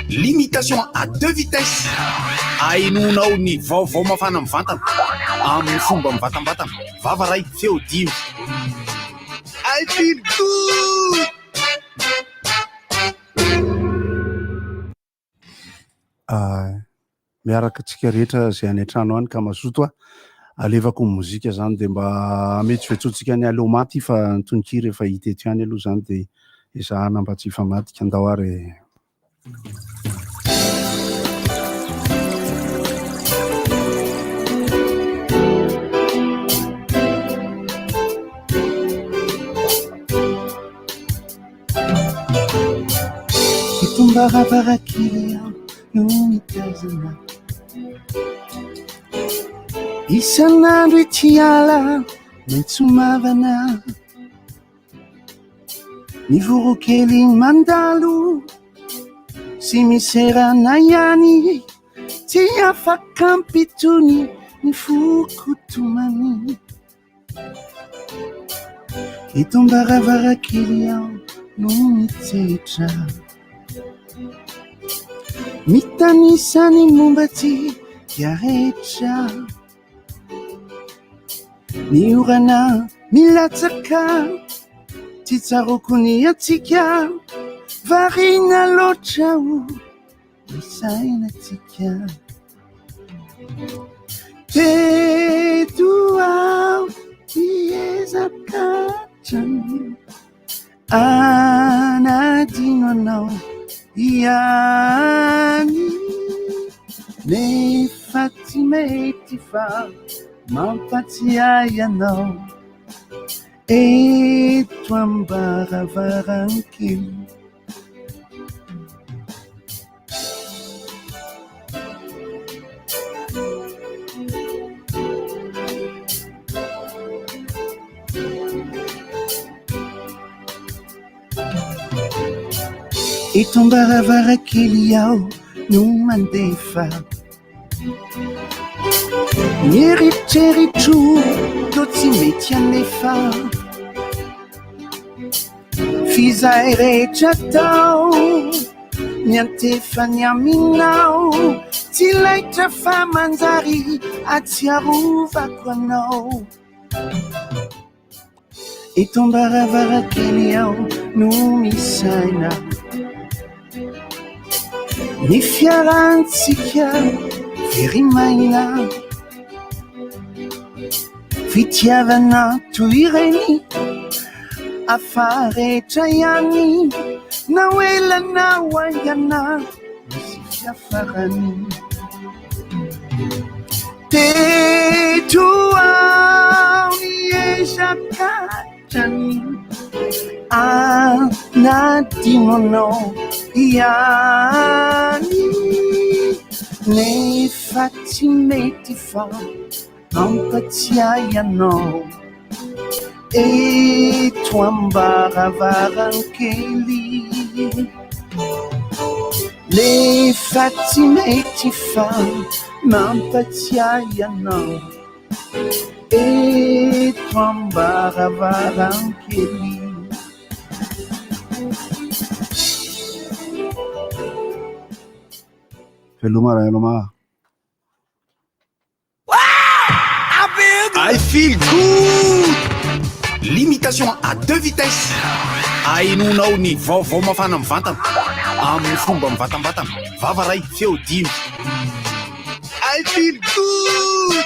Limitation à deux vitesses. Ahenoanao ny vaovao mafana mivantana amin'ny fomba mivantambatana. Vava ray, feo dimy. I feel good! Miaraka antsika rehetra izay any an-trano any ka mazoto a. Alefako ny mozika izany dia mba hametsovetsoantsika ny aleo maty fa ny tononkira efa hita eto ihany aloha izany dia ezahana mba tsy hifamadika. Andao ary e. Eto am-baravarankely aho no mitazana. Isan'andro ity ala maitso mavana. Ny voronkely mandalo sy miserana ihany. Tsy afaka ampitony ny foko tomany. Eto am-baravarankely aho no mitsetra. Mitanisa ny momba antsika rehetra. Ny orana milatsaka, tsy tsaroako ny antsika. Variana loatra aho. Ny sainantsika. Teto aho hiezaka hatrany hanadino anao ihany nefa tsy mety fa mampatsiahy anao eto am-baravarankely. Eto am-baravarankely aho no mandefa Ny eritreritro toa tsy mety anefa F'izay rehetra atao miantefa ny aminao Tsy laitra fa manjary atsiarovako anao Eto am-baravarankely aho no misaina Ny fiarantsika very maina Fitiavana toy ireny hafa rehetra ihany Na ho ela na ho haingana misy fiafarany Teto aho niezaka hatrany Hanadino anao ihany Nefa tsy mety fa hampatsiahy anao Eto am-baravarankely Nefa tsy mety fa mampatsiahy anao Eto am-baravarankely Veloma Raheloma. I feel good! Limitation à deux vitesses. Ahenoanao ny vaovao mafana mivantana amin'ny fomba mivantambatana. Vava ray, feo dimy. I feel good!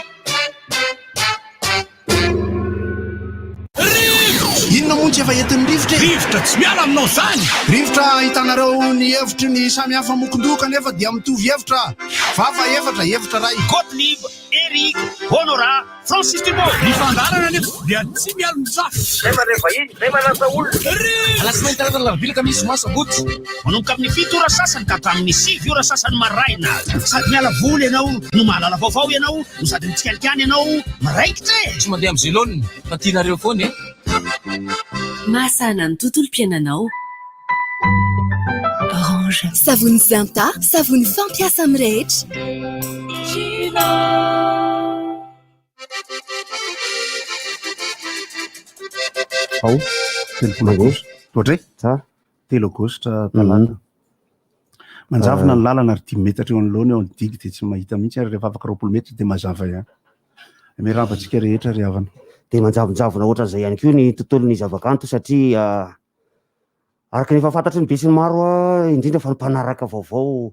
Inona moa no tsy efa entin'ny rivotra e? Rivotra tsy miala aminao zany! Rivotra ahitanareo ny hevitry ny samy hafa mokondoha kanefa dia mitovy hevitra. Vava efatra, hevitra iray. Gottlieb, Eric, Honorat, Francis Dubois. Ny fandaharana anefa dia tsy mialon-jafy. Zay mandray vahiny, zay manasa olona. Alatsinainy, talata, alarobia, alakamisy, zoma, sabotsy. Manomboka amin'ny fito ora sasany ka hatramin'ny sivy ora sasany maraina. Sady miala voly ianao no mahalala vaovao ianao no sady mitsikalikany ianao miraikitra e! Tsy mandeha amin'izay laoniny fa tianareo foana e! Mahasahana ny tontolom-piainanao. Orange. Savony Zinta, savony fampiasa amin'ny rehetra. Ao, 30 aogositra. Ohatray? Tsara. 3 aogositra talata. Manjavona ny lalana ary dimy metatra eo anoloana eo ny digue dia tsy mahita mihitsy ary rehefa afaka 20 metatra dia mazava ihany. Miarahaba antsika rehetra ry havana. Dia manjavonjavona ohatran'izay ihany koa ny tontolon'ny zavakanto satria araka ny efa fantatry ny besinimaro, indrindra fa ny mpanaraka vaovao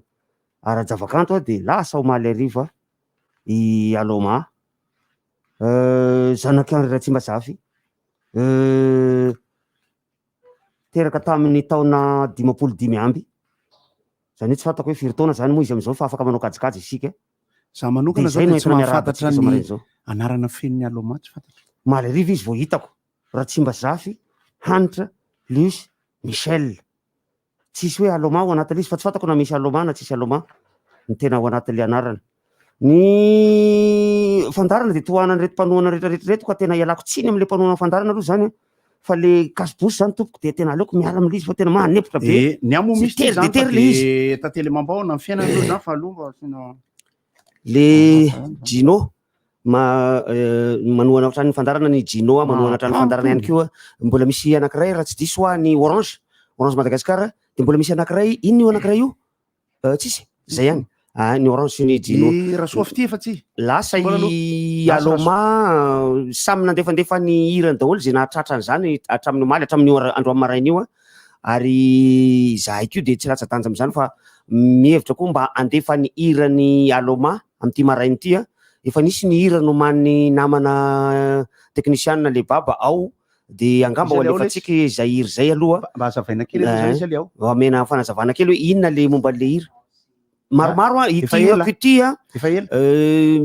ara-javakanto dia lasa omaly hariva i Aloma, zanak'i Henri Ratsimbazafy, teraka tamin'ny taona 55, izany hoe tsy fantako hoe firy taona izany moa izy amin'izao fa afaka manao kajikajy isika. Za manokana Dia zao izay no dia tsy entina miarahaba mahafantatra antsika izao ny maraina izao. anarana fenon'i Aloma, tsy fantatro. Omaly hariva izy vao hitako, Ratsimbazafy, Hanitra, Luce, Michel. Tsisy hoe Aloma ao anatin'ilay izy fa tsy fantako na misy Aloma na tsisy Aloma ny tena ao anatin'ilay anarana. Ny fandaharana dia tohanan'ireto mpanohana rehetra rehetra ireto ka tena ialako tsiny amin'ilay mpanohana fandaharana aloha izany an, fa le cache-bouche izany tompoko dia tena aleoko miala amin'ilay izy fa tena manepotra be. Eh, ny ahy moa Tsy misy tery izany dia fa tery ilay izy. dia tantely amam-bahona ny fiainana aloha izany fa aloha mba asiana Le Gino ma manohana hatrany ny fandaharana ny Gino manohana hatrany ny fandaharana ihany koa. Mbola misy anankiray raha tsy diso aho ny Orange, Orange Madagascar, dia mbola misy anankiray, inona io anankiray io? Tsisy, zay ihany. Ah, ny Orange sy ny Gino. Ny Rasoa Fitia efa tsy. Lasa Mbola aloha. i Lasa Aloma, samy nandefandefa ny hirany daholo izay nahatratra an'izany hatramin'ny omaly, hatramin'io androany maraina io. Ary izahay koa dia tsy latsa-danja amin'izany fa mihevitra koa mba handefa ny hiran'i Aloma amin'ity maraina ity. Efa nisy ny hira nomanin'ny namana teknisianina Lebaba ao dia angamba ho Iza le ao alefantsika izay hira izay aloha. Mba hazavaina kely aloha izay iza le ao. Omena fanazavana kely hoe inona le momba an'le hira. Maromaro an, ity Efa ela. hirako ity an, Efa ela.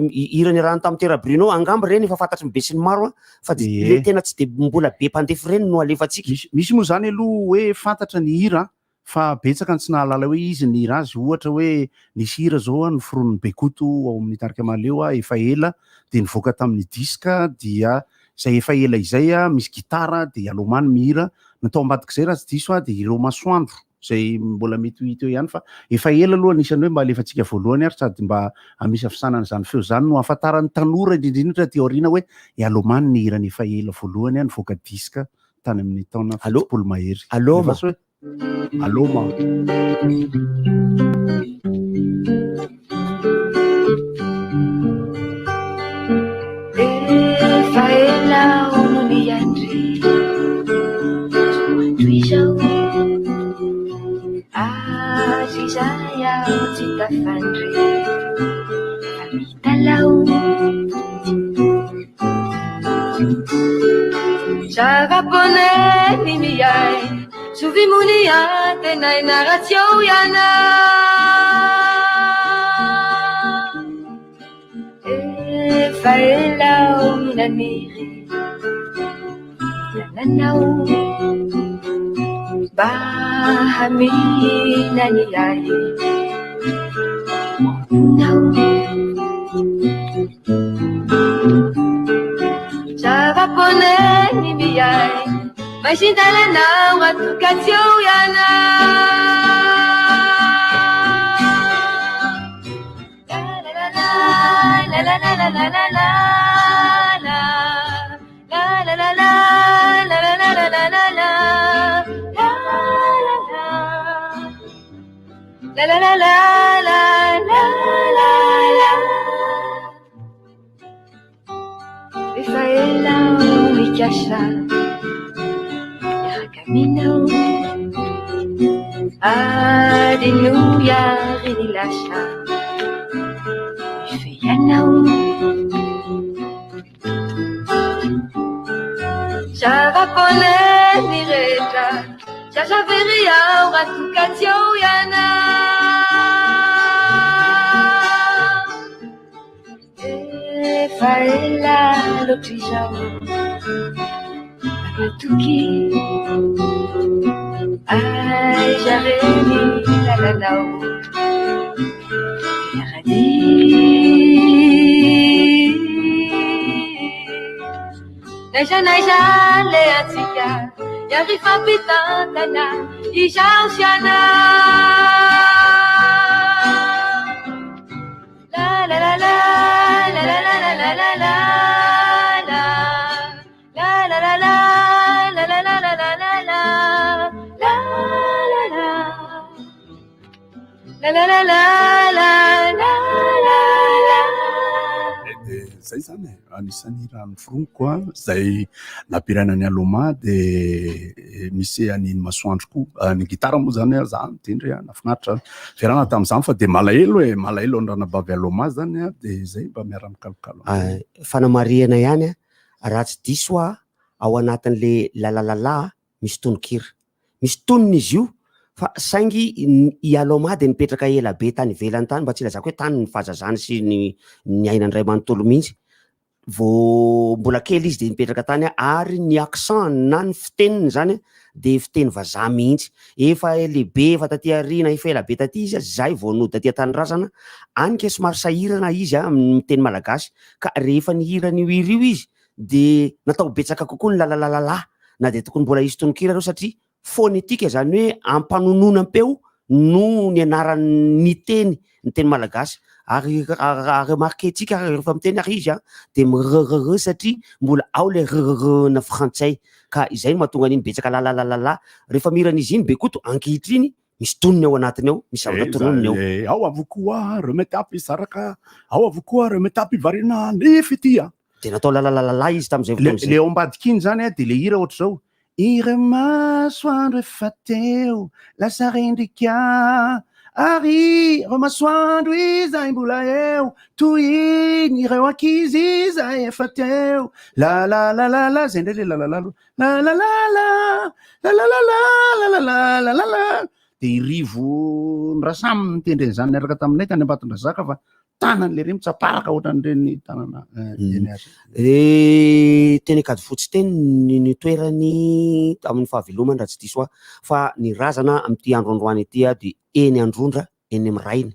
hira niarahany tamin'i Tera Bruno, angamba ireny efa fantatry ny besinimaro an, fa tsy Ie. le tena tsy dia mbola be mpandefa ireny no alefantsika. Misy, misy moa izany aloha hoe fantatra ny hira fa betsaka ny tsy nahalala hoe izy nihira azy, ohatra hoe nisy hira izao an noforonin'i Bekoto ao amin'ny tarika Mahaleo an, efa ela dia nivoaka tamin'ny disque dia izay efa ela izay an, misy gitara dia i Aloma no mihira, ny tao ambadik'izay raha tsy diso aho dia ireo masoandro izay mbola mety ho hita eo ihany fa efa ela aloha anisan'ny hoe mba alefantsika voalohany ary sady mba hamisafisana an'izany feo izany no ahafantaran'ny tanora indrindra indrindra aty aoriana hoe i Aloma no nihira ny efa ela voalohany an, nivoaka disque tany amin'ny taona Allô? 70 mahery. Aloma. Alefaso hoe Aloma. Efa ela aho no niandry toy izao Ary izay aho tsy tafandry fa mitalaho Zava-poana ny miaina Zovy moa ny antenaina raha tsy eo ianao Efa ela aho no naniry hitananao Mba hamihina ny ahy Mamponao Zava-poana ny miaina Maizin-dalana ho atoka tsy eo ianao La la la la la la la la La la la la la la la la la la la La la la La la la la la la la la Efa ela aho mikasa miaraka aminao Adinoy ary ny lasa mifehy anao Zava-poana ny rehetra Zaza very aho raha toa ka tsy eo ianao Efa ela loatra izao Matoky Aiza re ny lalanao Miara-dia N'aiza n'aiza alehantsika Hiary hifampitantana Izaho sy ianao La la la la la la la la la la la la La la la la la la la la la la la La la la La la la la la la la la. De zay zany e, anisan'ny hira noforoniko a, zay nampiraina an'i Aloma de misy an'iny masoandro koa, ny gitara moa zany a, za mitendry a, nahafinaritra fiarahana tamin'izany fa de malahelo e, malahelo an'i ranabavy Aloma zany a, de zay mba miara-mikalokalo. Fanamarihana ihany a, raha tsy diso aho ao anatin'le lalalala misy tononkira. Misy tonony izy io fa saingy i Aloma dia nipetraka ela be tany ivelany tany, mba tsy ilazako hoe tany ny fahazazany sy ny niainany iray manontolo mihitsy. Vao mbola kely izy dia nipetraka tany ary ny accent na ny fiteniny zany dia fiteny vazaha mihitsy. Efa lehibe efa taty aoriana, efa ela be taty izy zay vao nody taty an-tanindrazana, any kay somary sahirana izy amin'ny miteny malagasy ka rehefa nihira an'io hira io izy dia natao betsaka kokoa ny lalalalala na dia tokony mbola hisy tononkira ireo satria phonétique izany hoe ampanononam-peo no nianarany niteny ny teny malagasy ary raha remarquer-tsika rehefa miteny ary izy dia mi-rrrr satria mbola ao ilay rrrr-na frantsay ka izay no mahatonga an'iny betsaka lalalalala rehefa mihira an'izy iny Bekoto ankehitriny misy tonony ao anatiny ao misy zavatra tononiny ao. Ao avokoa ireo mitapy saraka, ao avokoa ireo mitapy variana ny fitia. Dia natao lalalalala izy tamin'izay fotoana izay. Le ao ambadika iny zany dia le hira ohatr'izao, Ireo masoandro efa teo lasa rendrika ary ireo masoandro izay mbola eo toy iny ireo ankizy izay efa teo lalalalala zay indray le lalalala aloha lalalala lalalala lalalala dia i Rivo Rasamy nitendry an'izany niaraka taminay tany Ambatondrazaka fa tanany lery mitsaparaka ohatran'ireny tanana eny azy. Eh, teny Ankadifotsy teny ny nitoerany tamin'ny fahavelomany raha tsy diso aho, fa ny razana amin'ity andro androany ity dia eny Androndra, eny amin'ny rainy,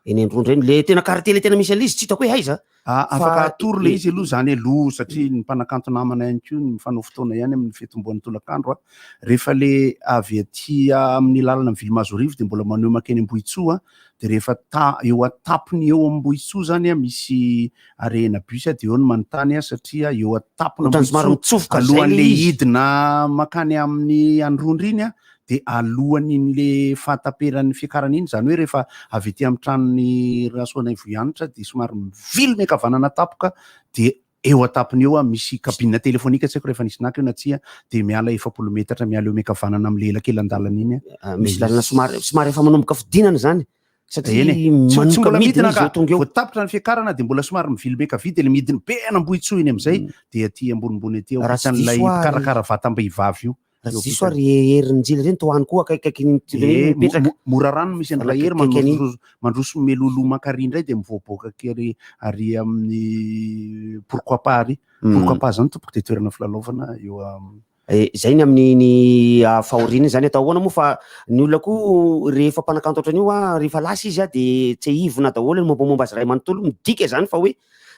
eny Androndra eny, le tena quartier le tena misy an'ilay izy tsy hitako hoe aiza. Afaka atoro le izy aloha zany aloha satria ny mpanakanto namana ihany koa ny mifanao fotoana ihany amin'ny fitomboan'ny tolakandro a. Rehefa le avy aty amin'ny lalana mivily Mahazoarivo dia mbola maneho mankeny Ambohitsoa dia rehefa ta eo an-tampony eo Ambohitsoa zany a misy arehina bus dia eo no manontany satria eo an-tampony Ohatran'ny somary Ambohitsoa mitsofoka zay le alohan'le izy. hidina mankany amin'ny Androndra iny a dia alohan'iny fahataperan'ny fiakarana iny, izany hoe rehefa avy ety amin'ny tranon'i Rasoanaivoihanitra dia somary mivily miankavanana tampoka dia eo an-tampony eo misy cabine téléphonique, tsy haiko rehefa nisy naka io na tsia, dia miala 40 metatra miala eo miankavanana amin'ilay elakelan-dalana iny. Misy lalana somary somary efa manomboka fidinana izany satria Eny e. Tsy manomboka mbola midina midina izy ka, vao tonga eo. vao tapitra ny fiakarana dia mbola somary mivily miankavia dia ilay midiny be an'Ambohitsoa iny amin'izay dia aty ambonimbony aty Raha tsy ampitan'ilay diso aho, mpikarakara vatam-behivavy io. Raha tsy diso ary Herinjila ireny toa any koa akaikikaiky Eh, mipetraka. Morarano misy an'ilay hery Akaiky an'iny. mandroso meloloha mankary indray dia mivoaboaka kely ary amin'ny pourquoi pas ary. Pourquoi pas zany tompoko dia toerana filalaovana eo am- Eh, zay ny amin'ny fahoriana zany atao ahoana moa fa ny olona koa rehefa mpanakanto ohatran'io a, rehefa lasa izy a dia tsehivina daholo ny mombamomba azy iray manontolo, midika zany fa hoe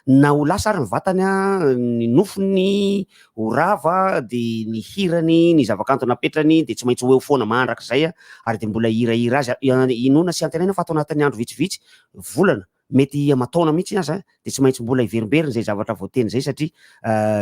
na ho lasa ary ny vatany a, ny nofony ho rava dia ny hirany, ny zavakanto napetrany dia tsy maintsy ho eo foana mandrakizay a, ary dia mbola hihirahira azy, inoana sy antenaina fa ato anatin'ny andro vitsivitsy, volana, mety aman-taona mihitsy aza dia tsy maintsy mbola hiverimberina izay zavatra voateny izay satria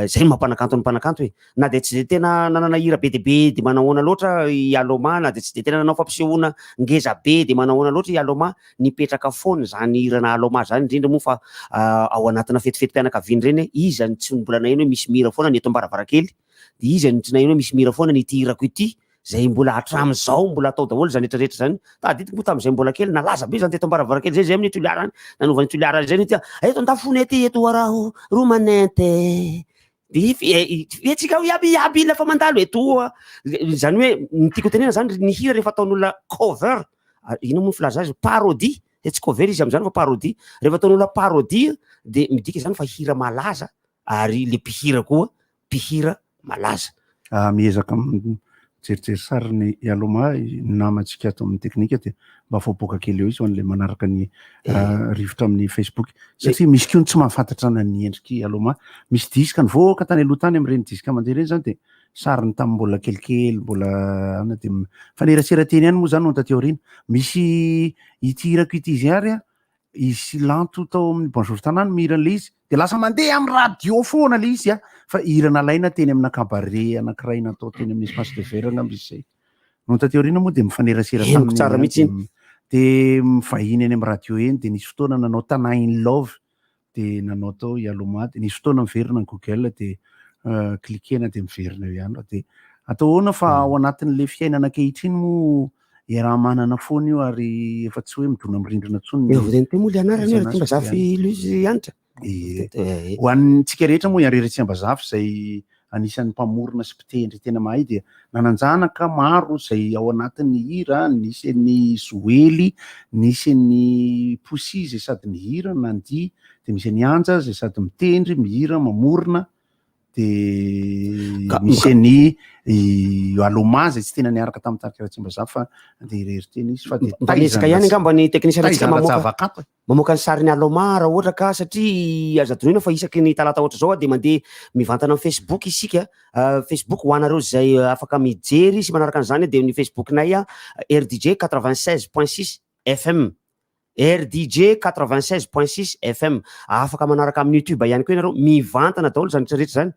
izay no maha-mpanakanto ny mpanakanto e! Na dia tsy dia tena nanana hira be dia be dia manahoana loatra i Aloma, na dia tsy dia tena nanao fampisehoana ngeza be dia manahoana loatra i Aloma, nipetraka foana izany hirana Aloma izany, indrindra moa fa ao anatina fetifetim-pianakaviana ireny, iza no tsy mbola naheno hoe misy mihira foana ny eto am-baravarankely, dia iza no tsy naheno hoe misy mihira foana ny ity hirako ity, izay mbola hatramin'izao mbola atao daholo izany rehetra rehetra izany, tadidiko moa tamin'izay mbola kely, nalaza be izany teto am-baravarankely izay, izay amin'ny Toliara any, nanova ny Toliara izay ny ity, eto an-dafony ety, eto araho romanente. Dia fihetsika iaby iaby lafa mandalo etoa. Izany hoe ny tiako tenena zany ny hira rehefa ataon'olona cover, inona moa ny filaza azy, parodie, dia tsy cover izy amin'izany fa parodie. Rehefa ataon'olona parodie dia midika izany fa hira malaza ary le mpihira koa mpihira malaza. Miezaka mijerijery sary ny Aloma ny namantsika ato amin'ny teknika dia mba voaboaka kely eo izy ho an'ilay manaraka ny rivotra amin'ny Facebook satria misy koa ny tsy mahafantatra na ny endrik'i Aloma. Misy disque nivoaka tany aloha tany amin'ireny disque mandeha ireny izany dia sariny tamin'ny mbola kelikely mbola ana dia mifanerasera teny ihany moa izany no taty aoriana. Misy ity hirako ity izay ary izy sy Lanto tao amin'ny Bonjour Tanà no mihira an'ilay izy dia lasa mandeha amin'ny radio foana ilay izy fa hira nalaina teny amina cabaret anankiray natao teny amin'ny espace de verre angamba izy izay. Nony taty aoriana moa dia mifanerasera Henoko taminy tsara ihany mihitsy dia iny. De mivahiny eny amin'ny radio eny, de nisy fotoana nanao Tana in love, de nanao tao i Aloma, de nisy fotoana miverina ny Google de cliquer-na de miverina eo ihany. De atao ahoana fa ao anatin'le fiainana ankehitriny moa iaraha-manana foana io ary efa tsy hoe midona amin'ny rindrina intsony ny Eo teny moa le anarany io, Ratsimbazafy Louis Hanitra. Ie. Ho antsika rehetra moa i Henri Ratsimbazafy izay anisan'ny mpamorona sy mpitendry tena mahay dia nanan-janaka maro izay ao anatin'ny hira, nisy an'i Zoely, nisy an'i Poussy izay sady mihira nandihy, dia misy an'i Anja izay sady mitendry, mihira, mamorona, dia misy an'i Aloma izay tsy tena niaraka tamin'ny tarika Ratsimbazafy fa nandeha irery tena izy fa dia Mba miezaka ihany angamba ny teknisiana antsika taizana mamoaka zavakanto e. Mamoaka ny sarin'i Aloma raha ohatra ka satria aza adinoina fa isaky ny talata ohatra izao dia mandeha mivantana amin'ny Facebook isika, Facebook ho anareo izay afaka mijery sy manaraka an'izany dia ny Facebook-nay RDJ 96.6 FM, RDJ 96.6 FM, afaka manaraka amin'ny YouTube ihany koa ianareo, mivantana daholo izany rehetra rehetra izany,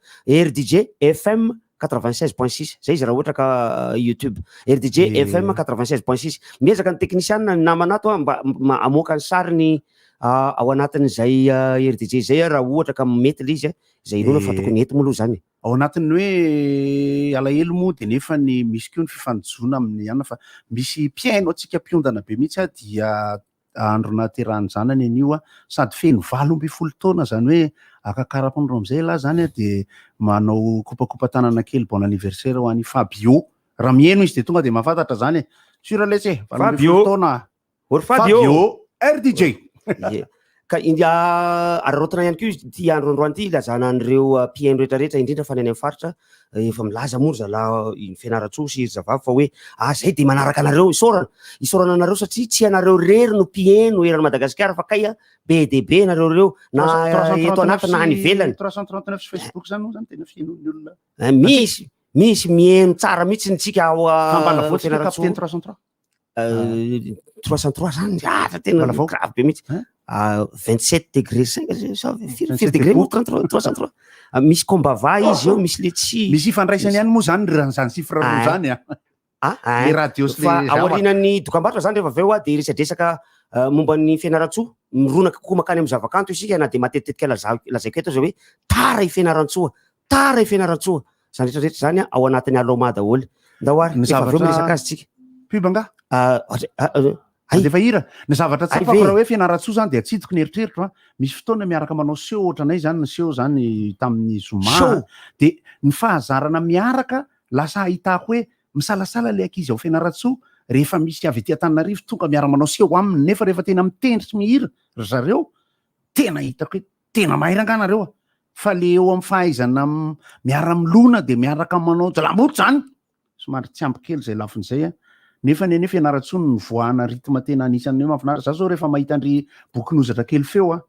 RDJ FM 96.6 zay izy raha ohatra ka youtube rdj fm 96.6 miezaka ny teknisianina ny namana ato a mba hamoaka ny sariny ao anatin'izay rdj zay raha ohatra ka mety le izy a izay inoana fa tokony hety moa aloha zany. Ao anatin'ny hoe alahelo moa dia nefa ny misy koa ny fifanojoana amin'ny anona fa misy mpihaino antsika mpiondana be mihitsy aho dia andro nahaterahan'ny zanany anio a, sady feno 18 taona zany hoe akakarapondro amizay elah zany a de manao kopakopa-tanana kely bon anniversaire ho an'i Fabio, raha miheno izy de tonga de mahafantatra zany e, sur letsy e, 18 taona Or Fabio. Fabio RDJ. Ie. Ka india araraotina ihany koa izy ity andro androany ity ilazana an'ireo mpihaino rehetra rehetra indrindra fa ny any amin'ny faritra efa milaza moa ry zalahy i Fianarantsoa sy ry zavavy fa hoe ah zay dia manaraka anareo isaorana isaorana anareo satria tsy ianareo irery no mpihaino eran'i Madagasikara fa kay be dia be ianareo ireo na eto anaty na any ivelany. 339 sy Facebook zany moa zany tena fihenoan'ny olona. Misy misy miheno tsara mihitsy ny tsika ao Fianarantsoa. Capitaine 303. 303 zany ah tena grave be mihitsy 27 degré 5 sa firy firy degré moa 33 303 misy combava izy eo misy le tsy misy ifandraisany ihany moa zany zany chiffre roa zany a ah le radio sy fa aorianan'ny dokambarotra zany rehefa avy eo a de resadresaka momba ny Fianarantsoa mironaka kokoa makany amin'ny zavakanto isika na de matetitetika lazaiko eto aza hoe tara i Fianarantsoa Tara i Fianarantsoa. Zany rehetra rehetra zany ao anatin'ny Aloma daholo. Ndao ary, Ny rehefa avy eo zavatra miresaka azy tsika. Pub angaha? Ah, ohatra- ah, ah, ay. Alefa hira. Ny zavatra Ay tsapako ve? raha hoe Fianarantsoa zany dia atsidiko ny eritreritro a. Misy fotoana miaraka manao seho ohatranay zany ny seho zany tamin'ny zoma Show. Dia ny fahazarana miaraka lasa ahitako hoe misalasala ilay ankizy ao Fianarantsoa rehefa misy avy aty Antananarivo tonga miara-manao seho aminy nefa rehefa tena mitendry sy mihira ry zareo tena hitako hoe Tena mahay rangaha nareo a! Fa le eo amin'ny fahaizana miara-milona dia miaraka manao jalamboto zany! Somary tsy ampy kely zay lafiny zay a! Nefa ny anie Fianarantsoa no nivoahana rythme tena anisan'ny hoe mahafinaritra. Za zao rehefa mahita an-dry bokin'ozatra kely feo a!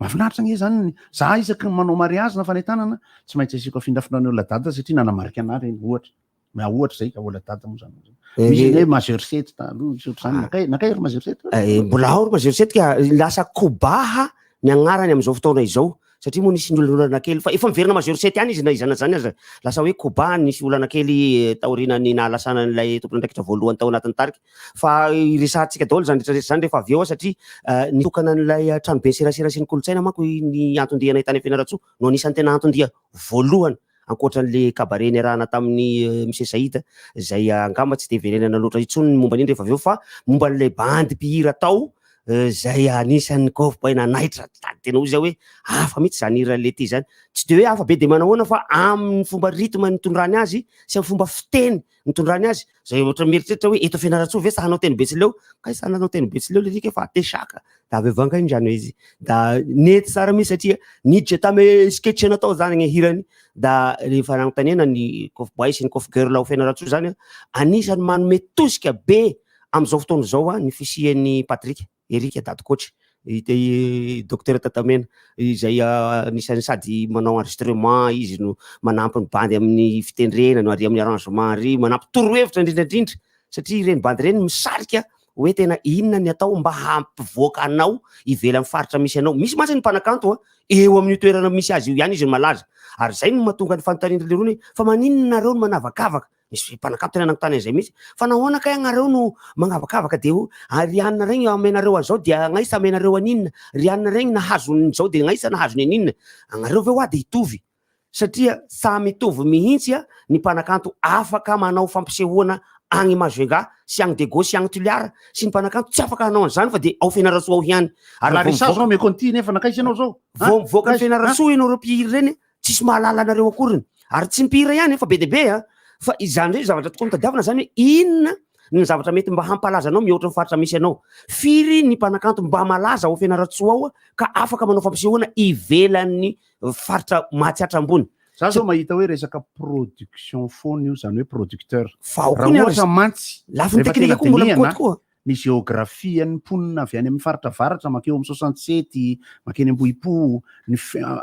Mahafinaritra ange zany ny, za isaky ny manao mariazy na fanentanana, tsy maintsy asiako afindrafindrana eo ladada satria nanamarika anah reny ohatra. Na ohatra zay ka mbola dada moa zany. Misy ny hoe majeur sept taloha, misy ohatr'izany. Nakay, nakay ry majeur sept? Mbola ao ry majeur sept ka lasa kobaha ny agnarany amin'izao fotoana izao satria moa nisy ny olana kely fa efa miverina majeur sept ihany izy na izany na izany aza lasa hoe kobaha nisy olana kely taorian'ny nahalasana an'ilay tompon'andraikitra voalohany tao anatin'ny tarika fa iresahantsika daholo izany rehetra rehetra izany rehefa avy eo satria nitokana an'ilay tranoben'ny serasera sy ny kolontsaina manko ny anton-dia nahitana Fianarantsoa no anisan'ny tena anton-dia voalohany ankoatra an'le cabaret niarahana tamin'i Monsieur Saïd izay angamba tsy dia hiverenana loatra intsony ny momba an'iny rehefa avy eo fa momba an'ilay bandy mpihira tao izay anisan'ny kôfbay nanaitra sady tena hoy izy hoe hafa mihitsy izany hiran'ilay ty izany, tsy dia hoe hafa be dia manahoana fa amin'ny fomba rythme nitondrany azy sy amin'ny fomba fiteny nitondrany azy zay ohatra mieritreritra hoe eto Fianarantsoa ve sa hanao teny betsileo, kay sa hanao teny betsileo le rika fa atesaka da avy avy ankay zany izy da nety tsara mihitsy satria niditra tamy sketch natao zany ny hirany da rehefa nanontaniana ny coff boy sy ny coff girl ao Fianarantsoa zany anisan'ny manome tosika be am'izao fotoana izao ny fisian'i Patrick Eric Dady Coach, i Docteur Tatamena izay anisan'ny sady manao enregistrement izy no manampy ny bandy amin'ny fitendrena no ary amin'ny arrangement ary manampy torohevitra indrindra indrindra satria ireny bandy ireny misarika hoe tena inona ny atao mba hampivoaka anao ivelan'ny faritra misy anao. Misy mantsy ny mpanakanto eo amin'io toerana misy azy io ihany izy no malaza ary izay no mahatonga ny fanontaniana lerony hoe fa maninona nareo no manavakavaka? Misy mpanakanto tena nanontany an'izay mihitsy. Fa nahoana kay agnareo no magnavakavaka de ho ry anona regny amenareo an'izao de agnaisa amenareo an'inona, ry anona regny nahazo an'izao de agnaisa nahazo ny an'inona. Agnareo ve hoa de hitovy? Satria samy mitovy mihitsy ny mpanakanto afaka manao fampisehoana agny Majunga sy agny Diego sy agny Toliara sy ny mpanakanto tsy afaka hanao an'izany fa de ao Fianarantsoa ao ihany. Ary vao Larissa zao omeko an'ity nefa nankaiza ianao zao? Vao mivoaka ny Fianarantsoa ianao reo mpihira ireny tsisy mahalala anareo akoriny. Ary tsy mpihira ihany fa be dia be a. Fa izany ndray zavatra tokony tadiavina zany hoe inona ny zavatra mety mba hampalaza anao mihoatra ny faritra misy anao. Firy ny mpanakanto mba malaza ao Fianarantsoa ao ka afaka manao fampisehoana ivelan'ny faritra Mahatsiatra ambony. Za zao mahita hoe resaka production foana io, zany hoe producteur. Fa ao Raha koa ny ohatra mantsy, lafiny rehefa teknika tena koa mbola dinihana, mikoty koa. ny géographie-n'ny mponina avy any amin'ny faritra avaratra mankeo amin'ny 67, mankeny Ambohipo, ny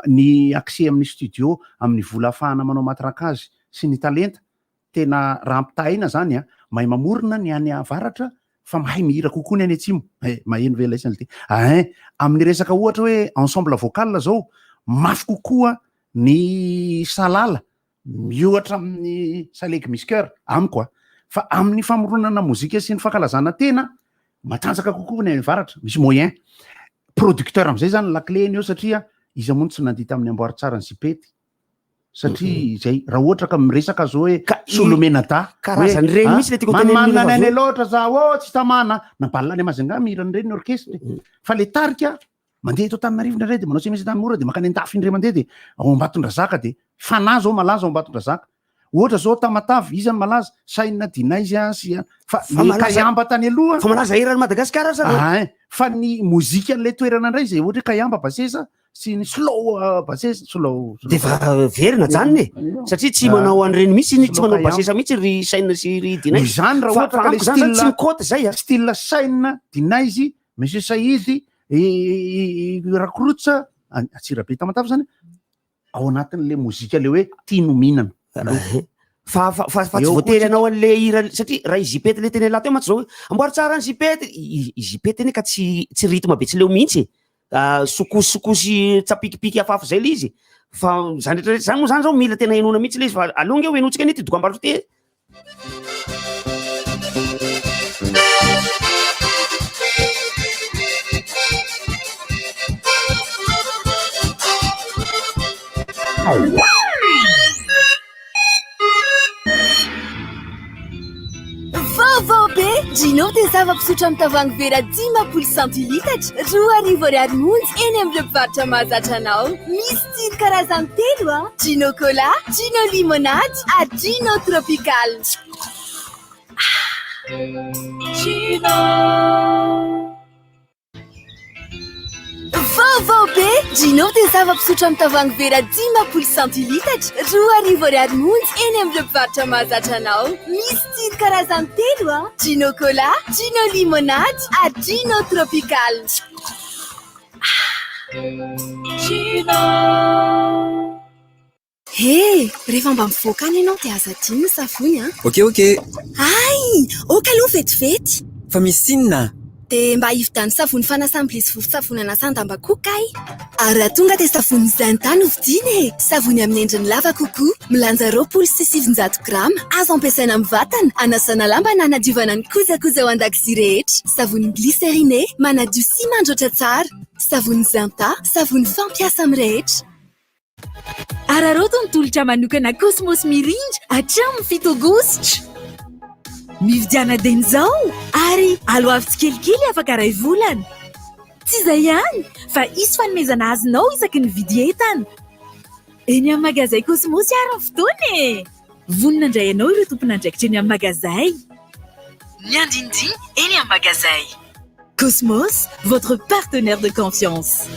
ny accès amin'ny studio, amin'ny vola ahafahana manao matraquage sy ny talenta, tena raha ampitahaina zany an, mahay mamorona ny any avaratra fa mahay mihira kokoa ny any atsimo, eh, maheno ve laisany ty? Ahin, amin'ny resaka ohatra hoe ensemble vocal zao, mafy kokoa ny salala miohatra amin'ny salegy misy chœur, amiko a, fa amin'ny famoronana mozika sy ny fankalazana tena, matanjaka kokoa ny any avaratra, misy moyen. Producteur am'izay zany la clé ny eo satria iza moa no tsy nandihy tamin'ny amboary tsara ny zipety? Satria izay, raha ohatra ka miresaka zao hoe Ka i- Solomenadahy, karazany hoe, ireny ah, mihitsy le tiako tenenina manimanina rehefa ny avy any eo. loatra za, oh, tsy tamana, nabalina any Majunga mihira an'ireny ny orchestre. Fa le tarika mandeha eto Antananarivo indraindray dia manao CMC Antanimora dia mankany an-dafy indray mandeha dia ao Ambatondrazaka dia Fanahy zao malaza ao Ambatondrazaka. Ohatra zao Tamatave, iza no malaza? Saina Dinaizy a, sy a, fa Fa ny malaza- Kaiamba tany aloha. Fa malaza eran'i Madagasikara aza reo. Ah, fa ny mozikan'ilay toerana indray izay ohatra hoe Kaiamba Basesa sy ny slow Basesa, slow. Dia efa very najanona e. Satria tsy manao an'ireny mihitsy, tsy manao Basesa mihitsy ry Saina sy ry Dinaizy. Izany raha Fa ohatra ka amiko le zany zany tsy style mikoty zay a. Style Saina, Dinaizy, Monsieur Saïdy, i Rakorotsa, Antsirabe Tamatave zany, ao anatin'le mozika le hoe tiano mihinana. Fa fa fa fa tsy voatery anao an'le hira satria raha i Zipety le teny lahy teo mantsy zao hoe amboary tsara ny Zipety, i Zipety anie ka tsy tsy rythme be tsy leo mihitsy e. Sokosokosy tsapikipiky hafahafa zay le izy. Fa zany rehetra rehetra zany moa zany zao mila tena henoina mihitsy le izy fa aleo ange ho henointsika anie ty dokam-barotra ty e. Vaovao be! Gino dia zava-pisotro amin'ny tavoahangy vera 50 centilitatra, 2000 ariary monja eny amin'ireo mpivarotra mahazatra anao. Misy tsiro karazany telo a! Gino Cola, Gino Limonade ary Gino Tropical. Gino! Vaovao be! Gino dia zava-pisotro amin'ny tavoahangy vera 50 centilitatra, 2000 ariary monja eny amin'ireo mpivarotra mahazatra anao. Misy tsiro karazany telo a! Gino Cola, Gino Limonade ary Gino Tropical. Gino! He! Rehefa mba mivoaka any ianao dia aza adino ny savony an! Ok ok! Hay! Ok aloha vetivety! Fa misy inona? Dia mba hividiano savony fanasam-bilia sy vovon-tsavony anasan-damba koa kay! Ary raha tonga dia savony Zenta no vidiana e! Savony amin'ny endriny lava kokoa, milanja 920 grama, azo ampiasaina amin'ny vatana, anasana lamba na hanadiovana ny kojakoja ao an-dakozia rehetra. Savony glycériné, manadio sy mandroatra tsara. Savony Zenta, savony fampiasa amin'ny rehetra. Araraoty ny tolotra manokana Cosmos Mirindra hatramin'ny 7 aogositra. Mividiana dieny izao ary aloavy tsikelikely afaka iray volana. Tsy izay ihany fa hisy fanomezana azonao isaky ny vidy entana. Eny amin'ny magazay Cosmos ary ny fotoana e! Vonona handray anao ireo tompon'andraikitra eny amin'ny magazay. Ny andinindiny eny amin'ny magazay. Cosmos, votre partenaire de confiance.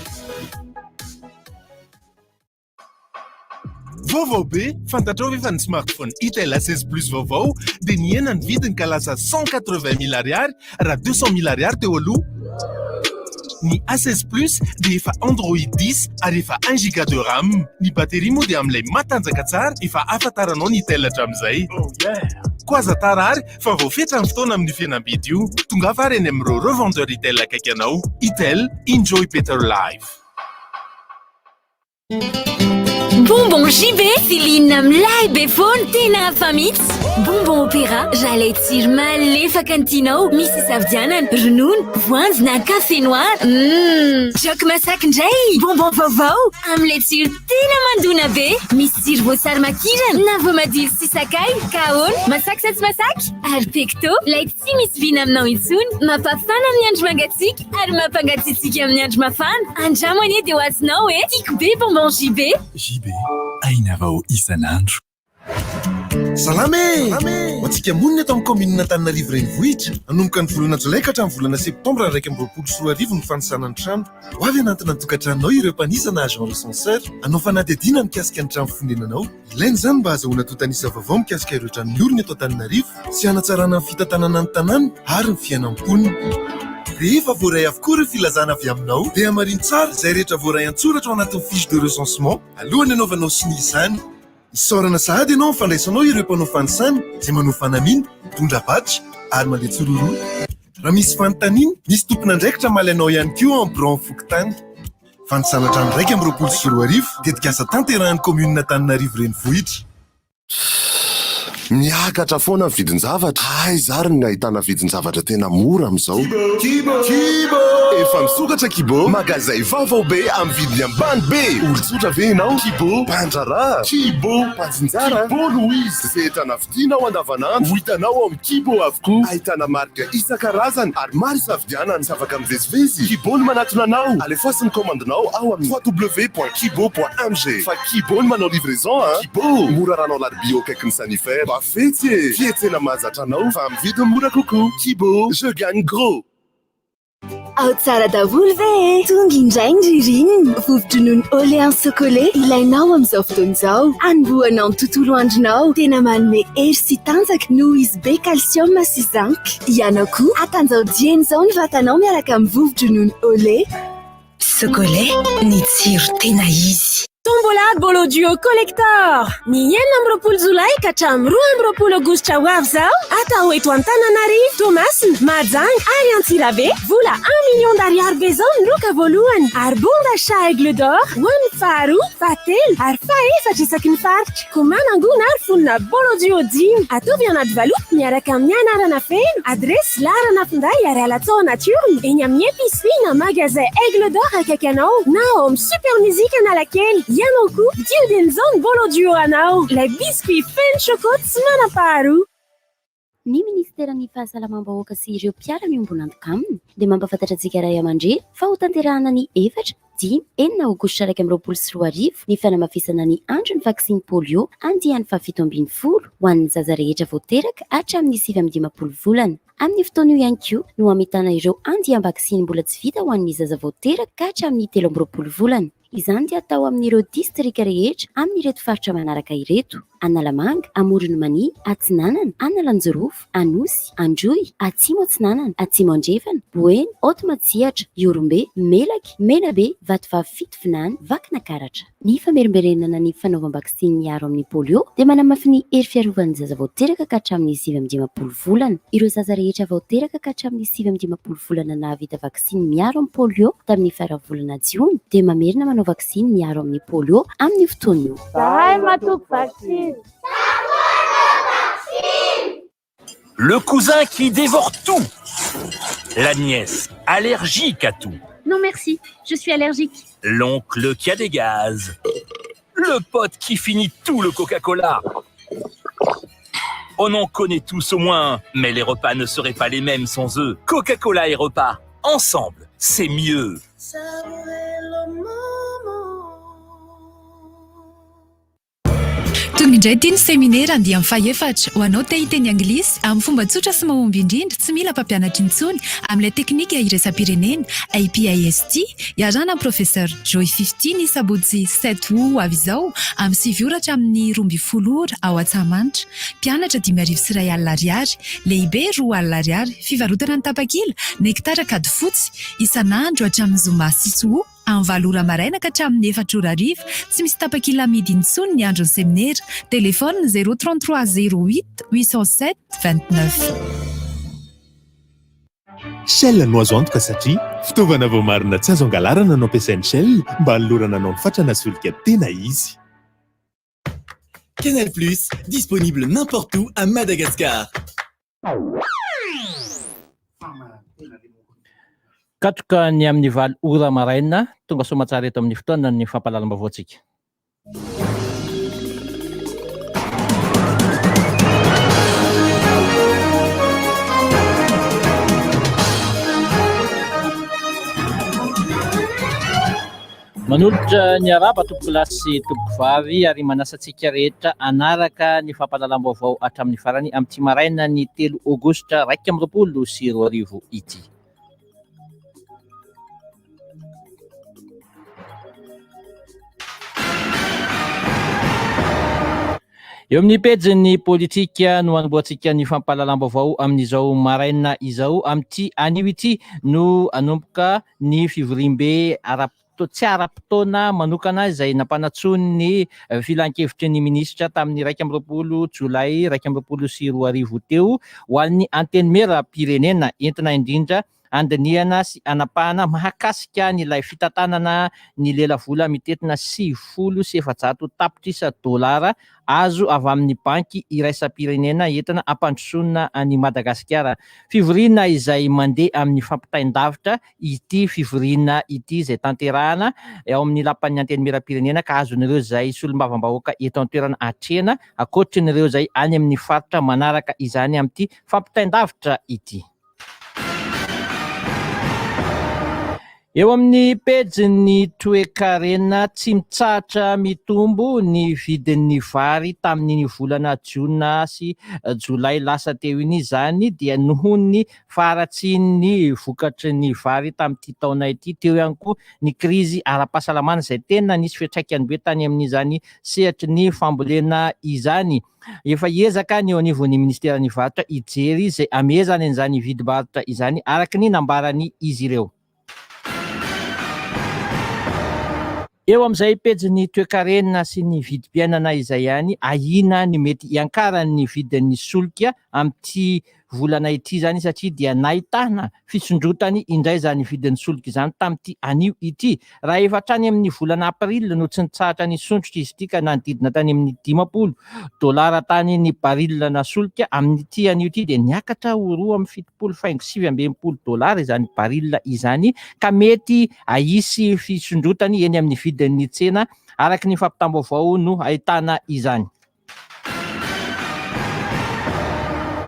Vaovao be, fantatrao ve fa ny smartphone Itel A16 Plus vaovao dia nihena ny vidiny ka lasa 180 mille ariary raha 200 mille ariary teo aloha? Ny A16 Plus dia efa Android 10 ary efa 1 giga de RAM. Ny batterie moa dia amin'ilay matanjaka tsara efa ahafantaranao ny Itel hatramin'izay. Koa aza tara ary fa voafetra ny fotoana amin'io fihenam-bidy io. Tongava ary eny amin'ireo revendeur Itel akaiky anao. Itel, enjoy better life. Bonbon JB, Céline milay be foana, tena hafa mihitsy. Bonbon opéra, raha ilay tsiro malefaka no tianao, misy isafidianana, ronono, voanjo na café noir. Humm! Joke Masaky indray! Bonbon vaovao, amin'ilay tsiro tena mandona be! Misy tsiro voasary makirana na voamadilo sy sakay. Ka ahoana? Masaky sa tsy masaky? Ary Pecto, ilay tsy misy vina aminao intsony, mampafana amin'ny andro mangatsiaka ary mampangatsiatsiaka amin'ny andro mafana. Andramo anie dia ho azonao e! Tiako be bonbon JB! JB, aina vao isan'andro. Salama e! Ho antsika monina eto amin'ny kaominina Antananarivo Renivohitra, hanomboka ny volana jolay ka hatramin'ny volana septambra 2021 ny fanisana ny trano. Ho avy hanantona ny tokantranonao ireo mpanisa na agent recenseur, hanao fanadihadiana mikasika ny trano fonenanao. Ilaina izany mba hahazahoana antontan'isa vaovao mikasika ireo trano miorina eto Antananarivo sy hanatsarana ny fitantanana ny tanàna ary ny fiainan'ny mponina. Rehefa voaray avokoa ireo filazana avy aminao dia hamarino tsara izay rehetra voaray an-tsoratra ao anatin'ny fiche de recensement alohan'ny hanaovanao sonia izany. Isaorana sahady ianao amin'ny fandraisanao ireo mpanao fanisana izay manao fanamiana, mitondra badge ary mandeha tsiroroa. Raha misy fanontaniana, misy tompon'andraikitra hamaly anao ihany koa ao amin'ny biraon'ny fokontany. Fanisana hatrany 2021, tetikasa tanterahin'ny kaominina Antananarivo Renivohitra. Miakatra foana ny vidin-javatra, aiza ary ny ahitana vidin-javatra tena mora amin'izao? Kibo! Kibo! Efa misokatra Kibo, magazay vaovao be amin'ny vidiny ambany be! Olon-tsotra ve ianao? Kibo! Mpandraharaha? Kibo! Mpantsinjara? Kibo no izy! Izay entana vidianao andavanandro, ho hitanao ao amin'ny Kibo avokoa. Ahitana marika isan-karazany ary maro isafidianana. Tsy afaka mivezivezy? Kibo no manatona anao! Alefaso ny kaomandinao ao amin'ny www.kibo.mg fa Kibo no manao livraison a! Kibo! Mora ranao alarobia eo akaikin'ny Sanifer. Mba fetsy e! Fihetsena mahazatra anao fa amin'ny vidiny mora kokoa. Kibo! Je gagne gros! Ao tsara daholo ve e? Tonga indray ny ririnina, vovo-dronono Olean Socolet ilainao amin'izao fotoana izao. Hanombohanao ny tontolo andronao, tena manome hery sy tanjaka noho izy be calcium sy zinc. Ianao koa, hatanjao dieny izao ny vatanao miaraka amin'ny vovo-dronono Olé. Socolet, ny tsiro tena izy. Tombola Bolo Duo Collector! Ny 26 jolay ka hatramin'ny 22 aogositra ho avy izao, atao eto Antananarivo, Toamasina, Mahajanga ary Antsirabe. Vola un million d'ariary be izao ny loka voalohany ary bon d'achat Aigle d'Or ho an'ny faharoa, fahatelo ary fahefatra isaky ny faritra. Koa manangona ary fonona Bolo Duo dimy. Ataovy anaty valopy miaraka amin'ny anarana feno, adiresy, laharana finday ary alatsao anaty urne eny amin'ny épicerie na magasin Aigle d'Or akaiky anao na ao amin'ny Super Music Analakely. Ianao koa, vidio dieny izao ny Bolo Duo anao, ilay biscuit feno choco tsy manam-paharoa. Ny Minisiteran'ny Fahasalamam-bahoaka sy ireo mpiara-miombon'antoka aminy dia mampahafantatra antsika ray aman-dreny fa hotanterahana ny efatra, dimy, enina aogositra 2021 ny fanamafisana ny andron'ny vaksiny polio andiany faha-17 ho an'ny zaza rehetra vao teraka hatramin'ny 59 volana. Amin'io fotoana io ihany koa no hamitana ireo andiam-baksiny mbola tsy vita ho an'ny zaza vao teraka ka hatramin'ny 23 volana. Izany dia atao amin'ireo distrika rehetra amin'ireto faritra manaraka ireto, Analamanga, Amoron'i Mania, Atsinanana, Analanjirofo, Anosy, Androy, Atsimo Atsinanana, Atsimo Andrefana, Boeny, Haute Matsiatra, Ihorombe, Melaky, Menabe, Vatovavy Fitovinany, Vakinakaratra. Ny famerimberenana ny fanaovam-baksiny miaro amin'ny polio dia manamafy ny hery fiarovan'ny zaza vao teraka ka hatramin'ny 59 volana. Ireo zaza rehetra vao teraka ka hatramin'ny 59 volana nahavita vaksiny miaro amin'ny polio tamin'ny faran'ny volana jiona dia mamerina manao vaksiny miaro amin'ny polio amin'io fotoana io. Zahay matoky vaksiny. Le cousin qui dévore tout. La nièce allergique à tout. Non merci, je suis allergique. L'oncle qui a des gaz. Le pote qui finit tout le Coca-Cola. On en connaît tous au moins un, mais les repas ne seraient pas les mêmes sans eux. Coca-Cola et repas, ensemble, c'est mieux. Tonga indray ity ny seminera andiany fahefatra. Ho anao te hiteny anglisy amin'ny fomba tsotra sy mahomby indrindra, tsy mila mpampianatra intsony, amin'ilay teknika iraisam-pirenena, APIST, iarahana amin'ny Professeur Joy Fifty ny sabotsy sept août ho avy izao, amin'ny sivy ora hatramin'ny 12 ora, ao Antsahamanitra. Mpianatra 1500 ariary, lehibe 20 000 ariary, fivarotana ny tapakila, nectar Ankadifotsy, isan'andro hatramin'ny zoma six août. Amin'ny valo ora maraina ka hatramin'ny efatra ora hariva, tsy misy tapakila amidy intsony ny andron'ny seminera. Téléphone, 0 33 08 807 29. Shell no azo antoka satria fitaovana voamarina tsy azo angalarana no ampiasain'ny Shell mba hanolorana anao ny fatrana solika tena izy. Canal Plus, disponible n'importe où à Madagascar. Katroka ny amin'ny valo ora maraina, tonga soamatsara eto amin'ny fotoanan'ny fampahalalam-baovaontsika. Manolotra ny arahaba tompokolahy sy tompokovavy ary manasa antsika rehetra hanaraka ny fampahalalam-baovao hatramin'ny farany amin'ity maraina ny telo aogositra 2021 ity. Eo amin'ny pejin'ny politika no hanombohantsika ny fampahalalam-baovao amin'izao maraina izao. Amin'ity anio ity no hanomboka ny fivoriambe ara tsy ara-potoana manokana izay nampanantsoin'ny filankevitry ny minisitra tamin'ny 21 jolay 2021 teo ho an'ny Antenimierampirenena entina indrindra handinihana sy hanapahana mahakasika an'ilay fitantanana ny lelavola mitentina 490 tapitrisa dolara azo avy amin'ny Banky iraisam-pirenena entina hampandrosoana an'i Madagasikara. Fivoriana izay mandeha amin'ny fampitain-davitra ity fivoriana ity izay tanterahana ao amin'ny Lapan'ny Antenimierampirenena ka azon'ireo izay solombavambahoaka eto an-toerana atrehina ankoatrin'ireo izay any amin'ny faritra manaraka izany amin'ity fampitain-davitra ity. Eo amin'ny pejin'ny toekarena, tsy mitsahatra mitombo ny vidin'ny vary tamin'iny volana jona sy jolay lasa teo iny izany dia noho ny faharatsian'ny vokatry ny vary tamin'ity taona ity. Teo ihany koa ny krizy ara-pahasalamana izay tena nisy fiantraikany be tany amin'izany sehatry ny fambolena izany. Efa hiezaka ny eo anivon'ny minisiteran'ny varotra hijery izay hamehezana an'izany vidim-barotra izany araka ny nambaran'izy ireo. Eo amin'izay pejin'ny toekarena sy ny vidim-piainana izay ihany, ahiana ny mety hiankaran'ny vidin'ny solika amin'ity volana ity izany satria dia nahitana fisondrotany indray izany vidin'ny solika izany tamin'ity anio ity. Raha efa hatrany amin'ny volana aprily no tsy nitsahatra nisondrotra izy ity ka nanodidina tany amin'ny 50 dolara tany ny barilina solika, amin'ity anio ity dia niakatra ho 72 faingo 69 dolara izany barila izany ka mety ahisy fisondrotany eny amin'ny vidin'ny tsena araka ny fampitam-baovao no ahitana izany.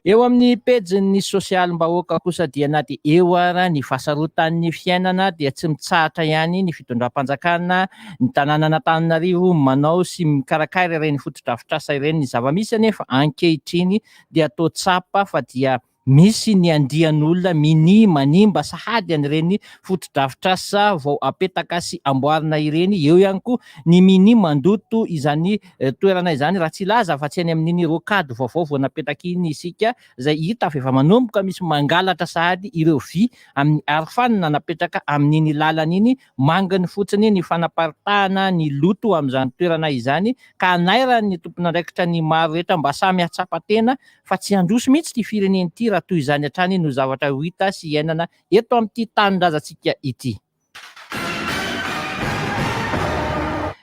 Eo amin'ny pejin'ny sosialim-bahoaka kosa dia na dia eo ara ny fahasarotan'ny fiainana dia tsy mitsahatra ihany ny fitondram-panjakana ny tanànan'Antananarivo manao sy mikarakara ireny fotodrafitrasa ireny. Ny zava-misy anefa ankehitriny dia toa tsapa fa dia Misy ny andian'olona minia manimba sahady an'ireny fotodrafitrasa vao apetaka sy amboarina ireny, eo ihany koa ny minia mandoto izany toerana izany, raha tsy hilaza afa-tsy any amin'iny rocade vaovao vao napetaka iny isika izay hita fa efa manomboka misy mangalatra sahady ireo vy amin'ny arofanina napetraka amin'iny lalana iny, manginy fotsiny ny fanaparitahana ny loto amin'izany toerana izany ka anairan'ny tompon'andraikitra ny maro rehetra mba samy hahatsapa tena fa tsy handroso mihitsy ity firenena ity raha toy izany hatrany no zavatra ho hita sy iainana eto amin'ity tanindrazantsika ity.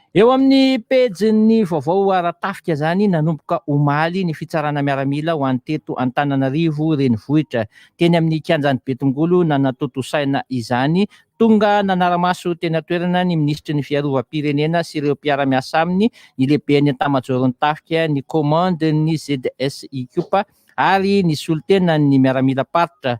Eo amin'ny pejin'ny vaovao ara-tafika izany, nanomboka omaly ny fitsarana miaramila ho an'ny teto Antananarivo renivohitra. Teny amin'ny kianjan'i Betongolo nanatontosaina izany. Tonga nanara-maso teny an-toerana ny minisitry ny Fiarovam-pirenena sy ireo mpiara-miasa aminy, ny lehiben'ny Etamajaoron'ny Tafika, ny komandin'ny ZSIKopa ary ny solontenan'ny miaramilam-paritra.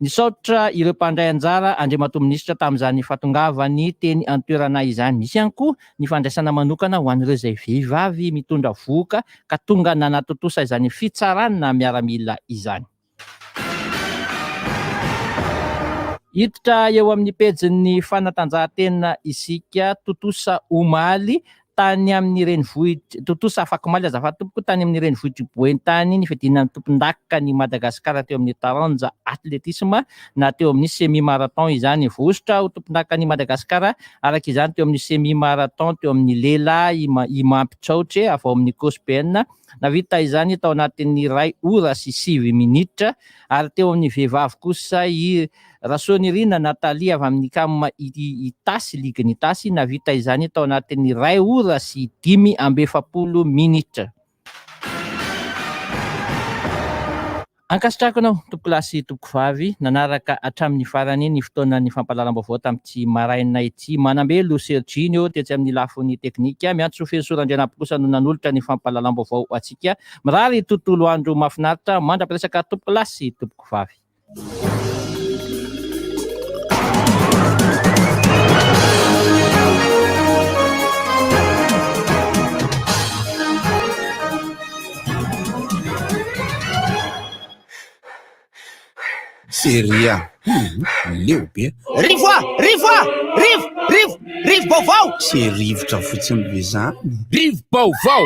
Nisaotra ireo mpandray anjara Andriamatoa Minisitra tamin'izany fahatongavany teny an-toerana izany. Nisy ihany koa ny fandraisana manokana ho an'ireo izay vehivavy mitondra vohoka ka tonga nanatontosa izany fitsarana miaramila izany. Hiditra eo amin'ny pejin'ny fanatanjahantena isika. Tontosa omaly tany amin'ny renivohitr', tontosa afakomaly azafady tompoko, tany amin'ny renivohitr'i Boeny tany ny fiadiana ny tompondakan'i Madagasikara teo amin'ny taranja atletisma na teo amin'ny semi-marathon izany. Voahosotra ho tompondakan'i Madagasikara araka izany teo amin'ny semi-marathon teo amin'ny lehilahy i Mampitraotre avy ao amin'ny COSPN Nahavita izany tao anatin'ny iray ora sy sivy minitra ary teo amin'ny vehivavy kosa i Rasoanirina Nathalie avy amin'ny Cam Itasy, ligin'i Itasy, nahavita izany tao anatin'ny iray ora sy 45 minitra. Ankasitrahako anao tompokolahy sy tompokovavy nanaraka hatramin'ny farany ny fotoanan'ny fampahalalam-baovao tamin'ity maraina ity. Manambelo Serginho tetsy amin'ny lafiny teknika. Miantso Fenosoa Randrianampo kosa no nanolotra ny fampahalalam-baovao ho antsika. Mirary tontolo andro mahafinaritra mandra-piresaka tompokolahy sy tompokovavy. Seria hum leo be. Rivo a! Rivo a! Rivo! Rivo! Rivo-baovao! Tsy rivotra fotsiny ve zany? Rivo-baovao!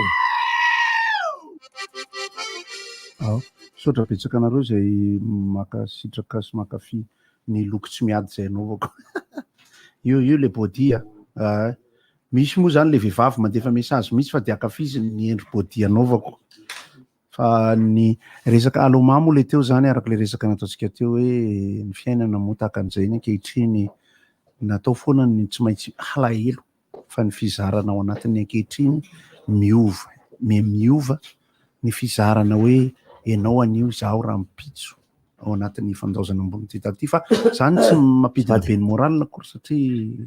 Ao. Misaotra betsaka anareo izay mankasitraka sy mankafy ny loko tsy miady izay anaovako. Io io le body a. Ah, misy moa zany le vehivavy mandefa message mihitsy fa de ankafiziny ny endry body anaovako. Fa ny resaka aloma moa le teo zany araka le resaka nataontsika teo hoe ny fiainana moa tahaka an'izay ny ankehitriny natao foana ny tsy maintsy halahelo fa ny fizarana ao anatin'ny ankehitriny miova, miha-miova ny fizarana hoe ianao anio izaho rahampitso ao anatin'ny fandaozana ambony ity ity fa zany tsy mampidina be ny moral akory satria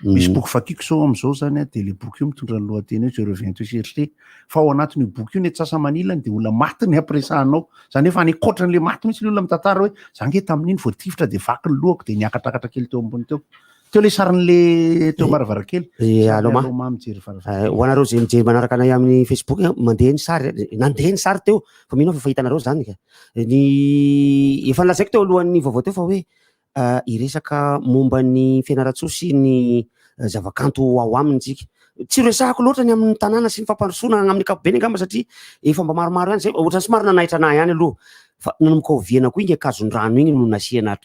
misy boky vakiko zao am'izao zany a de le boky io mitondra ny lohateny hoe je reviens te chercher fa ao anatin'io boky io ny atsasa-manilany de olona maty ny ampiresahanao zany efa any ankoatran'le maty mihitsy le olona mitantara hoe za nge tamin'iny voatifitra de vaky ny lohako de niakatrakatra kely teo ambony teo Teo le sarin'le teo am-baravarankely. Eh, Sarin'i Aloma. Aloma mijery varavarankely. Eh, ho anareo izay mijery manaraka anay amin'ny Facebook, eh, mandeha ny sary, eh, nandeha ny sary teo, fa mino aho fa efa hitanareo izany ka. Ny efa nolazaiko teo alohan'ny vaovao teo fa hoe eh, hiresaka momba ny Fianarantsoa sy ny eh, zavakanto ao aminy tsika. Tsy resahako loatra ny amin'ny tanàna sy ny fampandrosoana amin'ny ankapobeny angamba satria efa mba maromaro ihany izay, ohatran'ny somary nanaitra anah ihany aloha. Fa nanomboka oviana koa iny Ankazondrano iny no nasiana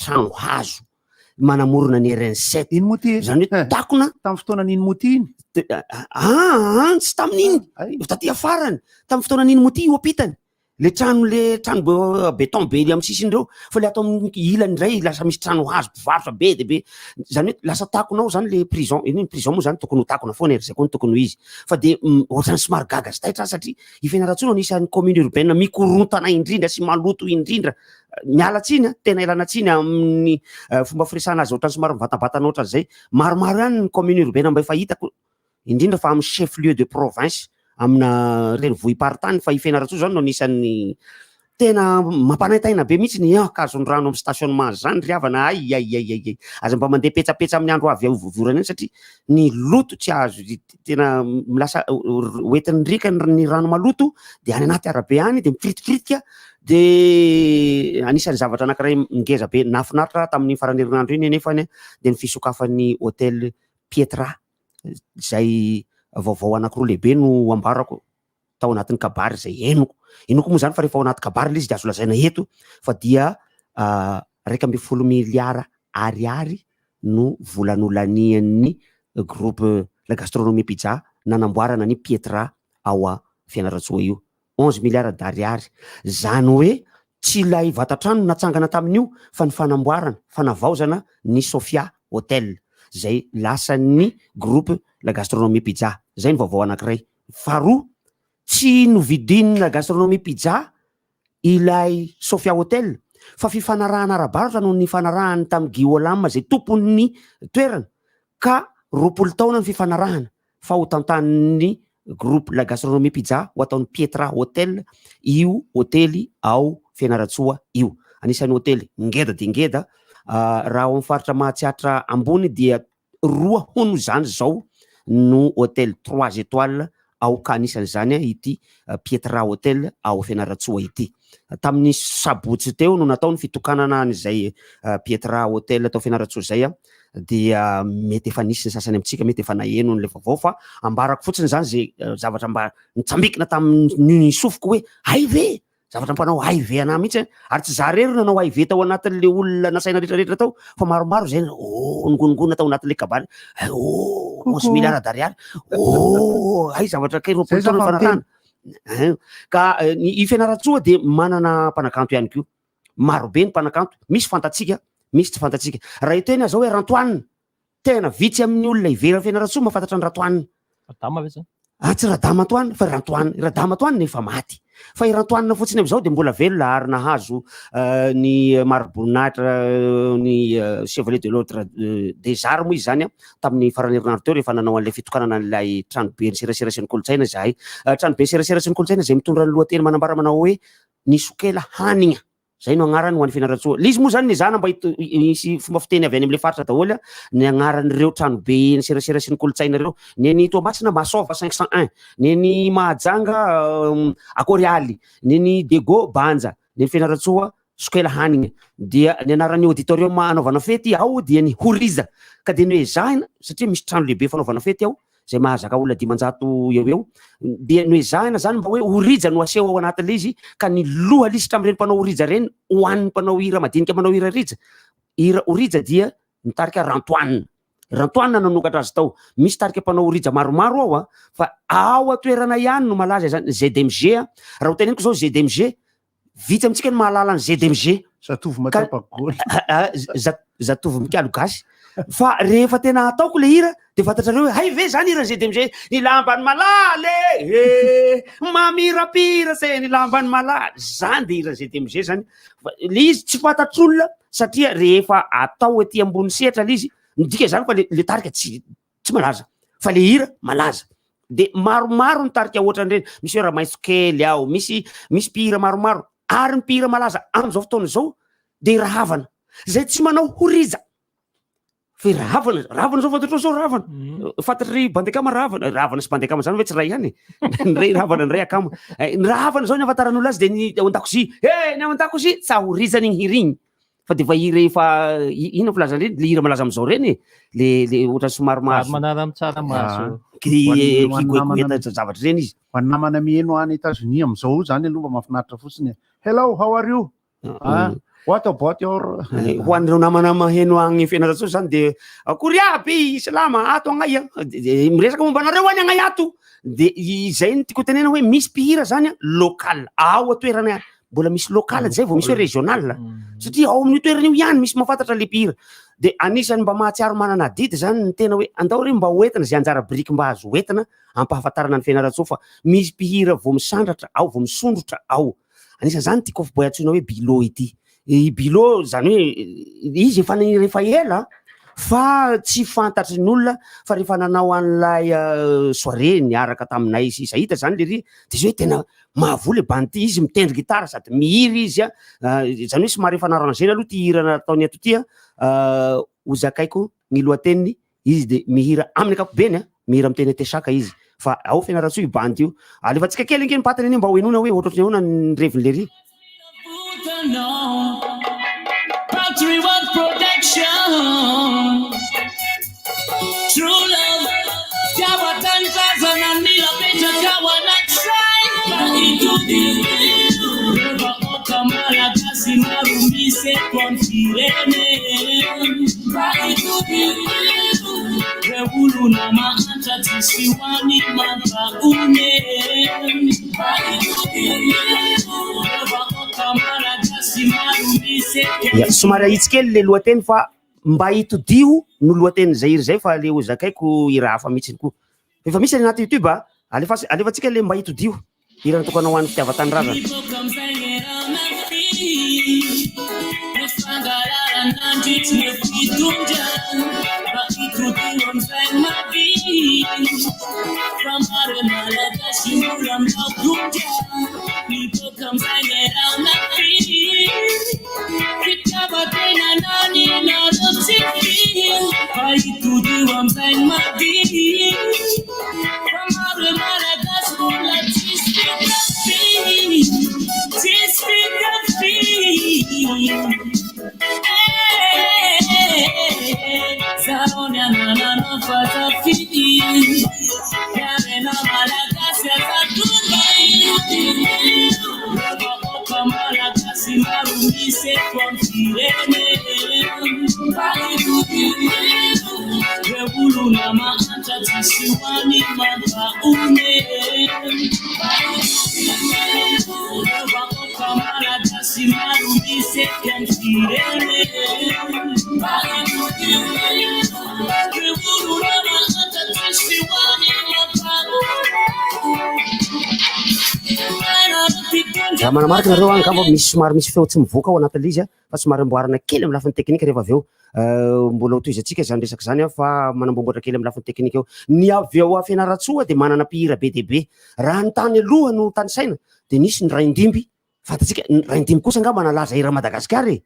trano hazo manamorona ny RN 7. Iny moa ty e? Izany hoe takona. Tamin'ny fotoanan'iny moa ty iny? Ah, tsy tamin'iny. Efa taty afarany. Tamin'ny fotoanan'iny moa ty io ampitany. Le trano le trano béton be amin'ny sisiny ireo fa le ato amin'ny ilany indray lasa misy trano hazo mpivarotra be dia be. Izany hoe lasa takona ao zany le prison. Iny prison moa zany tokony ho takona foana e, ry zay koa no tokony ho izy. Fa dia ohatran'ny somary gaga sy taitra aho satria i Fianarantsoa no anisan'ny commune urbaine mikorontana indrindra sy maloto indrindra Miala tsiny a, tena ialana tsiny amin'ny fomba firesahana azy ohatran'ny somary mivantambatana ohatran'izay. Maromaro ihany ny commune urbaine mba efa hitako, indrindra fa amin'ny chef lieu de province, amina renivohi-paritany fa i Fianarantsoa izany no anisan'ny tena mampanaintaina be mihitsy ny Ankazondrano amin'ny stationnement zany ry havana ay ay ay ay ay. Aza mba mandeha petsapetsa amin'ny andro avy orana iny satria ny loto tsy azo tena lasa hoentin'ny riaka ny rano maloto de any anaty arabe any de mifiritifiritika de anisan'ny zavatra anankiray ngeza be nahafinaritra tamin'ny faran'ny herinandro iny anefany de ny fisokafan'ny hôtel Pietra izay vaovao anankiroa lehibe no ambarako tao anatin'ny kabary izay henoko. Henoko moa izany fa rehefa ao anaty kabary ilay izy dia azo lazaina eto fa dia 11 miliara ariary no vola nolanian'ny groupe La Gastronomie Pizza nanamboarana ny Pietra ao Fianarantsoa io. 11 milliards d'ariary. Izany hoe tsy ilay vatan-trano natsangana tamin'io fa ny fanamboarana, fanavaozana ny Sofia Hotel izay lasan'ny groupe La Gastronomie Pizza. Izay ny vaovao anankiray. Faharoa, tsy novidian'ny La Gastronomie Pizza ilay Sofia Hotel fa fifanarahana ara-barotra no nifanarahany tamin'i Guy Olam izay tompon'ny toerana ka 20 taona ny fifanarahana fa ho tantanin'ny groupe La Gastronomie Pizza ho ataon'ny Pietra Hotel io hotely ao Fianarantsoa io. Anisan'ny hotely ngeda dia ngeda raha ao amin'ny faritra Mahatsiatra ambony dia roa hono izany izao no hôtel trois étoiles ao ka anisan'izany ity Pietra Hotel ao Fianarantsoa ity. Tamin'ny sabotsy teo no natao ny fitokanana an'izay Pietra Hotel tao Fianarantsoa izay dia mety efa nisy ny sasany amintsika mety efa naheno an'ilay vaovao fa ambarako fotsiny izany izay zavatra mba nitsambikina tamin'ny sofiko hoe hay ve? Zavatra mpanao HIV anah mihitsy an! Ary tsy za rery nanao HIV tao anatin'le olona nasaina retraretra tao fa maromaro zay oh ngonongona tao anatin'le kabary oh onze milliards d'ariary oh hay zavatra kay 20 taona nifanarahana. Ka i Fianarantsoa dia manana mpanakanto ihany koa. Marobe ny mpanakanto, misy fantatsika, misy tsy fantatsika. Raha hiteny aho zao hoe Rantoanina, tena vitsy amin'ny olona ivelan'i Fianarantsoa mahafantatra an'i Rantoanina. Radama ve zany? Ah, tsy Radama Antoine fa Rantoanina. I Radama Antoine efa maty. Fa i Rantoanina fotsiny amin'izao dia mbola velona ary nahazo ny mari-boninahitra ny Chevalier de l'Ordre des Arts moa izy izany tamin'ny faran'ny herinandro teo rehefa nanao an'ilay fitokanana an'ilay tranoben'ny serasera sy ny kolontsaina izahay. Tranoben'ny serasera sy ny kolontsaina izay mitondra ny lohateny manambara manao hoe Ny sokela hanigna. Zay no agnarany ho an'i Fianarantsoa. Le izy moa zany nezahana mba hisy fomba fiteny avy any amle faritra daholo ny agnaran'ireo tranobe ny serasera sy ny kolontsaina ireo. Ny an'i Toamasina Masova 501, ny an'i Mahajanga Akorialy, ny an'i Diego Banja, ny an'i Fianarantsoa Sokela Hanigna. Dia ny anaran'ny auditorium anaovana fety ao dia ny Horiza. Ka dia noezahina satria misy trano lehibe fanaovana fety ao izay mahazaka olona 500 eo eo, dia noezahina zany mba hoe horija no aseho ao anatin'ilay izy, ka ny loha lisitra amin'ireny mpanao horija ireny ho an'ny mpanao hira madinika manao hira rija, hira horija dia mitarika Rantoanina. Rantoanina no nanokatra azy tao. Misy tarika mpanao horija maromaro ao a, fa ao an-toerana ihany no malaza izany, ZMG a, raha ho teneniko izao ZMG, Vitsy amintsika ny mahalala ny ZMG. Zatovo matsapa goal. Zatovo mikalo gasy. Fa rehefa tena ataoko le hira de fantatrareo hoe hay ve zany hiran'ny ZMG? Ny lamban'ny malala e, mamirapira se ny lamban'ny malala. Zany de hiran'ny ZMG zany. Fa le izy tsy fantatr'olona satria rehefa atao ety ambony sehatra le izy, midika zany fa le tarika tsy tsy malaza fa le hira malaza de maromaro ny tarika ohatran'ireny misy hoe ramaitso kely ao misy misy mpihira maromaro ary ny mpihira malaza am'izao fotoana izao de rahavana zay tsy manao horija fa i rahavana rahavana zao fantatrao zao rahavana mm. fantatry bandekama rahavana rahavana sy bandekama zany hoe tsy ray ihany ny ray rahavana ny ray akama eh, ny rahavana zao ny afantaran'olo azy de ny ao an-dakozia e ny ao an-dakozia tsa horizany igny hirigny Fa de efa hira efa inona filazana ireny le hira malaza amizao reny e le le ohatran'ny somary mahazo manala amin'ny tsaramaso kigoegoeta zavatra ireny izy. Ho an'ny namana miheno any Etazonia amizao zany aloha mba mahafinaritra fotsiny e. Hello, how are you? Ah, what about your Ho an'ireo namana maheno agny Fianarantsoa zany de akory aby salama ato agnay a. De miresaka momba anareo any agnay ato. De izay no tiako tenena hoe misy mpihira zany a local ao an-toerana mbola misy local zay vao misy hoe régional satria ao amin'io toerana io ihany misy mahafantatra le mpihira de anisan'ny mba mahatsiaro manana adidy zany ny tena hoe andao re mba hoentina zay anjara biriky mba azo hoentina ampahafantarana ny Fianarantsoa fa misy mpihira vao misandratra ao vao misondrotra ao anisan'izany ity kôfy boy antsoina hoe Bilo ity i Bilo zany hoe izy efa nihira efa ela fa tsy fantatry ny olona fa rehefa nanao an'ilay soirée niaraka taminay sy Zahita zany le ry de zay hoe tena Mahavoa le bandy ty, izy mitendry gitara sady mihira izy a, zany hoe somary efa n'arranger-na aloha ty hira nataony ato ty a, ho zakaiko ny lohateniny, izy de mihira amin'ny ankapobeny a, mihira amin'ny teny Antesaka izy, fa ao Fianarantsoa io bandy io, alefantsika kely ange ny patiny anie mba ho henoina hoe ohatrohatry ny ahoana ny reviny lery. Patriot Production True love Fitiavan-tanindrazana mila apetraka ao anaty saina Ireo vahoaka malagasy maro misy eto amin'ny firenena Ireo olona mahantra tsisy hoany mampahonena Ya, somary ahitsy kely le lohateny fa mba hitodiho no lohatenin'izay hira izay fa le ho zakaiko hira hafa mihitsy koa. Efa misy any anaty YouTube a, alefa alefantsika le mba hitodiho, hira natokana ho an'ny fitiavan-tanindrazana. eto amin'ny firenena. Mba henoy ireo olona mahantra tsisy hohanina mampahory. Raha manamarika nareo angamba misy somary misy feo tsy mivoaka ao anatin'ilay izy fa somary amboarina kely amin'ny lafiny teknika rehefa avy eo. Mbola ho tohizantsika izany resaka izany fa manamboamboatra kely amin'ny lafiny teknika eo. Ny avy ao Fianarantsoa dia manana mpihira be dia be. Raha ny tany aloha no tanisaina dia nisy ny Raindimby, fantatsika, ny Raindimby kosa angamba nalaza eran'i Madagasikara e!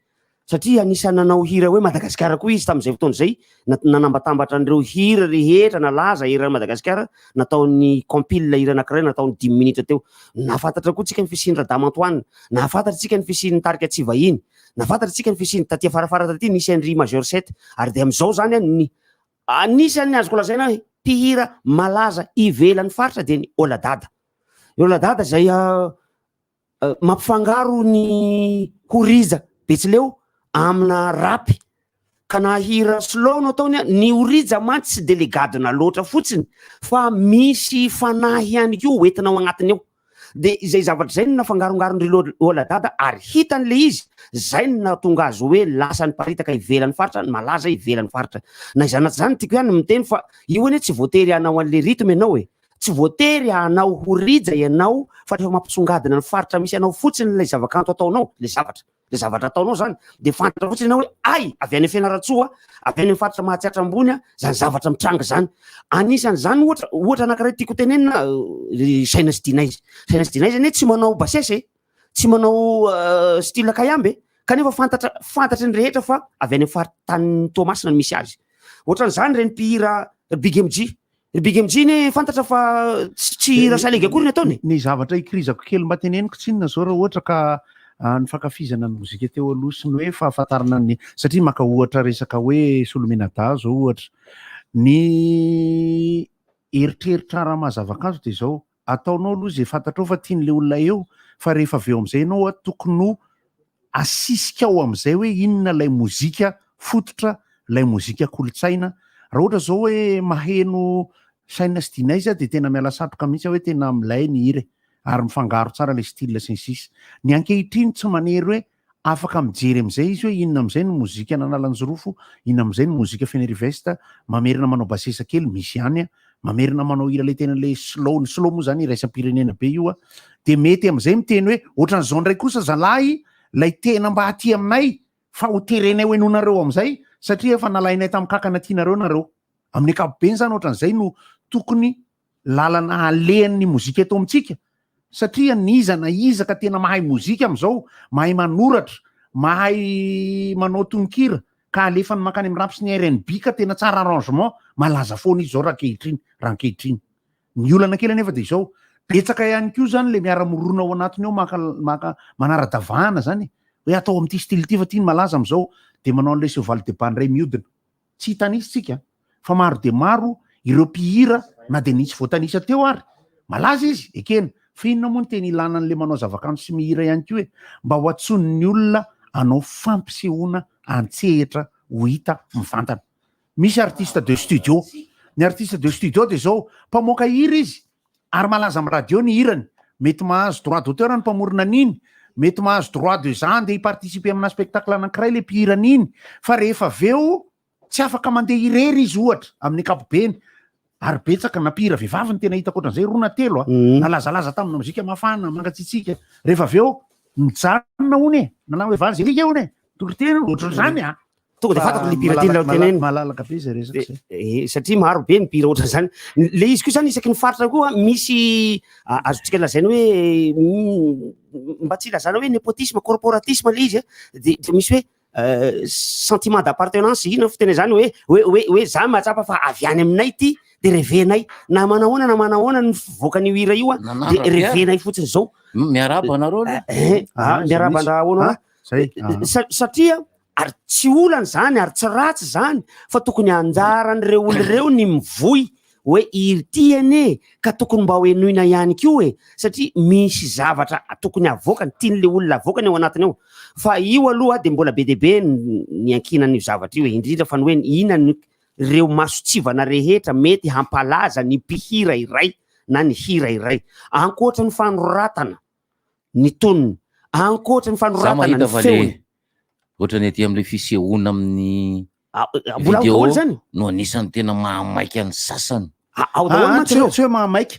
Satria anisan'ny nanao hira hoe Madagasikara koa izy tamin'izay fotoana izay, nanambatambatra an'ireo hira rehetra nalaza eran'i Madagasikara, nataony compile hira anankiray nataony dimy minitra teo. Nahafantatra koa tsika ny fisian'i Radama Antoine, nahafantatra tsika ny fisian'ny tarika Tsy Vahiny, nahafantatra tsika ny fisian'ny taty afarafara taty nisy an'i Major 7. Ary dia amin'izao izany an, ny anisan'ny azoko lazaina hoe mpihira malaza ivelan'ny faritra dia ny Oladada. I Oladada izay mampifangaro ny horija betsileo amina rap ka na hira slow no ataony ny horija mantsy tsy de le gadona loatra fotsiny fa misy fanahy ihany koa hoentina ao agnatiny ao de izay zavatra izay no nafangarongaron-dry Oladada ary hitany le izy zay no nahatonga azy hoe lasa niparitaka ivelan'ny faritra malaza ivelan'ny faritra na izany na tsy izany tiako ihany ny miteny fa io anie tsy voatery hanao an'le rythme ianao e Tsy voatery hanao ho rija ianao fa rehefa mampisongadina ny faritra misy anao fotsiny ilay zavakanto ataonao, ilay zavatra, ilay zavatra ataonao izany dia fantatra fotsiny ianao hoe hay avy any Fianarantsoa, avy any amin'ny faritra Mahatsiatra Ambony izany zavatra mitranga izany. Anisan'izany ohatra, ohatra anankiray tiako tenenina ry Saina sy Dinaizy. Saina sy Dinaizy anie tsy manao bassesse e, tsy manao style kayamba e, kanefa fantatra, fantatry ny rehetra fa avy any amin'ny faritanin'i Toamasina no misy azy. Ohatran'izany ireny mpihira ry Big MJ, Ry Big MJ anie fantatra fa tsy hira salegy akory ny ataony e. Ny zavatra ikirizako kely mba teneniko tsinona zao raha ohatra ka ny fankafizana ny mozika teo aloha sy ny hoe fahafantarana ny satria maka ohatra resaka hoe Solomenadahy zao ohatra ny eritreritra raha maha zava-kanto dia izao ataonao aloha izay fantatrao fa tian'ilay olona eo fa rehefa avy eo amin'izay ianao tokony ho asisika ao amin'izay hoe inona ilay mozika fototra, ilay mozika kolontsaina. Raha ohatra izao hoe maheno Shine sy Dinaise aho dia tena miala satroka mihitsy aho hoe tena milay ny hira e, ary mifangaro tsara ilay style sy ny sisa. Ny ankehitriny tsy manery hoe afaka mijery amin'izay izy hoe inona amin'izay no mozika an'Analanjirofo, inona amin'izay no mozika Fenerive-Est, mamerina manao basesa kely, misy ihany an, mamerina manao hira ilay tena ilay slow, ny slow moa izany iraisam-pirenena be io an, dia mety amin'izay miteny hoe ohatran'izao indray kosa zalahy ilay tena mba aty aminay fa ho terenay ho henoinareo amin'izay satria efa nalainay tamin'ny kankana tianareo nareo. Amin'ny ankapobeny izany ohatran'izay no tokony lalana alehan'ny mozika eto amintsika satria n'iza na iza ka tena mahay mozika amin'izao, mahay manoratra, mahay manao tononkira ka alefany mankany amin'ny rap sy ny rnb ka tena tsara arrangement, malaza foana izy izao raha ankehitriny, raha ankehitriny. Ny olana kely anefa dia izao, betsaka ihany koa izany ilay miara-mirona ao anatiny ao maka maka manara-davahana izany e, hoe atao amin'ity style ity fa ity no malaza amin'izao, dia manao an'ilay cheval de bas indray mihodina. Tsy hitanisa isika fa maro dia maro ireo mpihira na dia nisy voatanisa teo ary. Malaza izy, ekena, fa inona moa no tena ilana an'ilay manao zavakanto sy mihira ihany koa e? Mba ho antsoin'ny olona hanao fampisehoana an-tsehatra ho hita mivantana. Misy artiste de studio. Ny artiste de studio dia izao, mpamoaka hira izy ary malaza amin'ny radio ny hirany. Mety mahazo droit d'auteur ny mpamorona an'iny, mety mahazo droit de za andeha hi-participer amina spectacle anankiray ilay mpihira an'iny, fa rehefa avy eo tsy afaka mandeha irery izy ohatra amin'ny ankapobeny. Ary betsaka na mpihira vehivavy no tena hitako ohatran'izay, roa na telo a, nalazalaza tamina mozika mafana, mangatsiatsiaka, rehefa avy eo mijanona hono e, nanao hoe vazy alika hono e, toriteny ohatran'izany a. Tonga dia fantako le mpihira tianao tenenina. Malalaka be izay resaka izay. Eh, satria maro be ny mpihira ohatran'izany. Le izy koa zany isaky ny faritra koa misy azontsika lazaina hoe mba tsy ilazana hoe népotisme, corporatisme le izy a, de de misy hoe sentiment d'appartenance, inona fiteny izany hoe hoe hoe hoe za mahatsapa fa avy any aminay ity de revenay na manahoana na manahoana ny fivoakan'io hira io a, de revenay fotsiny zao. Miarahaba anareo aloha. Eh, ah, miarahaba an-dRahoana. Ah, zay. Satria ary tsy olana izany ary tsy ratsy izany fa tokony anjaran'ireo olona ireo ny mivoy hoe ity anie ka tokony mba ho henoina ihany koa e satria misy zavatra tokony avoakany tian'le olona avoakany ao anatiny ao fa io aloha dia mbola be dia be ny ankinan'io zavatra io e indrindra fa ny hoe inona ny ireo mason-tsivana rehetra mety hampalaza ny mpihira iray na ny hira iray ankoatra ny fanoratana ny tonony ankoatra ny Za fanoratana mahita ny fa le feony. Ohatran'ny aty amin'ilay fisehoana amin'ny mbola ao vidéo daholo zany? no anisan'ny tena mahamaika ny sasany. Ao daholo Ah, mantsy tsy ireo. tsy hoe mahamaika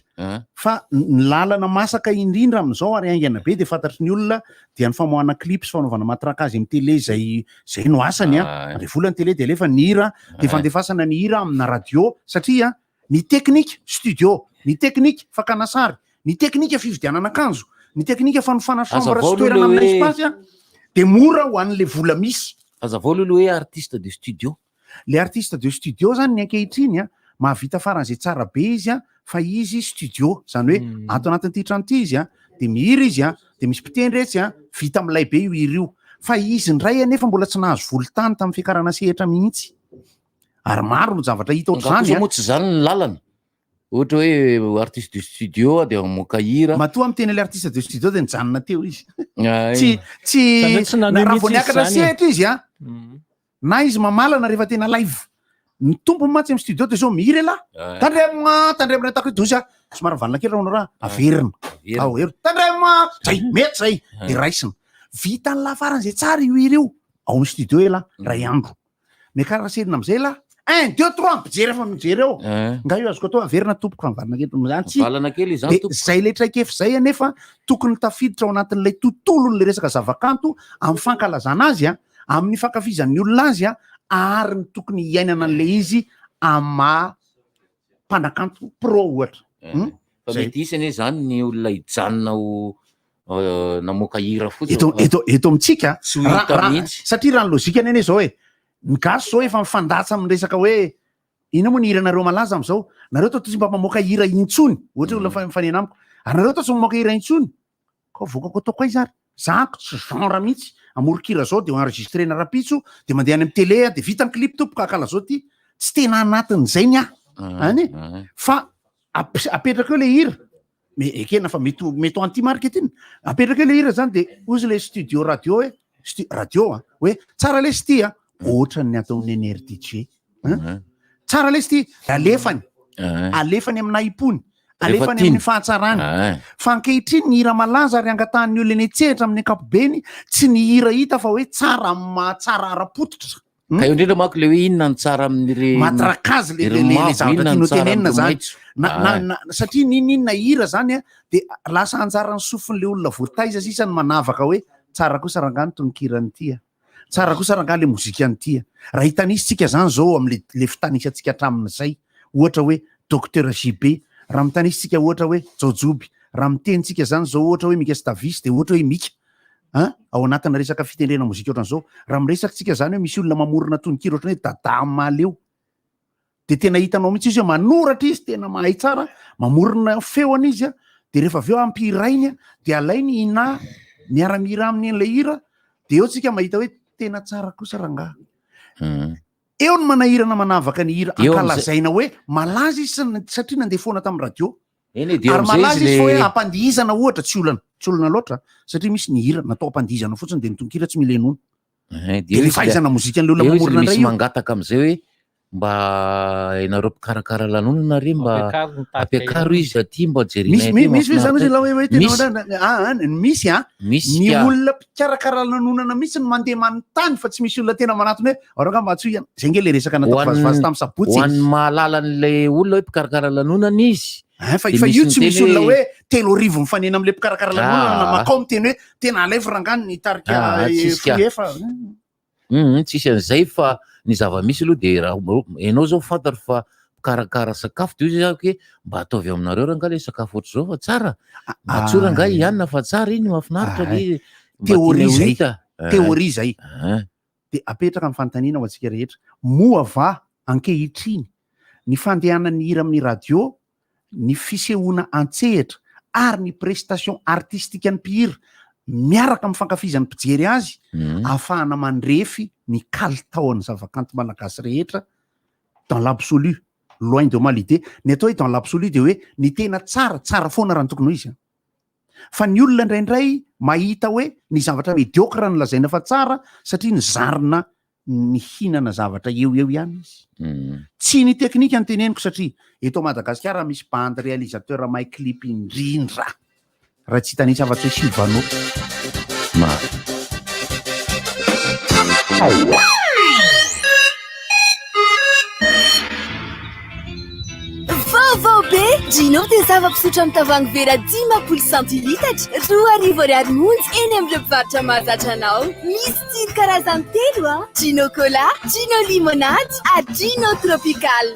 fa ny lalana masaka indrindra amin'izao ary haingana be dia fantatry ny olona dia ny famoahana clip sy fanaovana matraquage amin'ny télé izay izay no asany a. Mandray vola ny télé dia alefa ny hira dia fandefasana ny hira amina radio satria ny teknika studio, ny teknika fakana sary, ny teknika fividianana akanjo, ny teknika fanofana chambre Hazavao sy aloha toerana le amina hoe- espace a dia mora ho an'le vola misy. Hazavao aloha le hoe artiste de studio. Le artiste de studio zany ny ankehitriny a, mahavita faran'izay tsara be izy a, fa izy studio, zany hoe ato anatin'ity trano ity izy a, de mihira izy a, de misy mpitendry etsy a, vita milay be io hira io. Fa izy indray anefa mbola tsy nahazo volon-tany tamin'ny fiakarana sehatra mihitsy. Ary maro ny zavatra hita Angaha ohatr'izany kosa a. moa tsy zany ny lalana? Ohatra hoe artiste de studio dia mamoaka hira. Matoa miteny ilay artiste de studio dia nijanona teo izy. Ay. Tsy tsy Zany hoe tsy na naneho raha vao mihitsy izy niakatra zany e. sehatra izy a, na izy mamalana rehefa tena live. Ny tompony mantsy amin'ny studio dia zao mihira elah. Ay. Tandremo a, tandremo re tako dozy a. Somary mivalona kely raha hono raha averina. Averina. Ao ero. Tandremo a, zay mety zay Ay. dia raisina. Vitan'ny lahy faran'izay tsara io hira io ao amin'ny studio elah, ray andro. Miakara serina amizay lah. Un, deux, trois, mpijery efa mijery eo. Nga io azoko atao averina tompoko fa mivalana kely zany tsy. Mivalana kely izany De tompoko. Zay le traikefa zay anefa tokony tafiditra ao anatin'ilay tontolon'ilay resaka zavakanto amin'ny fankalazana azy a, amin'ny fankafizan'ny olona azy a, ary ny tokony hiainana an'ilay izy amin'ny maha mpanakanto pro ohatra. Hmm? Fa Zay. mety hisy anie zany ny olona hijanona ho namoaka hira fotsiny. Eto fa eto eto amintsika Tsy ho raha- hita raha- mihitsy. satria raha ny lojika anie zao e, ny gasy zao efa mifandatsa amin'ny resaka hoe inona moa ny hiranareo malaza amin'izao, nareo toa tsy mba mamoaka hira intsony, ohatra hoe olona mifanena amiko, ary nareo toa tsy mamoaka hira intsony, ka avoakako ataoko aiza ary, za tsy genre mihitsy, amoron-kira zao de enregistrena rahampitso, de mandeha any amin'ny télé de vita ny clip tompoko akalazao ty, tsy tena anatin'izay ny ahy, any e, fa apetraka eo le hira, me ekena fa mety ho mety ho anti marketing, apetraka eo le hira zany de hozy le studio radio hoe radio a, hoe tsara lesy ty a, ohatran'ny ataon'ny NRDJ, hein? Tsara lesy ty, alefany, alefany amin'ny nahim-pony, Rehefa alefany tiany. amin'ny fahatsarany. Fa ankehitriny ny hira malaza ary angatahan'ny olona eny an-tsehatra amin'ny ankapobeny, tsy ny hira hita fa hoe tsara amin'ny mahatsara ara-pototra. Ka eo indrindra manko le hoe inona ny tsara amin'ireny Matrakazy le ireo le le mavo, zavatra inona tianao ny tsara tenenina amin'ireo zany. maitso. Na, na, Ah. na, satria n'inon'inona hira zany a, de lasa anjaran'ny sofin'le olona voataiza sisa ny manavaka hoe tsara kosa rangahy ny tononkiran'ity a. Tsara kosa rangahy le mozikan'ity a. Raha hitanisa tsika zany zao am'le le fitanisantsika hatramin'izay, ohatra hoe Docteur JB, raha mitanisa tsika ohatra hoe Jaojoby, raha miteny tsika zany zao ohatra hoe Mika sy Davis de ohatra hoe Mika. An! Ao anatina resaka fitendrena mozika ohatran'izao, raha miresaka tsika zany hoe misy olona mamorona tononkira ohatran'ny hoe Dada Mahaleo, de tena hitanao mihitsy izy hoe manoratra izy, tena mahay tsara, mamorona feony izy an, de rehefa avy eo ampihirainy an, de alainy Inah miara-mihira aminy an'ilay hira, de eo tsika mahita hoe tena tsara kosa rangaha. Eo ny manahirana manavaka ny hira Eo am'zay- ankalazaina hoe malaza izy satria nandeha foana tamin'ny radio. Eny e, dia Ary am'zay malaza izy izy fa hoe le ampandihizana ohatra, tsy olana, tsy olana loatra satria misy ny hira natao ampandihizana fotsiny dia ny tononkira tsy mila henoina. Eh, Dia dia le eo izy le fahaizana mozikan'ilay olona eo izy le mamorona misy indray io. mangataka am'zay hoe mba ianareo mpikarakara lanonana re mba Ampiakaro ny tarika ampiakaro io. izy aty mba jerenay Misy aty mi- misy ve zany mahafinaritra hoe hoe hoe tena Misy. hoe ah, ah, misy an. Misy Ny ka. olona mpikarakara lanonana mihitsy no mandeha manontany fa tsy misy olona tena manatona hoe ao rangahy mba antsoy ianao. Zay nge le resaka Ho nataoko an'ny vazivazy tamin'ny sabotsy ho e. an'ny mahalala an'ilay olona hoe mpikarakara lanonana izy. Hein, fa Dia fa misy io tsy miteny misy olona hoe hoe 3000 mifanena amin'ilay mpikarakara lanonana na Ah. makao miteny hoe tena alaivo rangahy ny tarika Ah, tsisy ka. efa. Tsisy an'izay fa ny zava-misy aloha dia raha ianao zao fantatro fa mpikarakara sakafo dia hoy izy hoe mba ataovy aminareo rangahy ilay sakafo ohatr'izao fa tsara. Mba tsoa rangahy ihanina fa tsara iny, mahafinaritra Ah, ilay izy. Mba Théorie tianay ho zay. hita. Ah. Théorie zay. Ah. Dia apetraka ny fanontaniana ho antsika rehetra. Moa va ankehitriny ny fandehanan'ny hira amin'ny radio, ny fisehoana an-tsehatra ary ny prestation artistique ny mpihira miaraka amin'ny fankafizan'ny mpijery azy ahafahana mandrefy ny kalitaon'ny zavakanto malagasy rehetra dans l'absolu, loin de moi l'idée. Ny atao hoe dans l'absolu dia hoe ny tena tsara, tsara foana raha ny tokony ho izy. Fa ny olona indraindray mahita hoe ny zavatra médiocre no lazaina fa tsara satria nizarina nihinana zavatra eo eo ihany izy. Tsy ny teknika no teneniko satria eto Madagasikara misy bandy réalisateur mahay clip indrindra raha tsy hitanisa afa-tsy hoe Silvano. Marina. Vaovao be! Gino dia zava-pisotro amin'ny tavoahangy vera 50 centilitatra, 2000 ariary monja eny amin'ireo mpivarotra mahazatra anao. Misy tsiro karazany telo a! Gino Cola, Gino Limonade ary Gino Tropical.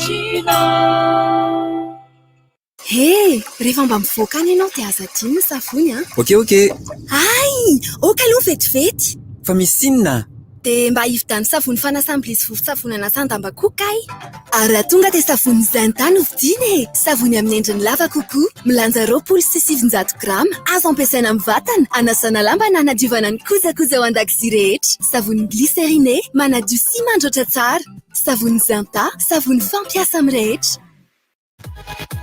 Gino! He! Rehefa mba mivoaka any ianao dia aza adino ny savony an! Ok ok! Hay! Ok aloha vetivety! Fa misy inona? Dia mba hividiano savony fanasam-bilia sy vovon-tsavony anasan-damba koa kay! Ary raha tonga dia savony Zinta no vidiana e! Savony amin'ny endriny lava kokoa, milanja 920 grama, azo ampiasaina amin'ny vatana, anasana lamba na hanadiovana ny kojakoja ao an-dakozia rehetra. Savony glycériné, manadio sy mandroatra tsara. Savony Zinta, savony fampiasa amin'ny rehetra.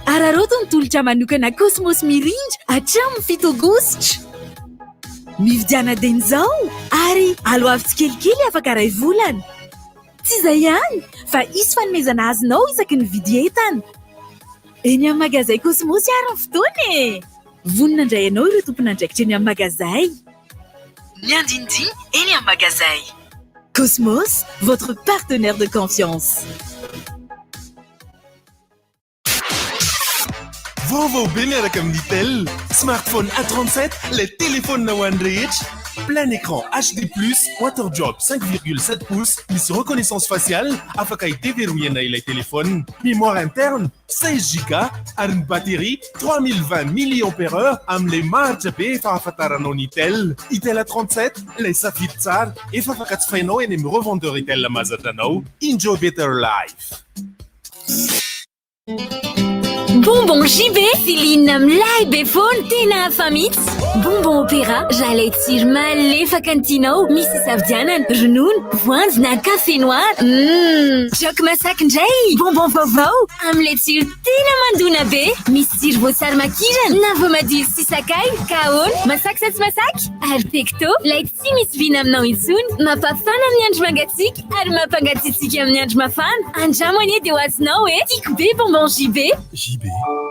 Araraoty ny tolotra manokana Cosmos Mirindra hatramin'ny 7 aogositra. Mividiana dieny izao ary aloavy tsikelikely afaka iray volana. Tsy izay ihany fa hisy fanomezana azonao isaky ny vidy entana. Eny amin'ny magazay Cosmos ary ny fotoana e! Vonona handray anao ireo tompon'andraikitra eny amin'ny magazay. Ny andinindiny eny amin'ny magazay. Cosmos, votre partenaire de confiance. Vaovao be miaraka amin'ny Itel. Smartphone A37, ilay telefaonina ho an'ny rehetra. Plein écran HD plus, waterdrop 5,7 pouces, misy reconnaissance faciale, afaka hi-déverrouiller-na ilay telefaonina. Mémoire interne 16 giga ary ny batterie 3020 milliampère heure amin'ilay maharitra be efa ahafantaranao ny Itel. Itel A37, ilay safidy tsara, efa afaka jifainao eny amin'ny revendeur Itel mahazatra anao. Enjoy better life. Bonbon JB, filinina milay be foana, tena hafa mihitsy. Bonbon opéra, raha ilay tsiro malefaka ny tianao, misy isafidianana, ronono, voanjo na café noir. Mmm, Joke masaky indray, bonbon vaovao, amin'ilay tsiro tena mandona be. Misy tsiro voasary makirana na voamadilo sy sakay, ka ahoana, masaky sa tsy masaky? Ary pecto, ilay tsy misy vina aminao intsony, mampafana amin'ny andro mangatsiaka. Ary mampangatsiatsiaka amin'ny andro mafana. Andramo anie dia ho azonao e! Tiako be bonbon JB. JB,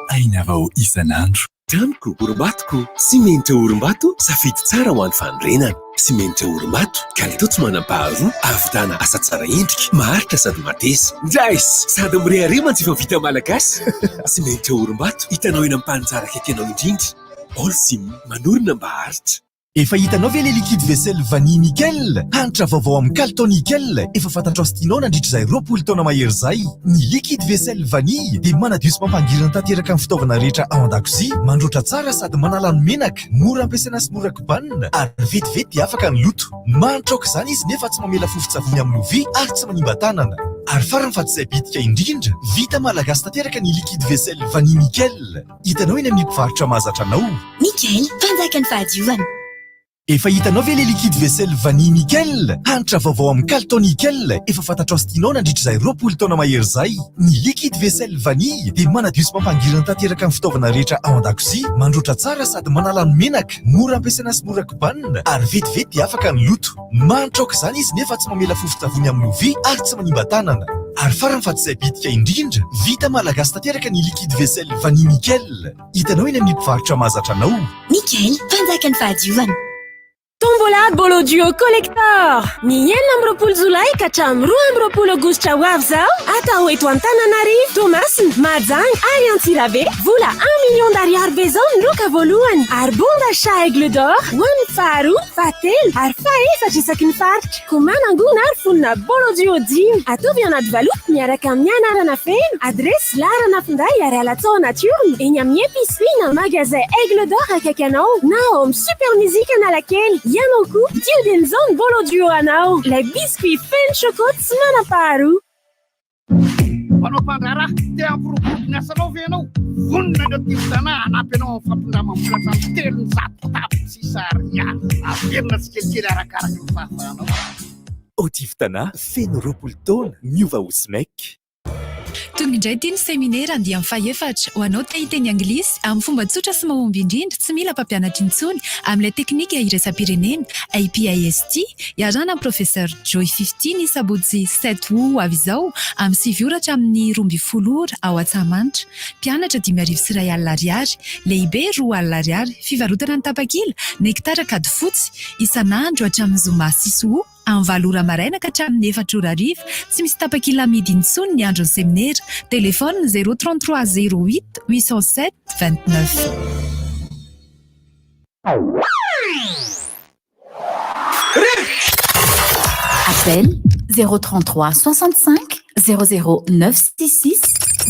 aina vao isan'andro. Tranoko, orimbatoko, simenitra orimbato, safidy tsara ho an'ny fanorenana. Simenitra orimbato, kalitao tsy manam-paharoa, ahavitana asa tsara endrika, maharitra sady mateza. Njais! Sady mirehareha mantsy efa vita malagasy. Simenitra orimbato, hitanao eny amin'ny mpaninjara akaiky anao indrindra. Holcim, manorina mba haharitra. Efa hitanao ve ilay liquide vaisselle vanille nickel? Hanitra vaovao amin'ny kalitao nickel efa fantatrao sy tianao nandritra izay 20 taona mahery izay. Ny liquide vaisselle vanille dia manadio sy mampangirana tanteraka ny fitaovana rehetra ao an-dakozia, mandroatra tsara sady manala ny menaka, mora ampiasaina sy mora kobanina ary vetivety dia afaka ny loto. Manitra aoka izany izy nefa tsy mamela fofon-tsavony amin'ny lovia ary tsy manimba tanana. Ary farany fa tsy izay bitika indrindra, vita malagasy tanteraka ny liquide vaisselle vanille nickel. Hitanao eny amin'ny mpivarotra mahazatra anao. Nickel, mpanjakan'ny fahadiovana. Efa hitanao ve ilay liquide vaisselle vanille nickel? Hanitra vaovao amin'ny kalitao nickel efa fantatrao sy tianao nandritra izay 20 taona mahery izay. Ny liquide vaisselle vanille dia manadio sy mampangirana tanteraka ny fitaovana rehetra ao an-dakozia, mandroatra tsara sady manala ny menaka, mora ampiasaina sy mora kobanina ary vetivety dia afaka ny loto. Manitra aoka izany izy nefa tsy mamela fofon-tsavony amin'ny lovia ary tsy manimba tanana. Ary farany fa tsy izay bitika indrindra, vita malagasy tanteraka ny liquide vaisselle vanille nickel. Hitanao eny amin'ny mpivarotra mahazatra anao. Nickel, mpanjakan'ny fahadiovana. Tombola Bolo Duo Collector! Ny 26 jolay ka hatramin'ny 22 aogositra ho avy izao, atao eto Antananarivo, Toamasina, Mahajanga ary Antsirabe. Vola un million d'ariary be izao ny loka voalohany ary bon d'achat Aigle d'Or ho an'ny faharoa, fahatelo ary fahefatra isaky ny faritra. Koa manangona ary fonona Bolo Duo dimy. Ataovy anaty valopy miaraka amin'ny anarana feno, adiresy, laharana finday ary alatsao anaty urne eny amin'ny épicerie na magasin Aigle d'Or akaiky anao na ao amin'ny Super Music Analakely. Ianao koa, dio dieny izao ny Bolo Duo anao, ilay biscuit feno choco tsy manam-paharoa. Mpanao mpandraharaha, te hampiroborobo ny asanao ve ianao? Vonona ny Otif Tana hanampy anao amin'ny fampindramam-bola hatramin'ny 300 tapitrisa ariary. Averina tsikelikely arakaraka ny fahafahanao. Otif Tana, feno 20 taona, miova ho Smec. Tonga indray ity ny seminera andiany fahefatra ho anao te hiteny anglisy amin'ny fomba tsotra sy mahomby indrindra tsy mila mpampianatra intsony amin'ilay teknika iraisam-pirenena APIST iarahana amin'ny Professeur Joy Fifty ny sabotsy sept août ho avy izao amin'ny sivy ora hatramin'ny 12 ora ao Antsahamanitra. Mpianatra 1500 ariary, lehibe 20 ariary, fivarotana ny tapakila, Nectar Ankadifotsy, isan'andro hatramin'ny zoma six août amin'ny valo ora maraina ka hatramin'ny efatra ora hariva, tsy misy tapakila amidy intsony ny andron'ny seminera, téléphone 0 33 08 807 29. Appel 033 65 00 966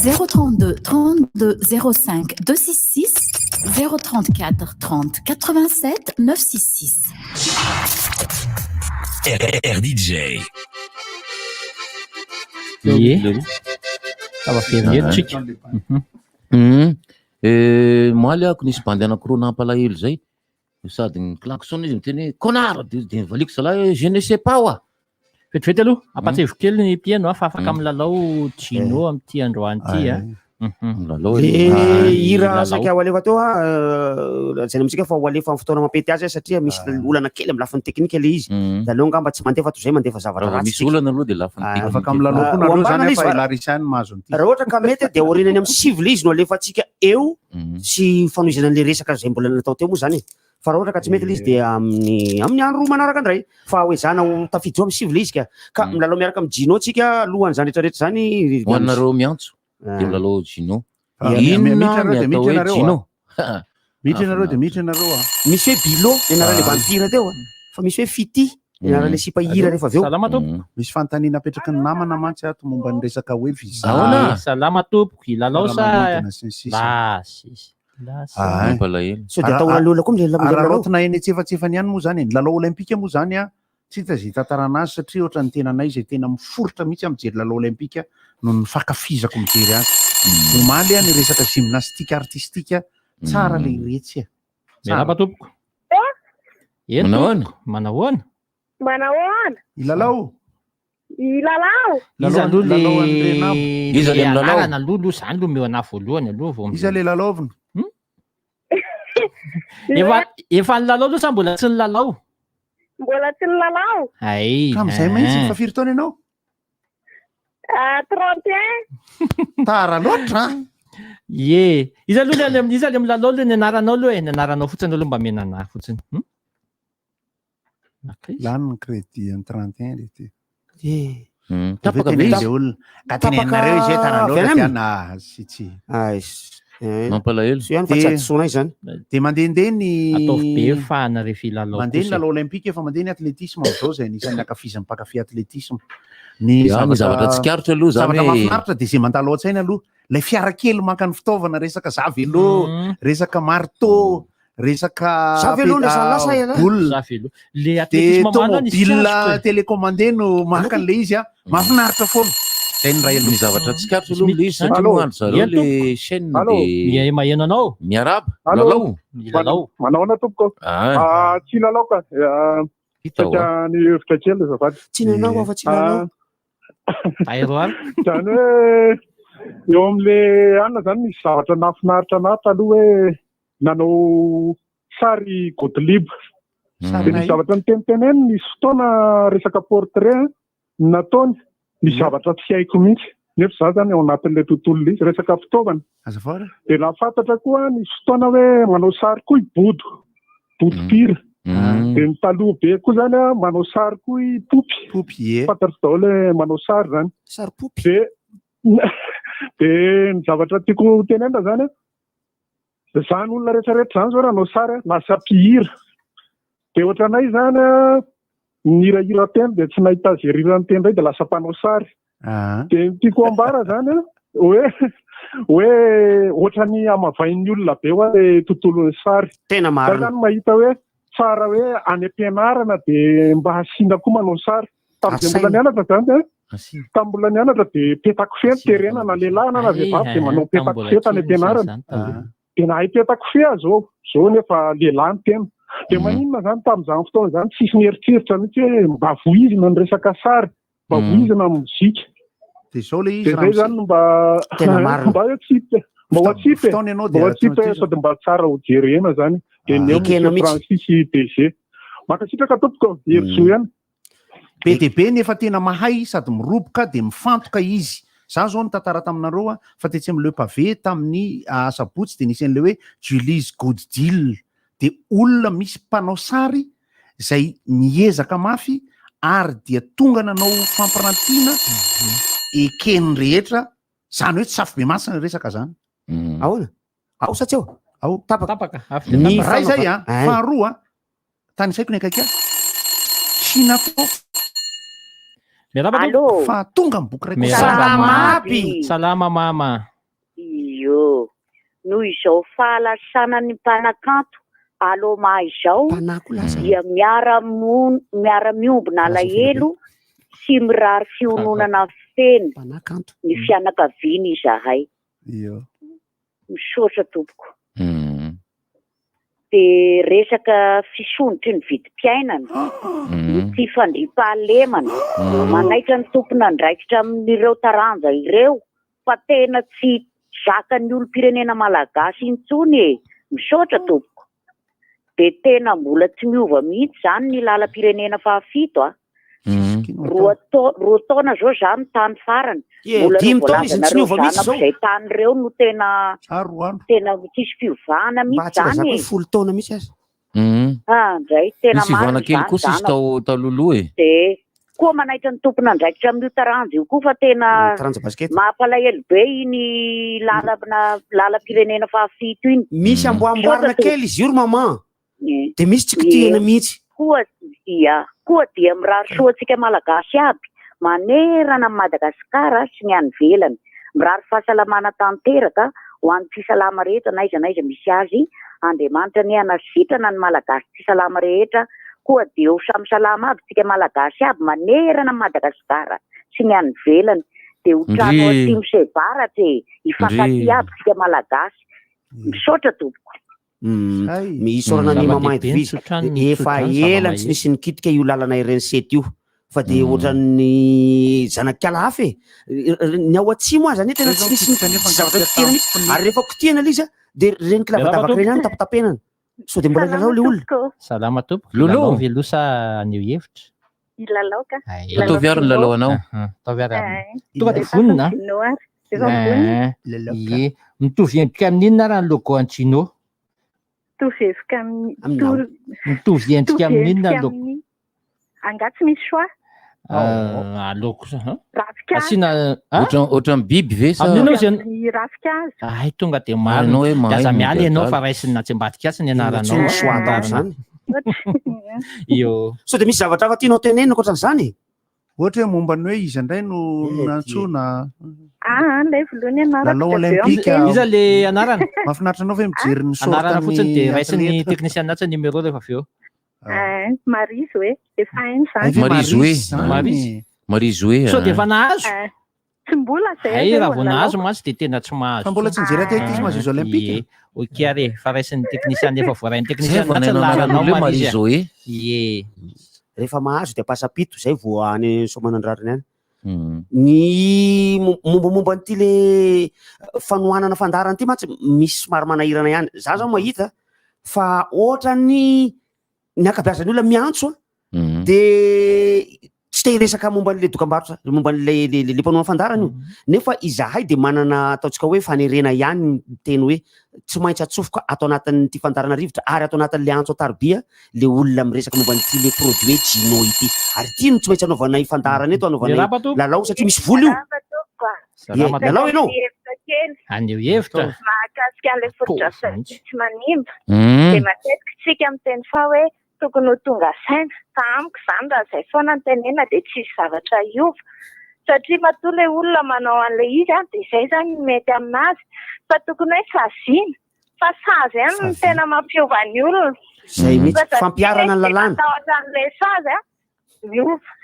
032 32 05 266 034 30 87 966. RDJ. Ie. Tava-very eto tsika. Omaly ako nisy bandy anankiroa nampalahelo zay. Sady ny klaxon izy miteny hoe connard de de nivaliako zalahy hoe je ne sais pas wa. Vetivety aloha, ampahatsiahiviko kely ny mpihaino a fa afaka milalao Gino amin'ity androany ity a. Milalao Le hira Milalao. saika ho alefa teo a, lazaina amintsika fa ho alefa amin'ny fotoana mampety azy satria misy olana kely amin'ny lafiny teknika le izy. De aleo angamba tsy mandefa toy izay mandefa zavatra Raha vao ratsy misy tsika. olana aloha de lafiny Ah, teknika. Afaka milalao koa Ah, nareo ho zany ambanana fa izy fa- i Larissa ihany mahazo an'ity. Raha ohatra ka mety de aorianany amin'ny sivy le izy no alefantsika eo sy fanohizana an'le resaka izay mbola natao teo moa zany e. Fa raha ohatra ka tsy mety le izy de amin'ny amin'ny andro manaraka indray. Fa ho ezahana ho tafiditra eo amin'ny sivy le izy ka. Ka milalao miaraka amin'ny Gino tsika alohan'izany rehetrarehetra izany. Ho anareo miantso de milalao Gino. Ah, Inona miditra nareo ny de atao miditra hoe nareo, Gino? ah. Miditra nareo de miditra nareo ah. Misy hoe Bilo ny anaran'le Ah. vampire teo a. Fa misy hoe Fity ny anaran'le sipa hira rehefa avy eo. Salama tompoko. Misy fanontaniana apetraky ny namana mantsy ato momba ny resaka hoe visa. Ahoana? Salama tompoko, hilalao sa Fiaramanidina sy ny sisa. Lasy. Lasy. Ah, eh. Mampalahelo. Sao dia atahorana olona koa milalao- milalao. Araraotina eny antsefatsefany ihany moa zany e. Ny lalao olympika moa zany a, tsy hita izay hitantarana azy satria ohatran'ny tenanay izay tena miforitra mihitsy amin'ny mijery lalao olympika noho ny fankafizako mijery azy. Omaly a ny resaka gymnastique artistique tsara le iretsy a. Tsara. Miarahaba tompoko. Eny Manahoana? tompoko, Manahoana? Manahoana? Ilalao. Ilalao. Iza aloha le Lalao an'i Renabo. Iza le milalao? anarana aloha aloha zany aloha omeo anahy voalohany aloha vao Iza le lalaovina? Efa efa nilalao aloha sa mbola tsy nilalao? Mbola tsy nilalao. Ay. Ka amin'izay mihitsy eh. fa firy taona ianao? Ah, 31. Tara loatra. Ie. Iza aloha le iza le milalao aloha ny anaranao aloha e, ny anaranao fotsiny aloha mba mena anahy fotsiny. Hmm? Lany ny crédit ny 31 le ty. Tapaka be be izy izy. olona. Ka tenenareo izy hoe tara Avy loatra any dia aminy? na sy tsy. Ay, Mampalahelo. Soa ihany fa tsy hadisoana izany. De mandehandeha ny Ataovy be fahana rehefa hilalao Mandeha ny kosa e. lalao olympika efa mandeha ny athlétisme amin'izao izay anisan'ny ankafizin'ny mpankafy athlétisme. Ny Ya, ny zavatra tsikaritra aloha zany zavatra hoe- mahafinaritra dia izay mandalo ao an-tsaina aloha, ilay fiara kely maka ny fitaovana, resaka zavelo, resaka marteau, resaka Za vélo no efa lasa ialahy. boule. Za vélo. Le De athlétisme mana nisy tomobile tsikaritra e. télécommandé no maka an'ilay izy a, mahafinaritra foana. Zay ny ray Ny zavatra tsikaritra aloha le izy satria Allô? moa andry zareo Ie, le tompoko. chaîne Allô? de Ie, maheno anao. miarahaba Allô? lalao. Milalao. Manao ahoana tompoko? Ah. Ah, tsy lalao ka. Ah, Hita saika hoa. ny hevitra kely azafady. Tsy nanao aho fa tsy nanao. Aéroal. Zany hoe eo amin'le anona zany misy zavatra nahafinaritra anahy taloha hoe nanao sary Gottlieb. Sary Dia nisy na zavatra niteniteneny nisy fotoana resaka portrait nataony misy zavatra tsy haiko mihitsy nefa za zany ao anatin'ilay tontolo ilay izy resaka fitaovana. Azafady. Dia nahafantatra koa nisy fotoana hoe manao sary koa i Bodo, Bodo Pira. Dia ny taloha be koa zany a, manao sary koa i Poopy. Poopy, ie. Fantatro daholo hoe manao sary zany. Sary Poopy. Dia dia ny zavatra tiako ho tenenina zany a, zany olona rehetrarehetra zany zao raha hanao sary a, lasa mpihira. Dia ohatranay zany a, nihirahira teny dia tsy nahita azy hirirany teny indray dia lasa mpanao sary. Dia ny tiako ambara zany a, hoe hoe ohatran'ny hamavain'ny olona be hoa le tontolon'ny sary. Tena Za marina. zany mahita hoe tsara hoe any am-pianarana dia mba asiana koa manao sary. Tamin'izay mbola Asaina. nianatra zany a, tamin'ny mbola nianatra dia petakofehy no terena na lehilahy na na vehivavy dia manao petakofehy tany am-pianarana. Dia nahay petakofehy aho zao, zao nefa lehilahy ny tena. Dia maninona zany tamin'izany fotoana izany tsisy nieritreritra mihitsy hoe mba voizina ny resaka sary, mba voizina ny mozika. De izao le izy De zay zany no mba Tena marina. mba atsipy mba ho atsipy e. Fotoana ianao Mba dia ho atsipy atao sady mba tsara ho jerena zany. De ny eo Ekena Monsieur mihitsy. Francis DG. Mankasitraka tompoko, hery soa ihany. Be dia be nefa tena mahay sady miroboka dia mifantoka izy. Za zao nitantara taminareo fa tetsy amin'ny Le Pavé tamin'ny asabotsy dia nisy an'ilay hoe Julie's Good Deal dia olona misy mpanao sary izay miezaka mafy ary dia tonga nanao fampirantiana eken'ny rehetra, zany hoe tsy safobemasina ny resaka zany. Ahoana? Ao sa tsy ao? Ao. Tapaka. Tapaka. Ny ray zay a, faharoa tanisaiko ny akaiky ahy. Shina koa. Miarahaba Allô. Fa tonga ny boky ray koa. Salama aby. Salama mama. Iyo. Noho izao fahalasanan'ny mpanakanto Aloma izao dia miara-mon- miara-miombona alahelo sy mirary fiononana feno ny fianakaviany izahay. Iyo. Misaotra tompoko. Dia resaka fisondrotry ny vidim-piainana, ny tsy fandriampahalemana, manaitra ny tompon'andraikitra amin'ireo taranja ireo fa tena tsy zakan'ny olom-pirenena malagasy intsony e! Misaotra tompoko. Dia tena mbola tsy miova mihitsy izany ny lalam-pirenena fahafito a! Roa tao- roa taona zao za no tany farany. Ie, Mbola ireo dimy taona izy no tsy voalazanareo niova mihitsy zanako izao. izay tany ireo no tena tena tsisy fiovana Mba mihitsy tsy zany lazako e. hoe folo taona mihitsy aza. Ah, ndray tena Nisy ivana marina kely izany kosa izy zanako. tao taloloha e. Dia koa manaitra ny tompon'andraikitra amin'io taranja io koa fa tena Taranja basket. mampalahelo be iny lalana lalam-pirenena fahafito iny. Misy amboamboarina Misaotra tompoko. kely izy io ry maman. Ie. Dia misy tsy kitihina Ie. mihitsy. Koa dia koa dia mirary soa antsika Malagasy aby manerana an'i Madagasikara sy ny any ivelany. Mirary fahasalamana tanteraka ho an'ny tsy salama rehetra n'aiza n'aiza misy azy. Andriamanitra anie hanasitrana ny Malagasy tsy salama rehetra. Koa dia ho samy salama aby tsika Malagasy aby manerana an'i Madagasikara sy ny any ivelany. Dia ho trano Ndry. atsimo sy avaratra e! Hifankatia aby tsika Malagasy. Misaotra tompoko. Misaorana ny maman Zava-dehibe ny Edwige. tsotrano, ny Efa tsodrano, ela tsy zava-mahery. nisy nikitika io lalana ireny sety io fa dia ohatran'ny zanak'ala hafa e. Ny ao atsimo aza anie tena tsy nisy tsy zavatra kitihana mihitsy. Ary rehefa kitihana ilay izy a, dia ireny kilavadavaka ireny ihany tapatapenana. Sao dia mbola hilalao ilay olona. Salama tompoko. Lolo. Lalao ve aloha sa haneho hevitra? Hilalao ka. Ataovy ary ny lalao anao. Ataovy ary. Eh. Tonga dia vonona. Efa vonoina ary. Efa vonona. Eh, Ie. Mitovy endrika amin'inona ary ny logo an'i Gino? Mitovy hevitra amin'ny. to- Mitovy endrika mitovy amin'inona endrika ny logo? amin'ny. Angaha tsy misy choix? Ah, aleoko sa. hein? Ravinkazo. Asiana ah? Ohatran ohatran'ny biby ve sa? Amin'inona izy Amin'ny ravinkazo. Ay, tonga dia marina. Ianao hoe Dia mahay aza miala ianao migadala. fa raisina tsy ambadika atsy ny anaranao. Tsy misy choix atao amin'izany. Io. Sao dia misy zavatra hafa tianao tenenina ankoatran'izany e? Ohatra hoe momba ny hoe iza indray no nantsoina Ah, ilay voalohany anarako. lalao dia avy eo olympique. amin'ny Iza le anarana? Mahafinaritra anao ve mijery ny sorte Anarana fotsiny dia ny raisin'ny athlète? technicien atsy ny numéro rehefa avy eo. Eh, Marie Zoé, efa hainy izany. Marie Zoé. Marie. Marie Zoé. Sao dia efa nahazo? Eh, Tsy mbola izay Ay, zay raha vao vao nahazo nilalao. mantsy dia tena tsy mahazo. Fa mbola tsy nijery athlétisme Ah, Jeux Olympiques. Ie. Ok ary e, fa raisin'ny technicien efa voarain'ny technicien Zay vao atsy ny nahaino laharanao anaran'olona hoe Marie Marie a. Zoé. Ie. Rehefa mahazo dia pasapito zay vao any Soamanandrariny any. Ny mo- mombamomba an'ity le fanohanana fandaharana ity mantsy misy somary manahirana ihany. Za zao mahita fa ohatran'ny ny ankabeazan'ny olona miantso a, de tsy te hiresaka momba an'le dokambarotra momba an'le le le mpanao fandaharana io nefa izahay de manana ataontsika hoe fanerena ihany miteny hoe tsy maintsy atsofoka ato anatin'ity fandaharana rivotra ary ato anatin'le antso an-tarobia le olona miresaka momba an'ity le produit Gino ity ary ity no tsy maintsy anaovanay fandaharana eto anaovanay Miarahaba tompoko. lalao satria misy vola io Miarahaba tompoko a. Salama Ie, lalao ianao Hevitra kely Haneho hevitra. mahakasika an'ilay fotodrafitrasa tsy manimba. Mm. Dia matetika isika miteny fa hoe tokony ho tonga saina. Fa amiko izany raha izay foana no tenenina dia tsy hisy zavatra hiova. Satria matoa ilay olona manao an'ilay izy an, dia izay izany no mety aminazy. Fa tokony hoe saziana. Fa sazy ihany no tena mampiova ny olona. Zay mihitsy, Fa satria fampiharana ny hoe lalàna. Matahotra an'ilay sazy an, miova.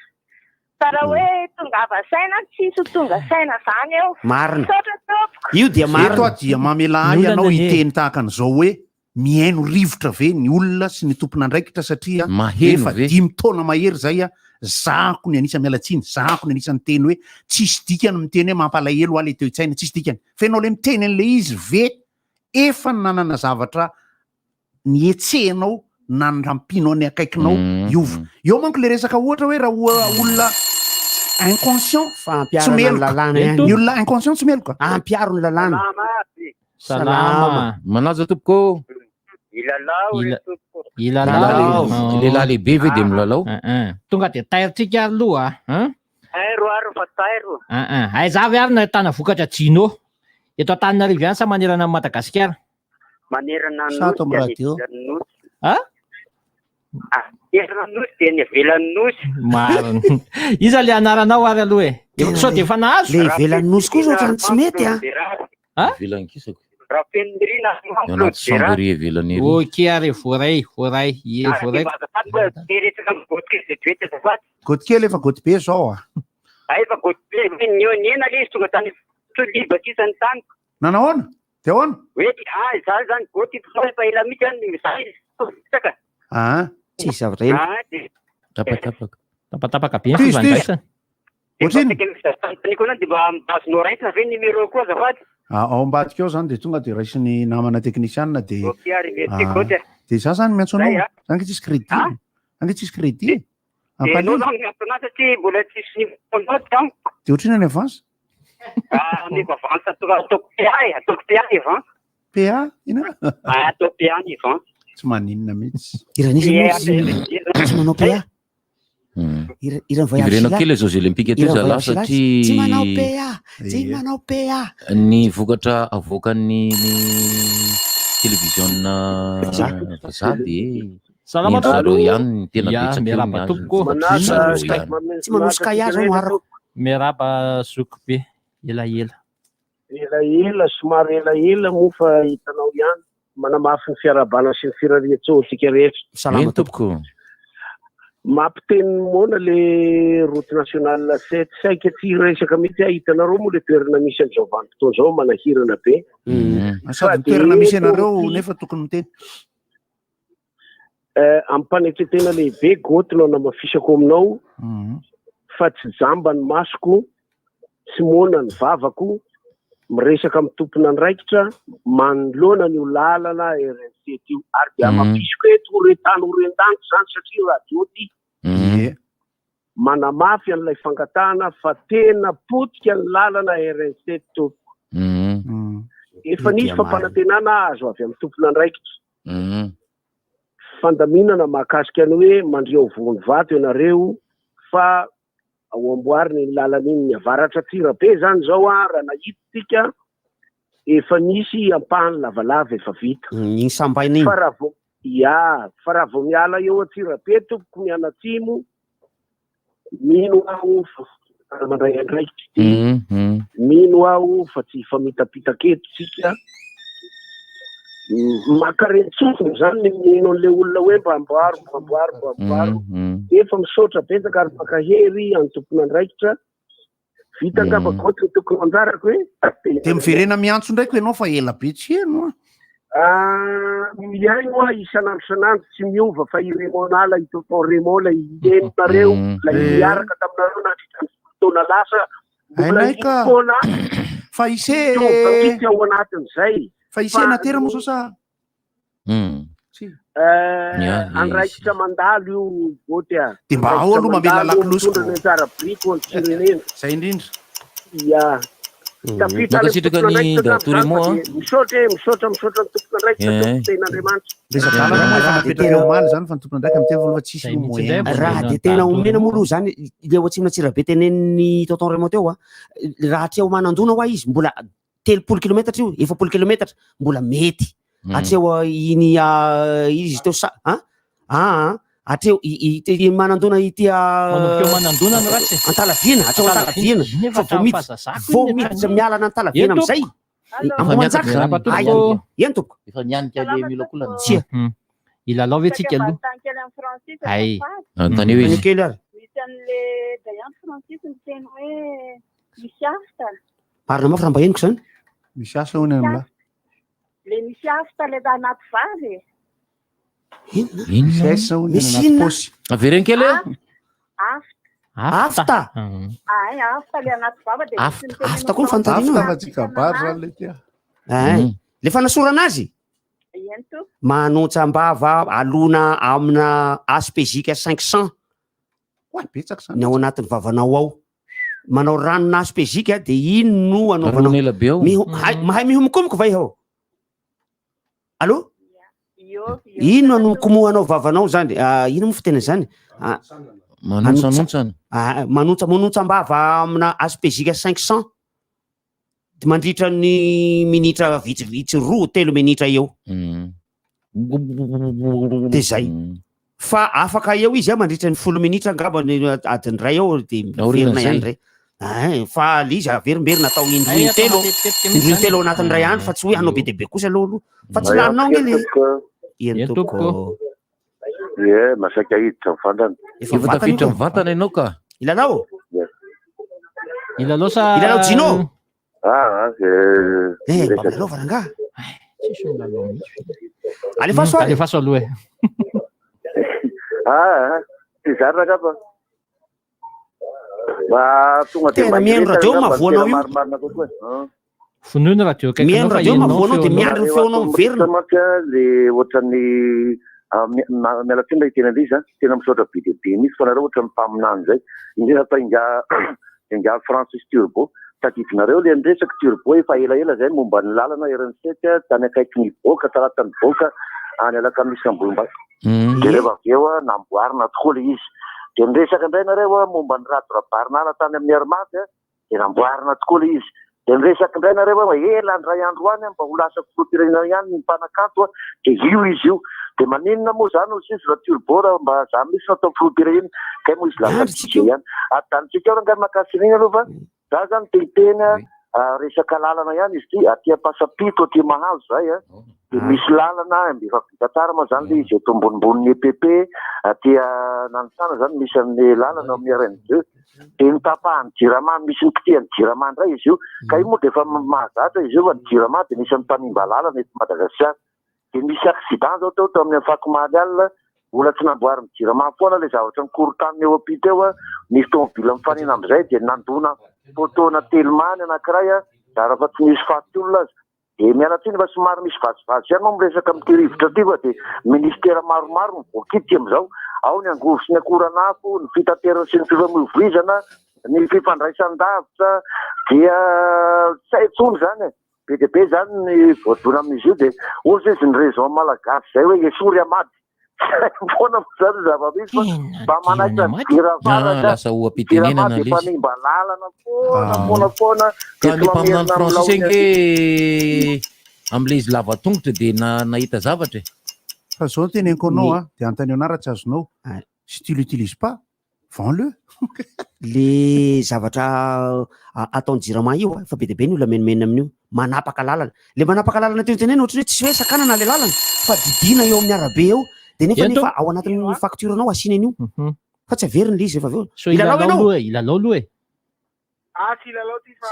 Fa raha hoe tongava saina, tsisy ho tonga saina izany eo. Marina. Misaotra tompoko. Io dia marina. Eto aho dia mamela ahy Ny olana ianao anie. hiteny tahaka an'izao hoe. Mihaino rivotra ve ny olona sy ny tompon'andraikitra satria Maheno efa ve? dimy taona mahery zay a, zahako ny anisa miala tsiny, zahako ny anisa niteny hoe tsisy dikany miteny hoe mampalahelo aho le toe-tsaina, tsisy dikany. Fa ianao le miteny an'le izy ve efa nanana zavatra nihetsehanao nanampinao ny akaikinao hiova? Eo manko le resaka ohatra hoe raha olona inconscient tsy Fampiharana ny meloka. lalàna ihany. Ny olona inconscient tsy meloka. Ampiaro ny lalàna. Salama. Manaja tompoko. Ilalao Ila- ry tompoko. Ilalao. Lehilahy lehibe ve dia milalao? Tonga dia tairitsika ary aloha a. Tairo ary fa tairo. An, aiza avy ary no ahitana vokatra Gino? Eto Antananarivo ihany sa manerana an'i Madagasikara? Manerana ny Sa ato nosy amin'ny dia any radio? ivelan'ny nosy. A? Ah, Manerana ny nosy dia any ivelan'ny nosy. Marina. Iza le anaranao ary aloha e? Tena Sao le- dia efa nahazo? Le ivelan'ny nosy koa zao ohatran'ny tsy mety a. A? Ivelan'ny kisako. Rapenirina Eo anaty chambre ery ivelany ery. Ok ary voaray, voaray, ie voaray. Goty kely efa goty be zao a. Efa goty be, nihena le izy tonga tany liba sisa ny taniko. Nanahoana? De ahoana? Hoe ah izaho zany goty fa efa ela mihitsy any izaho izy betsaka. Ah. Tsisy zavatra heno. Ah, de Tapatapaka. Tapatapaka be ny Tohizo, tohizo. fifandraisana. de mba saika misy tanontaniako anao de mba azonao raisina ve numéro koa azafady? Ah, ao ambadika ao zany de tonga de raisin'ny namana teknisianina de Ok ary merci Ah, goty. de za zany miantso anao. Zay, ah. Zany ke tsisy crédit. Zany ke tsisy crédit. De anao Ampalina. zany miantso anahy satria mbola tsisy numéro anao De ohatrina ny avance? Ah, omeko avance ataoko ataoko PA e, ataoko PA ny avance. PA inona? Ah, ataoko PA ny avance. Tsy maninona mihitsy. Iran'iza Ie, moa tsy tsy manao PA? Ira- Iran'ny voyage Iverena Sila. kely izao Jeux Olympiques teo Iran'ny zalahy voyage Sila, satria Tsy manao PA, tsy manao PA. ny vokatra avoakan'ny ny televiziona vazaha dia Salama ny zareo tompoko. ihany ny tena Ya, betsaka eo ny miarahaba azo. tompoko. Ny zareo ihany. Tsy manao Sky zao no arako. Miarahaba zoky be, elaela. Elaela, somary elaela moa fa hitanao ihany. Manamafy ny fiarahabana sy ny firarian-tsoa antsika rehetra. Salama tompoko. Mampiteny moana le route nationale 7, saika tsy hiresaka mihitsy aho, hitanareo moa le toerana misy amin'izao vanim-potoana izao manahirana be. Sady ny toerana misy anareo nefa tokony miteny. Eh, amim-panetretena lehibe Goty no anamafisako aminao fa tsy jamba ny masoko, tsy moana ny vavako, miresaka amin'ny tompon'andraikitra manoloana an'io lalana RNC io ary dia amafisiko eto ho re-tany ho ren-danitra izany satria radio ity manamafy an'ilay fangatahana fa tena potika ny lalana RNC tompoko. Efa nisy fampanantenana azo avy amin'ny tompon'andraikitra. Fandaminana mahakasika ny hoe mandria ao Vohonivato ianareo fa ao amboarina iny lalana iny. Ny avaratra Antsirabe izany izao an, raha nahita isika efa nisy ampahany lavalava efa vita. Iny sambaina iny. Fa raha vao ya, fa raha vao miala eo Antsirabe tompoko mianatsimo, mino aho fa mandray andraikitra ity. Mino aho fa tsy hifamitapitaka eto tsika. Makarentsofina izany ny mino an'ilay olona hoe mba amboaro, mba amboaro, mba amboaro. Efa misaotra betsaka ary mankahery an'ny tompon'andraikitra. Vita angamba goty ny tokony ho anjarako e. Dia miverena miantso ndraiky ianao fa ela be tsy heno a. Ah, mihaino aho isan'andro isan'andro tsy miova fa i Raymond Nala, i Tonton Raymond ilay henonareo, ilay niaraka taminareo nandritra ny folo taona lasa, mbola Hainay iny ka. foana Fa ise mitovy mihitsy ao anatin'izay. Fa ise natera moa zao sa? Eh, andraikitra mandalo io Goty a. Dia mba ao aloha mamela lakolosy Mitondra ny anjara biriky ho an'ny firenena. Zay indrindra. Ya. Tafita any Mankasitraka amin'ny ny tompon'andraikitra Datoa angamba Raymond zany a. fa dia Misaotra e, misaotra, misaotra ny tompon'andraikitra Eh. tompoko tehin'Andriamanitra. Resa-dalana moa efa napetraka omaly zany fa ny tompon'andraikitra miteny fa aloha tsisy aloha moyen. Raha dia tena omena moa aloha zany le ao atsimon'Antsirabe tenenin'ny Tonton Raymond teo a, raha hatreo Manandona hoa izy mbola 30 kilometatra io, 40 kilometatra mbola mety. Hatreo iny izy teo sa a a hatreo i Manandona ity Manomboka eo Manandona no ratsy e. Antalaviana, hatreo Antalaviana. Nefa Fa vao miditra hatramin'ny vao fahazazako iny miditra hatrany. miala an'Antalaviana Eny amin'izay. tompoko. Efa niakatra zany. Miarahaba tompoko. Eny tompoko. Efa nianika le miolakolana. Tsia. Hilalao ve tsika aloha? Hay. Anontanio izy. Kely ary. Misy an'le Dayan Francis miteny hoe misy asa. Marina mafy raha mba henoko izany. Misy asa hono amin'lah. Le misy afta le anaty vava e. Inona? Misy inona? Avereno kely e. Afta. Afta. Ay, afta le anaty vava dia misy Afta, afta koa ny fanontaniana. Afta fa tsy kabary zany le tia. Ay, le fanasorana azy. Eny to. Manontsam-bava alona amina aspégique 500. Oay, betsaka zany. Ny ao anatin'ny vavanao ao. Manao ranona aspégique de ino no anaovanao? Ranona ela be ao. Miho- hay- Mahay mihomokomoko va ianao? Allô? Io, io. Ino no komohanao vavanao zany? Ah, ino moa fitena zany? Ah, Manontsanotsana. Ah, manontsa manontsam-bava amina aspégique 500 de mandritra ny minitra vitsivitsy roa telo minitra eo. De zay. Fa afaka eo izy a mandritra ny folo minitra angamba ny adiny iray eo de miverina ihany ndray. Ay, fa le izy averimberina atao indroa Ay, atao intelo. matetitetika mihitsy Indroa zany. intelo ao anatin'ny iray andro fa tsy hoe hanao be dia be kosa aloha aloha. Fa tsy Ay, laninao nge le. Eny Eny tompoko. tompoko. Ie, masaika hiditra mivantana. Efa Efa mivantana tafiditra io ka. mivantana ianao ka. Ilalao. Ilalao sa Ilalao Gino. Ah, ah, Eh, eh, mba milalao rangaha. Tsisy milalao mihitsy. Alefaso ary. Alefaso aloha e. Ah, ah, tsy zary rangamba. Mba tonga dia Tena mba mihaino hiresaka radio angamba, mahavoanao tena io. marimarina kokoa. Ah. Vonoy ny radio akaikinao Mihaino fa radio henonao mahavoanao dia feonao. miandry ny feonao miverina. Mantsy a, le ohatran'ny ah, mi- na- miala tsiny raha hiteny an'ilay izy a, tena misaotra be dia be mihitsy fa nareo ohatran'ny mpaminany zay. Indrindra fa ingahy ingahy Francis Turbo. Tadidinareo le niresaka Turbo efa elaela zay momba ny lalana RN7 a, tany akaikin'ny Boka, Talatan'ny Boka, any Alakamisy Ambohimbato. Dia rehefa avy eo a, namboarina tokoa le izy. Dia niresaka indray nareo a, momba ny Rado Rabarinala tany amin'ny Air-Mad a, dia namboarina tokoa ilay izy. Dia niresaka indray nareo hoe ela indray andro any mba ho lasa filoham-pirenena ihany ny mpanakanto a, dia io izy io. Dia maninona moa izany hoy izy raha Turbo raha mba za mihitsy no atao filoham-pirenena, kay moa izy lasa DJ ihany. Ajanontsika eo rangahy Makasirina aloha fa za zany te hiteny a, resaka lalana ihany izy ity, aty Ampasampito aty Mahazo zay a, dia misy lalana efa vita tsara moa zany ilay izy eto ambonimboni'ny EPP aty Nanisana zany misy an'ilay lalana amin'ny RN2. Dia notapahan'ny Jirama, misy nikitihan'ny Jirama indray izy io. Ka io moa dia efa mahazatra izy io fa ny Jirama dia anisan'ny mpanimba lalana eto Madagasikara. Dia nisy accident izao teo tamin'ny afakomaly alina, mbola tsy namboarin'ny Jirama foana ilay zavatra nikorontanina eo ampita eo, nisy tomobile mifanena amin'izay dia nandona poteau-na Telma ny anankiray, zara fa tsy nisy faty olona aza. Dia miala tsiny fa somary misy vazivazy ihany moa miresaka amin'ity rivotra ity fa dia ministera maromaro no voakitika amin'izao. Ao ny angovo sy ny akoran'afo, ny fitaterana sy ny fifamoivoizana, ny fifandraisan-davitra, dia tsy hay intsony izany e. Be dia be izany ny voadona amin'izy io dia hoy izy ny raison malagasy izay hoe esory amady. Foana moa zany zava-misy fa mba manaitra ny Ah, lasa oha-pitenenana Jirama ilay izy. mpanimba lalana foana Ah. foana foana Ka dia ny toa mpaminany merina amin'ny Francis laoniny ange amin'ilay izy lava tongotra dia na- nahita zavatra e. Fa zao no teneniko anao Ny- a, dia antanio anah raha tsy azonao. Si tu l'utilises pas, vends-le. Le zavatra ataon'ny jirama io a, efa be dia be ny olona menomenona amin'io, manapaka lalana. Le manapaka lalana teo teneno ohatran'ny hoe tsisy hoe sakanana le lalana fa didiana eo amin'ny arabe eo de nefa nefa ao anatin'ny facture nao asiana an'io fa tsy averiny le izy rehefa avy eo. So Ilalao ilalao ianao. aloha e, ilalao aloha e. Ah, tsy hilalao ty fa.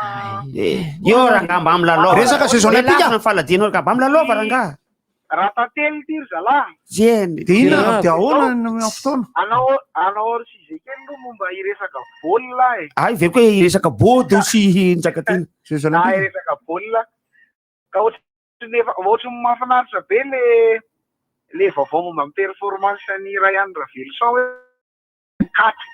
Eo rangaha mba milalao. Resaka Jeux Olympiques. Lavitra ny faladianao rangaha mba milalaova rangaha. Raha tantely ty ry zalahy. Zeny. Dia inona dia ahoana ny amin'ny fotoana? Anao anao hors sujet kely aloha momba hiresaka baolina e. Ay, heveriko hoe hiresaka bodo sy Njakatiana. Jeux Ah, hiresaka baolina. Ka ohatry efa ohatry ny mahafinaritra be le le vaovao momba ny performance ny Ryan Raveloson hoe quatre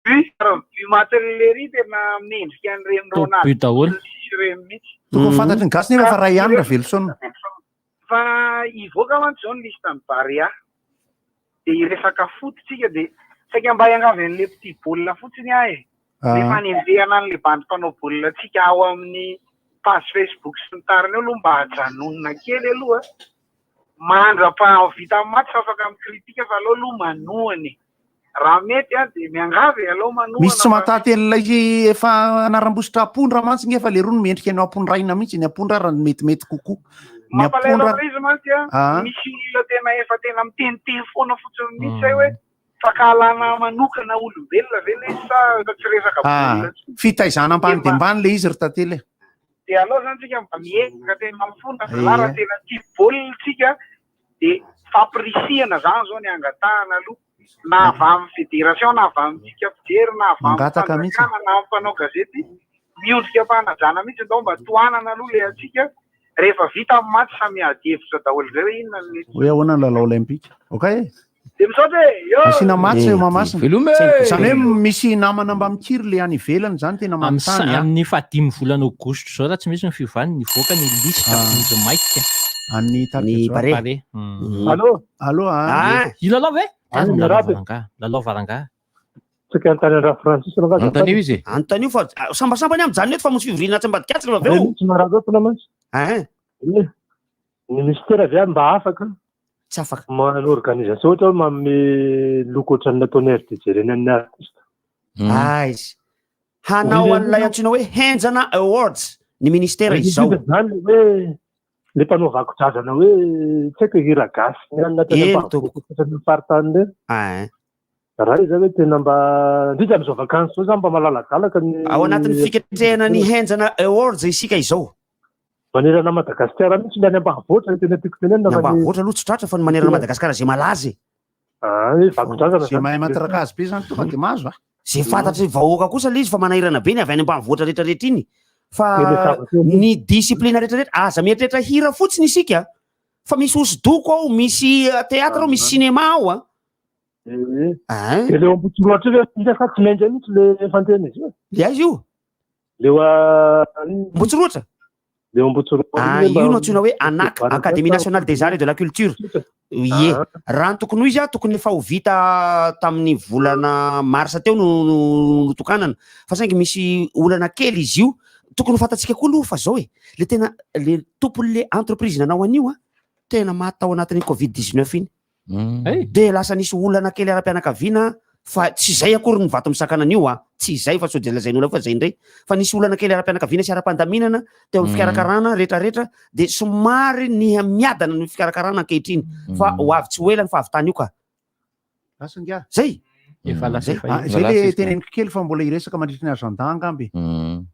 buts, ary ny but matin'i Lery tena mendrika an'ireny Top Ronaldo but daholo. sy ireny mihitsy. Tokony fantatry ny gasy nefa fa ray ihany Raveloson. Fa hivoaka mantsy izao ny liste ny Barea. Dia hiresaka foot tsika dia saika mba hiangavy an'ilay petit baolina fotsiny aho e. Ah. Ilay fanenjehana an'ilay bandy mpanao baolina tsika ao amin'ny page Facebook sy ny tariny eo aloha mba ajanonina kely aloha. Mandra-pahavita match afaka mi-critique fa aleo aloha manohana e. Raha mety an dia miangavy e, aleo manohana Misy tsy fa mahataty an'ilay efa anaram-bositra apondra mantsy nge fa leroa no mendrika ny ampondraina mihitsy, ny apondra raha ny metimety kokoa. Ny mampalahelo apondra amin'ilay izy mantsy an, Ah. misy olona tena efa tena miteniteny foana fotsiny mihitsy zay hoe fankahalana manokana olombelona ve ilay izy sa efa tsy resaka Ah, baolina intsony. fitaizana ambany Dia dia mba ambany ilay izy ry Tantely e. Dia aleo zany tsika mba miezaka tena mifona zalahy raha tena tia baolina tsika dia fampirisihana zany zao ny angatahana aloha na avy amin'ny fédération na avy amintsika mpijery na avy amin'ny Mangataka mihitsy. fanjakana na amin'ny mpanao gazety miondrika am-panajana mihitsy ndao mba tohanana aloha le antsika rehefa vita ny match samy miady hevitra daholo zay hoe inona no mety Hoe ahoana ny lalao olympique. Ok? dia misaotra e yo Asiana match eo Mahamasina. Veloma e! Izany hoe misy namana mba mikiry le any ivelany zany tena Amin'ny sa- manontany a. amin'ny fahadimy volana aogositra izao raha tsy misy ny fiovany nivoaka ny lisitra vonjy maika. An'ny Ny Barea. Barea. Allô? Allô ah. Hilalao ve? Ah, Lalao miarahaba. varangahy. Lalao varangahy. Saika anontany an-dRa Francis anao nga azafady. izy e. Anontanio fa ah, sambasambany aho mijanona eto fa misy fivoriana atsy ambadika atsy rehefa avy eo. Tsy marary loatra mantsy. Hein. Hoe ny ministera ve mba afaka? Tsy afaka. Manao organisation ohatra hoe manome loko ohatran'ny nataon'ny RDJ ireny amin'ny artiste. Aiza. Hanao an'ilay antsoina hoe Henjana Awards ny ministera izao. Zany le hoe le mpanao vakodrazana hoe tsy haiko hira gasy ny anona tany Eny, ambanivohitra tany faritany ireny. Hein. Raha izy hoe tena mba indrindra amin'izao vacances izao zany mba malaladalaka ny Ao anatin'ny fiketrehana ny Henjana Awards isika izao. Manerana Madagasikara mihitsy ny any ambanivohitra ny tena tiako tenenina Ny fa ny ambanivohitra aloha tsy tratra fa ny manerana Madagasikara izay malaza e. Ah, hoe vakodrazana Zay mahay matrakazy be zany tonga de mahazo a. Zay fantatry ny vahoaka kosa le izy fa manahirana be ny avy any ambanivohitra rehetrarehetra iny. Fa Dia le zavatra eo ny discipline rehetrarehetra, aza mieritreritra hira fotsiny isika fa misy hosodoko ao, misy eh, théâtre ao, misy cinéma ao a. Eh. Dia le eo Ambohitsirohitra io ve indray fa tsy miainga mihitsy le fantena izy io? Le aiza io? Le eo a- Ambohitsirohitra? Le eo Ambohitsirohitra. Ah, io no antsoina hoe ANAC, Académie Nationale des Arts et de la Culture. Ie. Raha ny tokony ho izy, tokony efa ho vita tamin'ny volana marsa teo no no notokanana. Fa saingy misy olana kely izy io. Tokony ho fantatsika koa aloha fa zao e, le tena le tompon'le entreprise nanao an'io a, tena maty tao anatin'ny Covid 19 iny. Dia lasa nisy olana kely ara-pianakaviana fa tsy izay akory ny vato misakana an'io a, tsy izay fa sao dia lazain'olona fa izay indray, fa nisy olana kely ara-pianakaviana sy ara-pandaminana teo amin'ny fikarakarana rehetrarehetra dia somary niha miadana ny fikarakarana ankehitriny fa ho avy tsy ho ela ny fahavitana io ka. Lasa ingahy. Zay. Efa lasa efa Ah, Zay le teneniko kely fa mbola hiresaka mandritry ny agenda angamba e.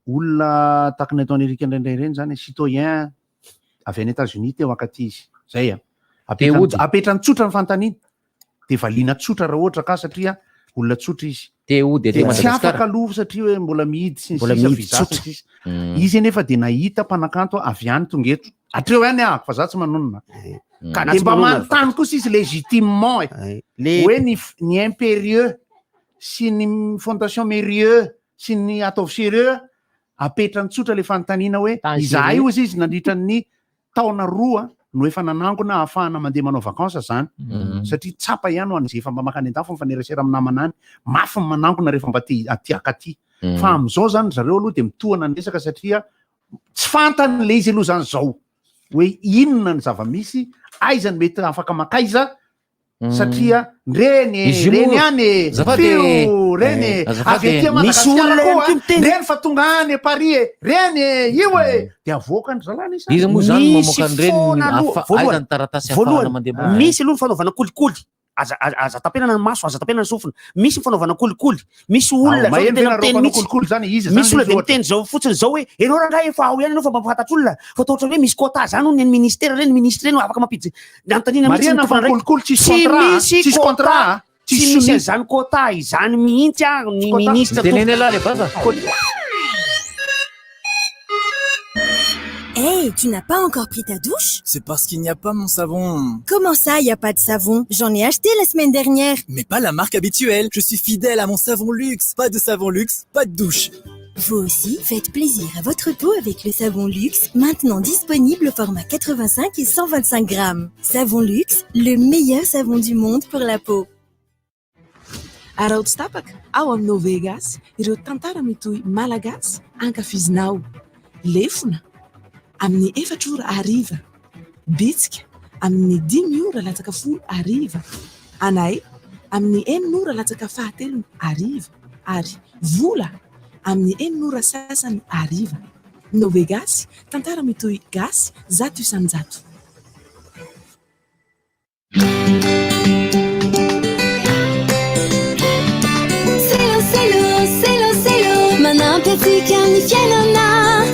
Olona tahaka ny ataon'i Eric indraindray ireny zany, citoyen avy any États-Unis teo ankaty izy. Zay a. Te hody. Apetrany tsotra ny fanontaniana. Dia valiana tsotra raha ohatra ka satria olona tsotra izy. Te hody aty Dia tsy Madagasikara. afaka aloha satria hoe mbola mihidy sy ny Mbola sisa mihidy visa sy ny tsotra. sisa. Izy anefa dia nahita mpanakanto avy any tonga eto. Hatreo ihany aho fa za tsy manonona. Ka na Dia tsy mba manonona manontany kosa izy légitimement e. Le- Hoe ny ny impérieux sy ny fondation Mérieux sy ny ataovy sérieux apetrany tsotra le fanontaniana hoe izahay hozy izy nandritra ny taona roa no efa nanangona ahafahana mandeha manao vacances zany satria tsapa ihany ho an'izay efa mba makany an-dafy mifanerasera amin'ny namana any mafy ny manangona rehefa mba te aty akaty fa amin'izao zany zareo aloha dia mitohana ny resaka satria tsy fantany le izy aloha zany zao hoe inona ny zava-misy aiza ny mety afaka makaiza satria reny e, Izy io reny moa- ihany e, Azafady e. fio, reny e, Eh, azafady avy e. aty Misy Madagasikara olona ihany koa, koa miteny. reny fa tonga any Paris e, reny e, io e, de avoaka ny zalana izy. Iza moa zany Misy mamoaka an'ireny foana aloha, afa- voalohany. aiza ny taratasy ahafahana Voalohany, mandeha mandeha? misy aloha ny fanaovana kolikoly. Aza, aza, aza tapenana ny maso, aza tapenana ny sofina. Misy ny fanaovana kolikoly. Misy olona zao maheno tena ve nareo miteny mpanao mihitsy. kolikoly zany? Iza zany Misy olona izy dia ohatra? miteny zao fotsiny zao hoe ianao rangahy efa ao ihany ianao fa mba mampafantatra olona fa toa ohatran'ny hoe misy quota zany hono ny an'ny ministera ireny, ministre ireny afaka mampiditra. Ny anontaniana mihitsy ny Marihana fa tompon'andraikitra. kolikoly tsisy Tsy contrat, a. misy Tsisy quota. contrat, a. Tsy Tsisy misy sonia. an'izany quota izany mihitsy a ny Quota. ministre Mitenena ialahy le vaza. Hey, tu n'as pas encore pris ta douche C'est parce qu'il n'y a pas mon savon. Comment ça, il n'y a pas de savon J'en ai acheté la semaine dernière. Mais pas la marque habituelle. Je suis fidèle à mon savon luxe. Pas de savon luxe, pas de douche. Vous aussi, faites plaisir à votre peau avec le savon luxe, maintenant disponible au format 85 et 125 grammes. Savon luxe, le meilleur savon du monde pour la peau. Araho tsy tapaka ao amin'ny Novegas ireo tantara mitohy malagasy ankafizinao. Lefona amin'ny efatra ora hariva. Bitsika amin'ny dimy ora latsaka folo hariva. Anay amin'ny enina ora latsaka fahatelony hariva. Ary Vola amin'ny enina ora sasany hariva. Novegasy, tantara mitohy gasy 100%. Selo, selo, selo, selo, manampy antsika amin'ny fiainana.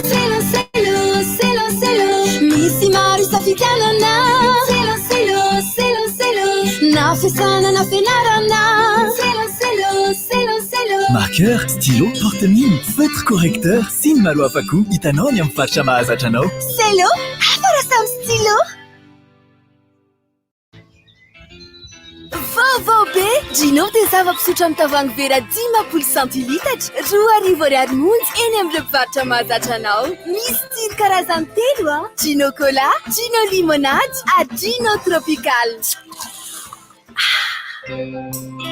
Selo, selo. fiasana na fianarana. Cello, cello, cello, cello. Marqueur, stylo, porte-mine, feutre correcteur sy ny maro hafa koa hitanao any amin'ny faritra mahazatra anao. Cello, hafa raha samy stylo. Vaovao be! Gino dia zava-pisotro amin'ny tavoahangy vera 50 centilitatra, 2000 ariary monja eny amin'ireo mpivarotra mahazatra anao. Misy tsiro karazany telo a! Gino Cola, Gino Limonade ary Gino Tropical.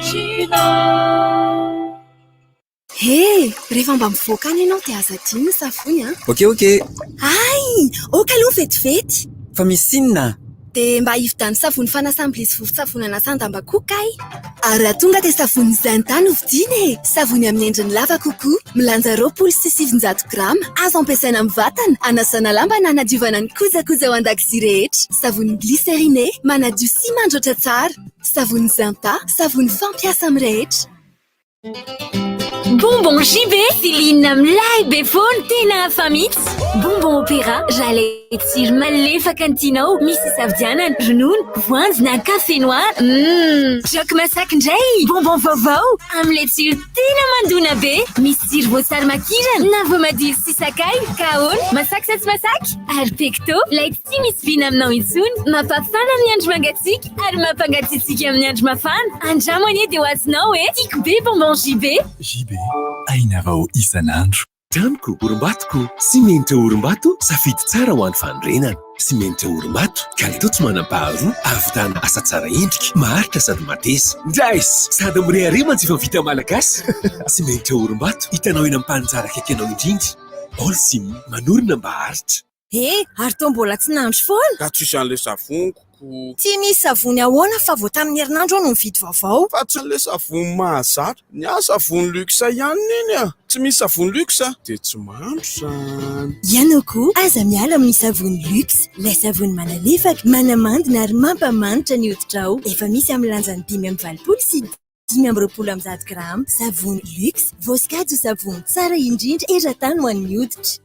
Gino! He! Rehefa mba mivoaka any ianao dia aza adino ny savony an! Ok ok! Hay! Ok aloha vetivety! Fa misy inona? Dia mba hividiano savony fanasam-bilia sy vovon-tsavony anasan-damba koa kay! Ary raha tonga dia savony Zenta no vidiana e! Savony amin'ny endriny lava kokoa, milanja 920 grama, azo ampiasaina amin'ny vatana, anasana lamba na hanadiovana ny kojakoja ao an-dakozia rehetra. Savony glycériné, manadio sy mandroatra tsara. Savony Zenta, savony fampiasa amin'ny rehetra. Bonbon JB, Céline milay be foana, tena hafa mihitsy. Bonbon opéra, raha ilay tsiro malefaka no tianao, misy isafidianana, ronono, voanjo na café noir. Hum, Jock Masak indray, bonbon vaovao, amin'ilay tsiro tena mandona be. Misy tsiro voasary makirana na voamadilo sy sakay, ka ahoana, masaky sa tsy masaky? Ary pecto, ilay tsy misy vina aminao intsony, mampafana amin'ny andro mangatsiaka. Ary mampangatsiatsiaka amin'ny andro mafana. Andramo anie dia ho azonao e! Tiako be bonbon JB. JB, aina vao isan'andro. Tranoko, orimbatoko, simenitra orimbato, safidy tsara ho an'ny fanorenana. Simenitra orimbato, kalitao tsy manam-paharoa, ahavitana asa tsara endrika, maharitra sady mateza. Nice! Sady mirehareha mantsy efa vita malagasy! Simenitra orimbato, hitanao eny amin'ny mpaninjara akaiky anao indrindra. Holcim, manorina mba haharitra. Eh! Ary toa mbola tsy nandro foana? Ka tsisy an'ilay savoniko ko. Tsy misy savony ahoana fa vao tamin'ny herinandro aho no nividy vaovao. Fa tsy ilay savony mahazatra. Ny ahy savony luxe ihany neny a! Tsy misy savony luxe dia tsy mandro izany. Ianao koa aza miala amin'ny savony luxe. Ilay savony manalefaka, manamandina ary mampamanitra ny hoditrao. Efa misy amin'ny lanjany 85 sy 125 grama. Savony luxe, voasokajy ho savony tsara indrindra eran-tany ho an'ny hoditra.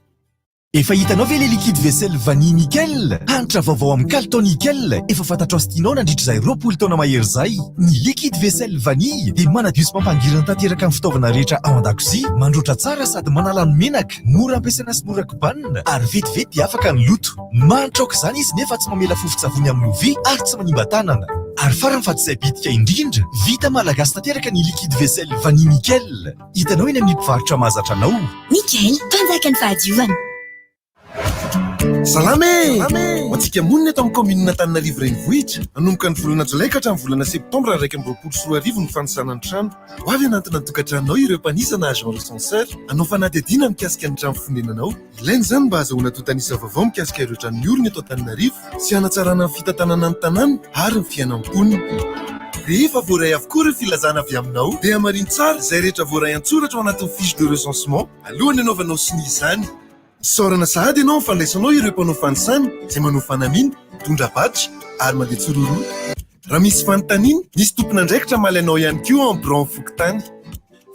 Efa hitanao ve ilay liquide vaisselle vanille nickel? Hanitra vaovao amin'ny kalitao nickel efa fantatrao sy tianao nandritra izay 20 taona mahery izay. Ny liquide vaisselle vanille dia manadio sy mampangirana tanteraka ny fitaovana rehetra ao an-dakozia, mandroatra tsara sady manala ny menaka, mora ampiasaina sy mora kobanina ary vetivety dia afaka ny loto. Manitra aoka izany izy nefa tsy mamela fofon-tsavony amin'ny lovia ary tsy manimba tanana. Ary farany fa tsy izay bitika indrindra, vita malagasy tanteraka ny liquide vaisselle vanille nickel. Hitanao eny amin'ny mpivarotra mahazatra anao. Nickel, mpanjakan'ny fahadiovana. Salama e! Ho antsika monina eto amin'ny kaominina Antananarivo Renivohitra, hanomboka ny volana jolay ka hatramin'ny volana septambra 2021 ny fanisana ny trano. Ho avy hanantona ny tokantranonao ireo mpanisa na agent recenseur, hanao fanadihadiana mikasika ny trano fonenanao. Ilaina izany mba hahazahoana antontan'isa vaovao mikasika ireo trano miorina eto Antananarivo sy hanatsarana ny fitantanana ny tanàna ary ny fiainan'ny mponina. Rehefa voaray avokoa ireo filazana avy aminao dia hamarino tsara izay rehetra voaray an-tsoratra ao anatin'ny fiche de recensement alohan'ny hanaovanao sonia izany. Isaorana sahady ianao amin'ny fandraisanao ireo mpanao fanisana izay manao fanamiana, mitondra badge ary mandeha tsiroroa. Raha misy fanontaniana, misy tompon'andraikitra hamaly anao ihany koa ao amin'ny biraon'ny fokontany.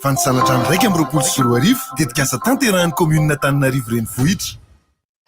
Fanisana hatrany 2021, tetikasa tanterahin'ny kaominina Antananarivo Renivohitra.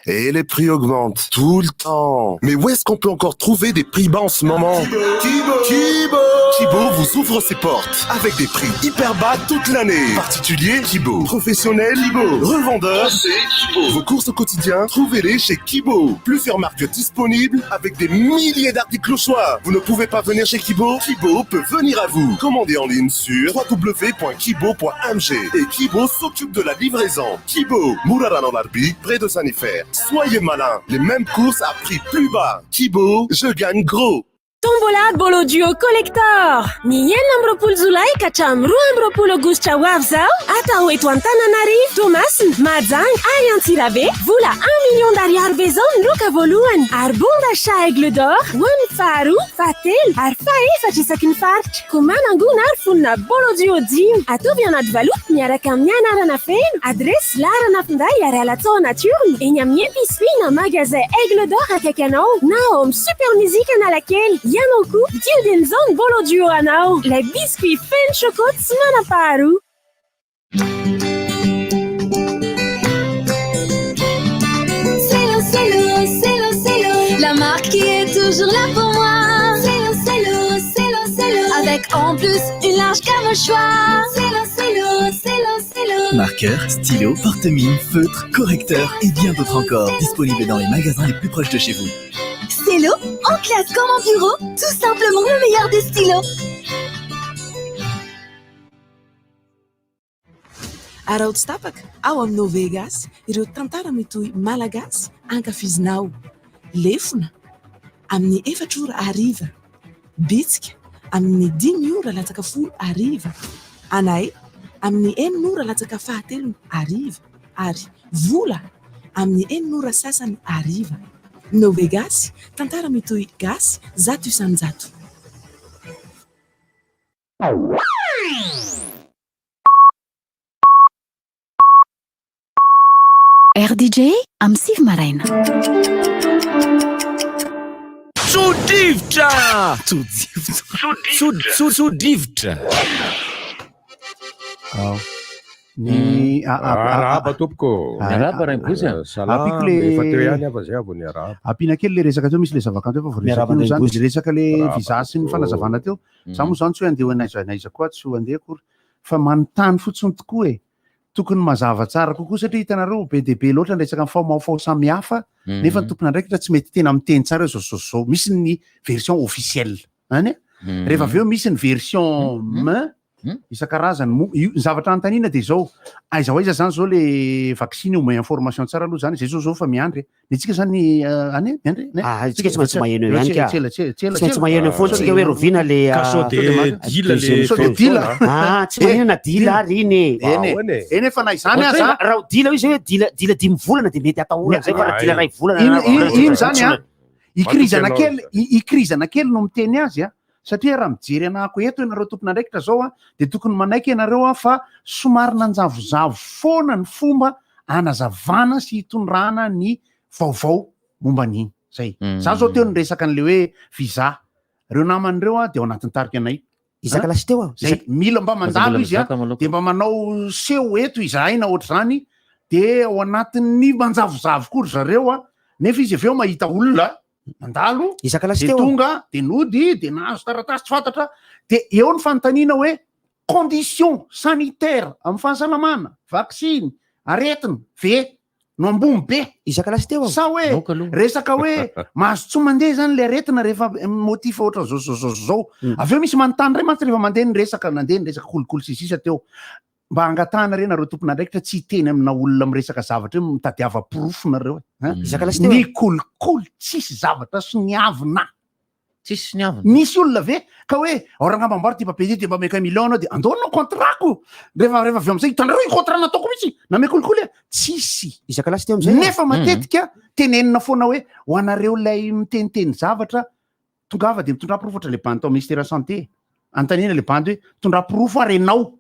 Et les prix augmentent tout le temps. Mais où est-ce qu'on peut encore trouver des prix bas en ce moment Thibaut Thibaut Thibaut vous ouvre ses portes avec des prix hyper bas toute l'année. Particulier, Thibaut. Professionnel, Thibaut. Revendeur, c'est Vos courses au quotidien, trouvez-les chez Kibo. Plusieurs marques disponibles avec des milliers d'articles au choix. Vous ne pouvez pas venir chez Kibo Kibo peut venir à vous. Commandez en ligne sur www.kibo.mg et Kibo s'occupe de la livraison. Kibo, Mourarano Larbi, près de Sanifer. Soyez malin, les mêmes courses à prix plus bas. Kibo, je gagne gros. Tombola Bolo Duo Collector! Ny 26 jolay ka hatramin'ny 22 aogositra ho avy izao, atao eto Antananarivo, Toamasina, Mahajanga ary Antsirabe. Vola un million d'ariary be izao ny loka voalohany ary bon d'achat Aigle d'or ho an'ny faharoa, fahatelo ary fahefatra isaky ny faritra. Koa manangona ary fonona Bolo Duo dimy. Ataovy anaty valopy miaraka amin'ny anarana feno, adiresy, laharana finday ary alatsao anaty urne eny amin'ny épicerie na magasin Aigle d'or akaiky anao na ao amin'ny Super Music Analakely. Ianao koa, vidio dieny izao ny Bolo Duo anao, ilay biscuit feno choco tsy manam-paharoa. Cello, cello, cello, cello, la marque qui est toujours là pour moi. Cello, cello, cello, cello. plus une large gamme au choix. Cello, cello, cello, cello. Marqueur, stylo, porte-mine, feutre, correcteur et bien d'autres encore. Disponible dans les magasins les plus proches de chez vous. Cello, en classe comme en bureau, tout simplement le meilleur des stylos. Araho tsy tapaka ao amin'ny Novegasy ireo tantara mitohy malagasy ankafizinao. Lefona, amin'ny efatra ora hariva. Bitsika, amin'ny dimy ora latsaka folo hariva. Anay, amin'ny enina ora latsaka fahatelony hariva. Ary Vola, amin'ny enina ora sasany hariva. Novegasy, tantara mitohy gasy 100%. RDJ amin'ny sivy maraina. Tso-drivotra! Tso-drivotra! Tso-tso-tso-drivotra! Ao. Ny Arahaba tompoko. Miarahaba Rainibozy a. Salama, Ampiako le efa teo ihany aho fa zay aho vao niarahaba. Ampiana kely le resaka teo misy le zavakanto efa voaresaka Miarahaba io zany, Rainibozy. le resaka le Miarahaba visa sy ny tompoko. fanazavana teo. Za moa zany tsy hoe andeha ho anaiza n'aiza koa tsy ho andeha akory fa manontany fotsiny tokoa e. Tokony mazava tsara kokoa satria hitanareo be dia be loatra ny resaka mifaomaofao samihafa nefa ny tompon'andraikitra tsy mety tena miteny tsara hoe zao zao zao. Misy ny version officielle any a. Rehefa avy eo misy ny version main isan-karazany moa io ny zavatra anontaniana dia izao aiza ho aiza zany zao le vaksiny omey information tsara aloha zany zay zao zao fa miandry e. Ny antsika zany any e miandry e. Ah, tsika tsy maintsy maheno eo ihany ka. Tsela tsela tsela. Tsy maintsy maheno eo foana tsika hoe roviana le Ka sao ah, de dila le Sao de dila. Ah, tsy maheno na dila ary iny e. Eny e. Ahoana e? Eny e fa na izany Ohatra aza hoe raha ho dila izy hoe dila dila dimy volana dia mety atahorana zay fa raha dila ray volana Iny na iny volana iny zany a. Ikirizana Matoky kely anao i- ikirizana kely no miteny azy a. Satria raha mijery anahako eto ianareo tompon'andraikitra zao a, dia tokony manaiky ianareo a fa somary nanjavozavo foana ny fomba anazavana sy hitondrana ny vaovao momba an'iny. Zay. Za zao teo niresaka an'le hoe visa. Reo namany reo a dia ao anatin'ny tarika anay. Izaka lasy teo aho. Zay mila mba mandalo izy a, dia mba manao seho eto izahay na ohatr'izany, dia ao anatin'ny manjavozavo koa ry zareo a, nefa izy avy eo mahita olona mandalo Isaka lasy de teo aho. tonga de nody de nahazo taratasy tsy fantatra de eo ny fanontaniana hoe condition sanitaire amin'ny fahasalamana vaksiny aretina ve no ambony be Isaka lasy teo aho. sa hoe Naoka aloha. resaka hoe mahazo tsy mandeha zany le aretina rehefa motif ohatra zao zao zao zao avy eo misy manontany ray mantsy rehefa mandeha ny resaka nandeha ny resaka kolikoly sy sisa teo mba angatahana re nareo tompon'andraikitra tsy hiteny amina olona miresaka zavatra hoe mitadiava porofo nareo e hein? Isaka lasy teo ny aho. kolikoly tsisy zavatra soniavina Tsisy soniavina. Misy olona ve ka hoe ao rangamba amboary ty papier ty de mba meka million anao de andao anao contrat-ko rehefa rehefa avy eo amizay hitanareo iny contrat nataoko mihitsy name kolikoly a tsisy Isaka lasy teo amizay aho. nefa matetika tenenina foana hoe ho anareo ilay miteniteny zavatra tongava de mitondrà porofo ohatra le bandy tao ministère santé anontaniana le bandy hoe mitondrà porofo ary enao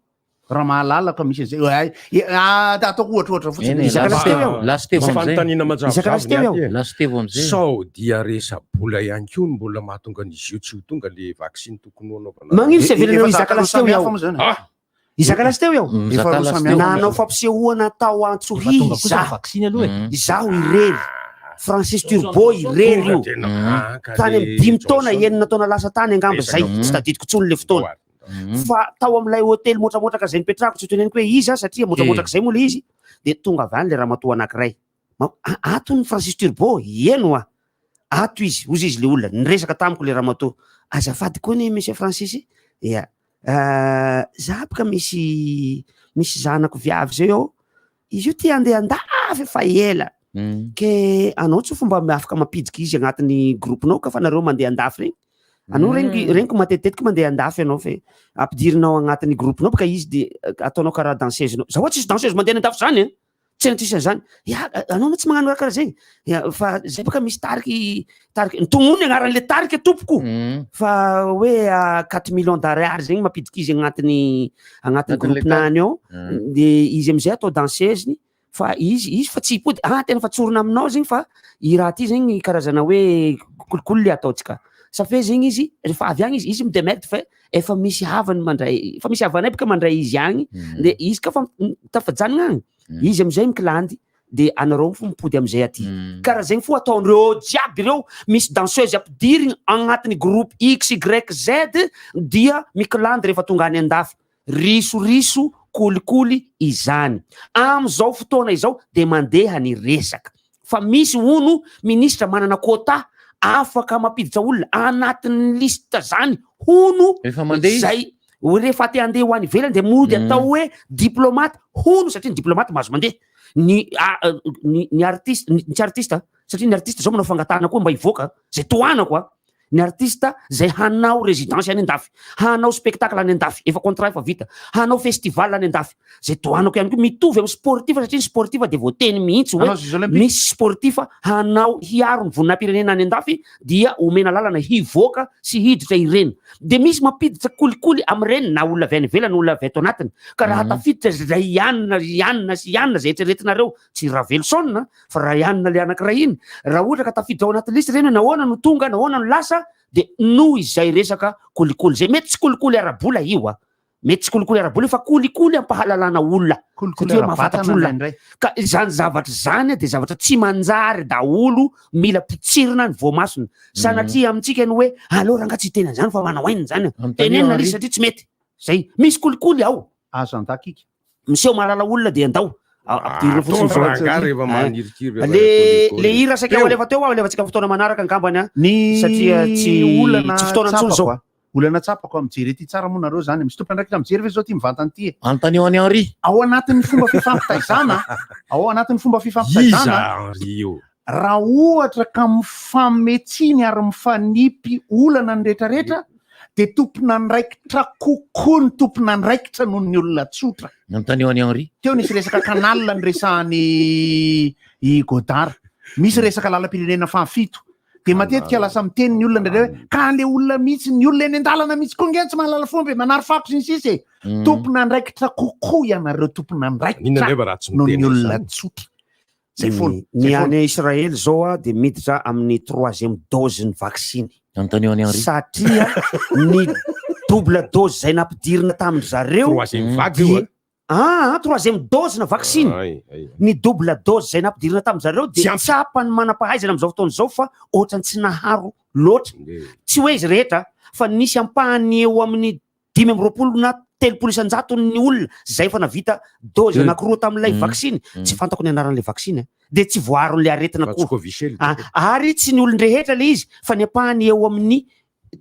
raha mahalala ka misy an'izay Ay, eh, ah, ataoko ohatra ohatra fotsiny Eny e, Isaka lasy teo aho. lasy tevo amizay. Fanontaniana Isaka lasy manjavozavo teo ny aho. aty e. Lasy tevo amizay. Sao dia resa-bola ihany koa no mbola mahatonga an'izy io tsy ho tonga le vaksiny tokony ho anaovana. Magnino sy E- avelanao efa Isaka zaka roa lasy teo samihafa aho. moa zany. Ah! Isaka lasy teo aho. Efa Mizaka roa lasy samy teo. hafa. Nanao fampisehoana tao Antsohihy Efa tonga kosa ny izaho. vaksiny aloha e. Izaho irery. Francis Turbo irery io. Tonga de namanka Tany le amin'ny dimy taona, Johnson. enina taona lasa tany angamba zay. Resaka Tsy tadidiko intsony le fotoana. Fa tao amin'ilay hôtely motramotraka izay nipetrahako, tsy ho teneniko hoe iza satria motramotraka izay moa le izy, dia tonga avy any le ramatoa anankiray. Ma- a- ato ny Francis Turbo, eny hoa. Ato izy, hozy izy le olona, niresaka tamiko le ramatoa. Azafady koa anie Monsieur Francis, ia. Za boka misy misy zanako viavy zay ao, izy io te handeha andafy efa ela. Ke anao tsy fomba afaka mampiditra izy agnatin'ny groupe-nao ka fa nareo mandeha andafy regny. Anao regny regniko matetitetika mandeha andafy anao fe ampidirinao agnatin'ny groupe-nao baka izy de ataonao karaha danseuse-nao. Za hoa tsisy danseuse mandeha any andafy zany e. Tsy tsisy an'izany. Ya, anao no tsy magnano raha karaha zegny. Ya, fa zay baka misy tariky tariky nitognony agnaran'le tarika tompoko. Fa hoe 4 millions d'ariary zegny mampiditra izy agnatin'ny agnatin'ny Agnatin'le groupe-nany ao. De izy amizay atao danseuse-ny fa izy izy fa tsy hipody. Ah, tena fa tsorina aminao zegny fa i raha ty zegny karazana hoe kolikoly le ataontsika. Ça fait zegny izy rehefa avy agny izy, izy midemerde fa efa misy havany mandray, efa misy havanay bôka mandray izy agny, de izy ka fa tafajanona agny, izy amizay mikilandy. de anareo fo mipody amizay aty. Karaha zegny fo ataondreo jiaby reo, misy danseuse ampidirigny agnatin'ny groupe X, Y, Z dia mikilandy rehefa tonga any andafy. Risoriso, kolikoly izany. Amizao fotoana izao de mandeha ny resaka fa misy hono ministra manana quota afaka mampiditra olona anatin'ny liste zany hono. Efa mandeha izy? Zay rehefa te handeha ho any ivelany de mody atao hoe diplomate hono, satria ny diplomate mahazo mandeha. Ny ny ny artiste, ny tsy artiste, satria ny artiste zao manao fangatahana koa mba hivoaka, zay tohanako a. Ny artiste zay hanao résidence any andafy, hanao spectacle any andafy, efa contrat efa vita, hanao festival any andafy, zay tohanako ihany koa, mitovy amin'ny sportif, satria ny sportif de voateny mihitsy hoe Hanao Jeux Olympiques. misy sportif hanao hiaro ny voninahipirenena any andafy dia omena lalana hivoaka sy hiditra ireny. De misy mampiditra kolikoly amin'ireny na olona avy any ivelany na olona avy ato anatiny. Ka raha tafiditra zay ianina, ianina sy ianina zay eritreretinareo, tsy Raveloson fa raha ianina le anankiray iny, raha ohatra ka tafiditra ao anaty liste ireny hoe nahoana no tonga, nahoana no lasa, de noho izay resaka kolikoly zay. Mety tsy kolikoly ara-bola io a, mety tsy kolikoly ara-bola io fa kolikoly ampahalalana olona, Kolikoly satria ara-batana mahafantatra olona. indraindray. Ka izany zavatra izany de zavatra tsy manjary daholo, mila potsirina ny voamasina. Sanatria amintsika ny hoe aleo rangahy tsy hiteny an'izany fa manao hainina izany. Antonio Tenenina Henri. izy satria tsy mety. Zay. Misy kolikoly ao. Azo andakika. Miseho mahalala olona dia andao. Ampidirina fotsiny Ataovy fa- rangahy rehefa manirikiry rehefa Le kolikoly. le hira saika Teo. ho alefa teo, alefantsika fotoana manaraka angambany a. Ny Satria tsy olana tsy fotoana intsony tsapako zao. a. Olana tsapako a, mijery ety tsara moa nareo zany. Misy tompon'andraikitra mijery ve zao ty mivantana ty e? Antonio Henri. Ao anatin'ny fomba fifampitaizana, ao anatin'ny fomba fifampitaizana. Iza Henri io? Raha ohatra ka mifametriny ary mifanipy olana ny rehetrarehetra dia tompon'andraikitra kokoa ny tompon'andraikitra noho ny olona tsotra. Antonio Henri. Teo nisy resaka canal niresahan'i i Godard. Misy resaka lalam-pirenena fahafito. Dia matetika lasa miteny ny olona indraindray hoe ka le olona mihitsy, ny olona eny an-dalana mihitsy koa nge tsy mahalala fomba e, manary fako sy ny sisa e. Tompon'andraikitra kokoa ianareo tompon'andraikitra Inona indray va raha tsy noho ny miteny olona an'izany? tsotra. Zay foana, Ny zay foana. any Israely zao a dia miditra amin'ny troisième dose ny vaksiny. Antonio Henri. Satria ny double dose zay nampidirina tamin-dry zareo Troisième vague io, dia Ah, troisième dose na vaksiny. Ay, ay. Ny double dose zay nampidirina tamin-dry zareo dia tsapan'ny manam-pahaizana amin'izao fotoana izao fa ohatran'ny tsy naharo loatra. Tsy hoe izy rehetra fa nisy ampahany eo amin'ny 25 na 30 isan-jatony ny olona zay efa navita dose anankiroa tamin'ilay vaksiny. Tsy fantako ny anaran'ilay vaksiny, dia tsy voaaron'ilay aretina Fa tsy akory. Covishield. Ah, ary tsy ny olon-drehetra ilay izy fa ny ampahany eo amin'ny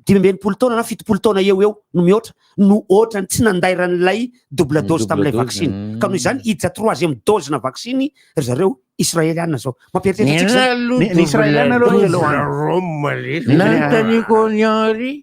65 taona na 70 taona eo eo no mihoatra no ohatrany tsy nandairan'ilay double Ny dose double tamin'ilay dose, vaksiny. Ka noho izany hiditra troisième dose na vaksiny ry zareo Israeliana zao. Mampieritreritra antsika Ny izany. aloha Ny- ny Israeliana aloha double aleo any. Rome le. Nanontaniako an'i Henri.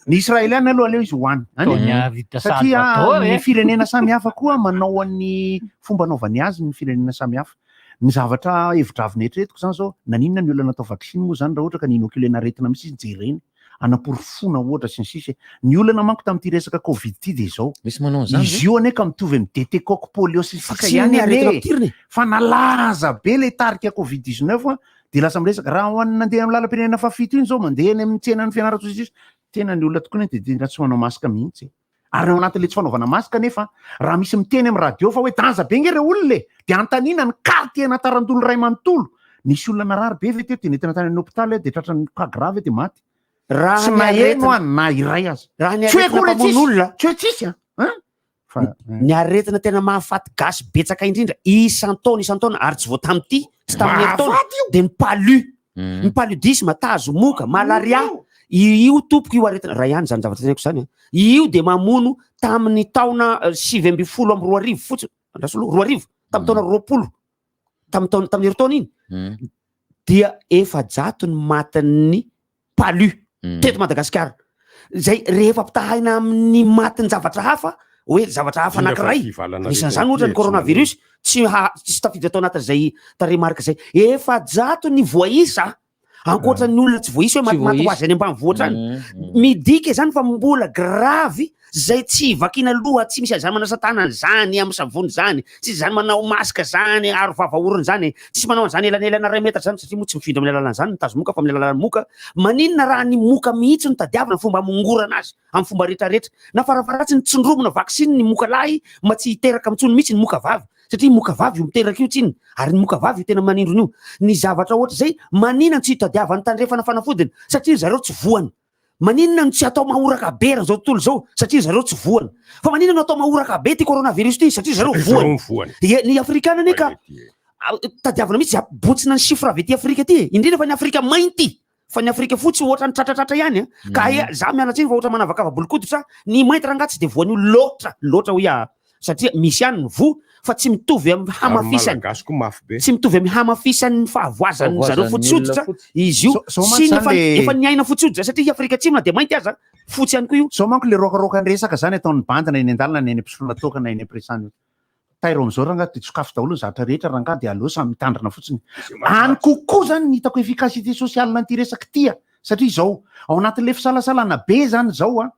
Ny Israeliana aloha aleo izy ho any. Any e. Tony Henri de Satria Salvador, ny eh. firenena samy hafa koa manao an'ny fomba anaovany azy ny firenena samy hafa. Ny zavatra hevi-dravina eritreretiko izany izao, naninona ny olona natao vaksiny moa izany raha ohatra ka ni-inoculer-na aretina mihitsy izy jerena, hanaporofoana ohatra sy ny sisa e. Ny olana manko tamin'ity resaka covid ity dia izao, Misy manao an'izany ve? izy io anie ka mitovy amin'ny DT coque polio sy ny sisa Vaksiny ihany ny aretina anie e. ampidirina e. Fa nalaza be ilay tarika covid 19 an, dia lasa miresaka, raha ho an'ny nandeha amin'ny lalam-pirenena fahafito iny izao, mandeha eny amin'ny tsenan'ny Fianarantsoa sy ny sisa, tena ny olona tokoa anie dia tena tsy manao masque mihitsy e. Ary ao anatin'ilay tsy fanaovana masque anefa, raha misy miteny amin'ny radio fa hoe danger be nge ireo olona e, dia anontaniana ny quartier an'Antarandolo iray manontolo, nisy olona narary be ve teto dia nentina tany amin'ny hôpitaly dia tratran'ny cas grave dia maty. Raha Tsy ny naheno aretina aho na iray aza. Raha ny Tsy hoe aretina akory mpamono tsisy, olona. tsy hoe tsisy an. Hein? Fa, Ny aretina tena mahafaty gasy betsaka indrindra isan-taona isan-taona ary tsy vao tamin'ity, tsy tamin'ny herintaona, Mahafaty io. dia ny palu. Ny paludisme, tazo moka, malaria, io tompoko io aretina, raha ihany izany zavatra teneniko izany an, io dia mamono tamin'ny taona 2019 fotsiny, andraso aloha, 2000, tamin'ny taona 20, tamin'ny taona, tamin'ny herintaona iny, dia 400 ny matin'ny palu teto Madagasikara. Izay rehefa ampitahaina amin'ny matin-javatra hafa, hoe zavatra hafa Indrindra fa anankiray, ity valanaretina anisan'izany ity ohatra ny e, tsy coronavirus, tsy ha-, tsy tafiditra tao anatin'izay tarehimarika izay. 400 ny voaisa, ankoatra ny olona tsy voaisa hoe Tsy matimaty ho voaisa. azy any ambanivohitra any. Midika izany fa mbola gravy zay tsy vakiana loha, tsy misy an'izany manasa tanana izany amin'ny savony izany, tsy izany manao masque izany, aro vava orona izany, tsisy manao an'izany elanelana iray metatra izany satria moa tsy mifindra amin'ny alalan'izany ny tazomoka fa amin'ny alalan'ny moka. Maninona raha ny moka mihitsy no tadiavina fomba hamongorana azy amin'ny fomba rehetrarehetra? Na farafaharatsiny tsindromina vaksiny ny moka lahy mba tsy hiteraka intsony mihitsy ny moka vavy. Satria moka vavy io miteraka io tsinona, ary ny moka vavy io tena manindrona io. Ny zavatra ohatr'izay, maninona no tsy itadiavan'ny tandrefana fanafodiny? Satria ry zareo tsy voany. Maninona no tsy atao mahoraka be eran'izao tontolo izao? Satria ry zareo tsy voany. Fa maninona no atao mahoraka be ity coronavirus ity? Satria ry zareo voany. Ie, ny afrikana anie ka tadiavina mihitsy hampibotsina ny chiffre avy aty Afrika aty e. Indrindra fa ny Afrika mainty. Fa ny Afrika fotsy ohatran'ny tratratratra ihany a. Ka aia, za miala tsiny fa ohatra manavakava-bolon-koditra, ny mainty rangaha tsy dia voan'io loatra loatra hoy aho. Satria misy ihany ny voa fa tsy mitovy amin'ny hamafisany. Malagasy koa mafy be. Tsy mitovy amin'ny hamafisan'ny fahavoazan'ny zareo fotsy hoditra izy io. Zao mantsy Sy ny zany efa le- efa niaina fotsy hoditra satria i Afrika Atsimo na dia mainty aza fotsy ihany koa io. Zao manko le rokaroka ny resaka zany ataon'ny bandy na eny an-dalana na eny am-pisotroana toaka na eny am-piresahana io. Tairo amin'izao rangahy dia sokafy daholo ny zavatra rehetra rangahy dia aleo samy mitandrina fotsiny. Any kokoa zany ny hitako efficacité sociale an'ity resaka ity a! Satria izao, ao anatin'ilay fisalasalana be zany izao a,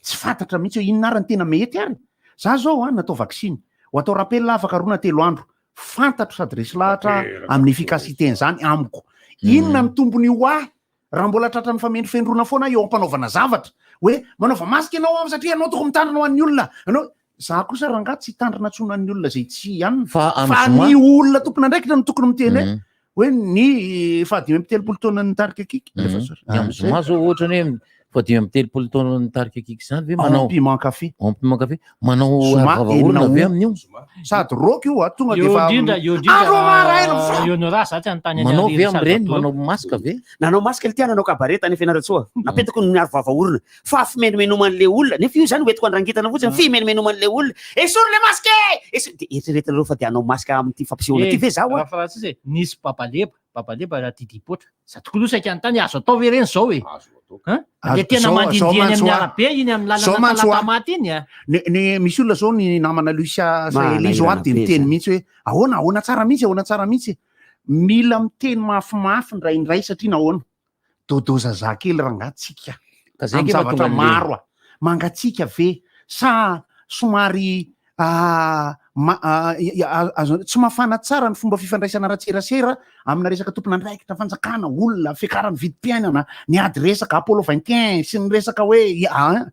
tsy fantatra mihitsy hoe inona ary ny tena mety ary. Za zao a, natao vaksiny, ho atao rappel afaka roa na telo andro, fantatro sady resy lahatra amin'ny efficacité-n'izany amiko. Inona ny tombony ho ahy raha mbola tratran'ny famendrofendroana foana aho eo am-panaovana zavatra? Hoe manaova masque ianao an satria ianao tokony mitandrina ho an'ny olona. Anao, za kosa rangahy tsy hitandrina intsony an'ny olona izay tsy anona. Fa amin'ny Fa zoma ny olona tompon'andraikitra no tokony miteny hoe hoe ny faha-35 taona nitarika kiky. Alefa sorry. Ny amin'ny zoma zao ohatra ny hoe faha-35 taona nitarika kiky izany ve manao En piment café. En piment café. Manao Zoma aro vava orona ve enina amin'io? Sady rock io a, tonga dia Eo efa indrindra, eo indrindra Andro maraina raha eo raha za tsy anontany an'i Manao Henri ve amin'ireny? Salvador. Manao masque ve? Nanao masque le ty nanao cabaret tany Fianarantsoa. Napetako ny aro vava orona. Fa fimenomenoman'le olona, nefa io zany hoentiko andrangitana fotsiny, fimenomenoman'le olona. Esory le masque e! Esory, de eritreretinareo fa de hanao masque amin'ity fampisehoana ity ve zaho a? Raha frantsay e, nisy babaleba, babaleba raha didipoitra. Za tokony ho saika anontany azo atao ve ireny zao e? Hein? Le tena mandihindihy eny amin'ny arabe iny amin'ny lalana Talatamaty iny a. Ny, ny, misy olona zao ny namana Lucia Sahely zao ary de Manahirana be miteny zany. mihitsy hoe ahoana, ahoana tsara mihitsy, ahoana tsara mihitsy. Mila miteny mafimafy indraindray satria nahoana? Dodo zazah kely rangaha tsika Ka zay amin'ny ange zavatra mahatonga an'le- maro a. Mangatsiaka ve sa somary ma- azo- tsy mafana tsara ny fomba fifandraisana ara-tserasera amina resaka tompon'andraikitra, fanjakana, olona, fiakaran'ny vidim-piainana, ny ady resaka Apollo 21 sy ny resaka hoe a-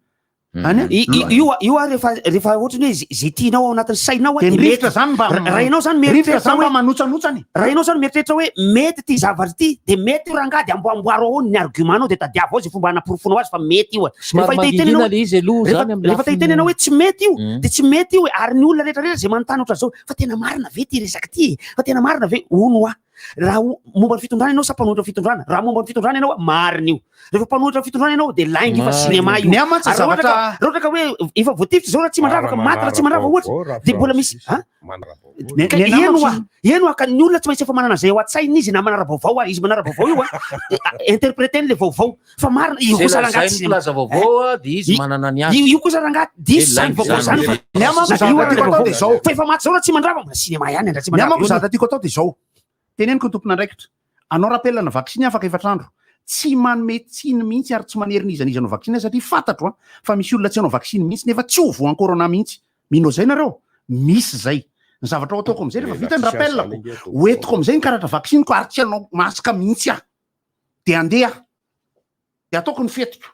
Any a? Io io ary rehefa rehefa ohatrany hoe zay tianao ao anatin'ny sainao a, Dia ny dia rivotra mety. zany mba Raha ianao zany rivotra mieritreritra zany mba hoe manotsanotsana e. Raha ianao zany mieritreritra hoe mety ity zavatra ity dia mety io rangahy dia amboamboaro ao ny argument-nao dia tadiavo ao izay fomba hanaporofoanao azy fa mety io a. Somary Rehefa te hiteny mangingina ianao le izy aloha rehefa zany amin'ny rehefa te hiteny lafiny ianao hoe tsy mety io dia tsy mety io e, ary ny olona rehetra rehetra izay manontany ohatran'izao fa tena marina ve ity resaka ity e? Fa tena marina ve? Hono hoa. Raha momba ny fitondrana ianao sa mpanohitra ny fitondrana? Raha momba ny fitondrana ianao, marina io. Rehefa mpanohitra ny fitondrana ianao dia lainga io fa cinéma io. Ny ahy mantsy Ary raha ohatra ka zavatra- raha ohatra ka hoe efa voatifitra izao Ratsimandrava ka maty Ratsimandrava ohatra dia mbola misy a? Ny- Ka ny anahy eno mantsy- hoa, eno hoa ka ny olona tsy maintsy efa manana izay ao an-tsainy izy na manara-baovao ary izy manara-baovao io a, interpréter-ny le vaovao fa marina io Zay kosa rangahy lazain'ny tsy mpilaza vaovao a, dia izy manana ny azy. Io io kosa rangahy diso Dia zany lainga vaovao zany. zany fa Ny ahy manko na io zavatra ary tiako atao vaovao dia izao. fa efa maty zao Ratsimandrava mbola cinéma ihany Ny ahy Ratsimandrava manko io zavatra tiako atao dia izao. Teneniko ny tompon'andraikitra. Anao rappel na vaksiny afaka efatra andro. Tsy manome tsiny mihitsy ary tsy manery n'iza n'iza hanao vaksiny aho satria fantatro an fa misy olona tsy hanao vaksiny mihitsy nefa tsy ho voan'ny corona mihitsy. Mino an'izay nareo? Misy izay. Ny zavatra ho ataoko amin'izay rehefa vita ny rappel-ko, ho entiko amin'izay ny karatra vaksiniko ary tsy hanao masque mihitsy aho. Dia handeha aho. Dia ataoko ny fetiko.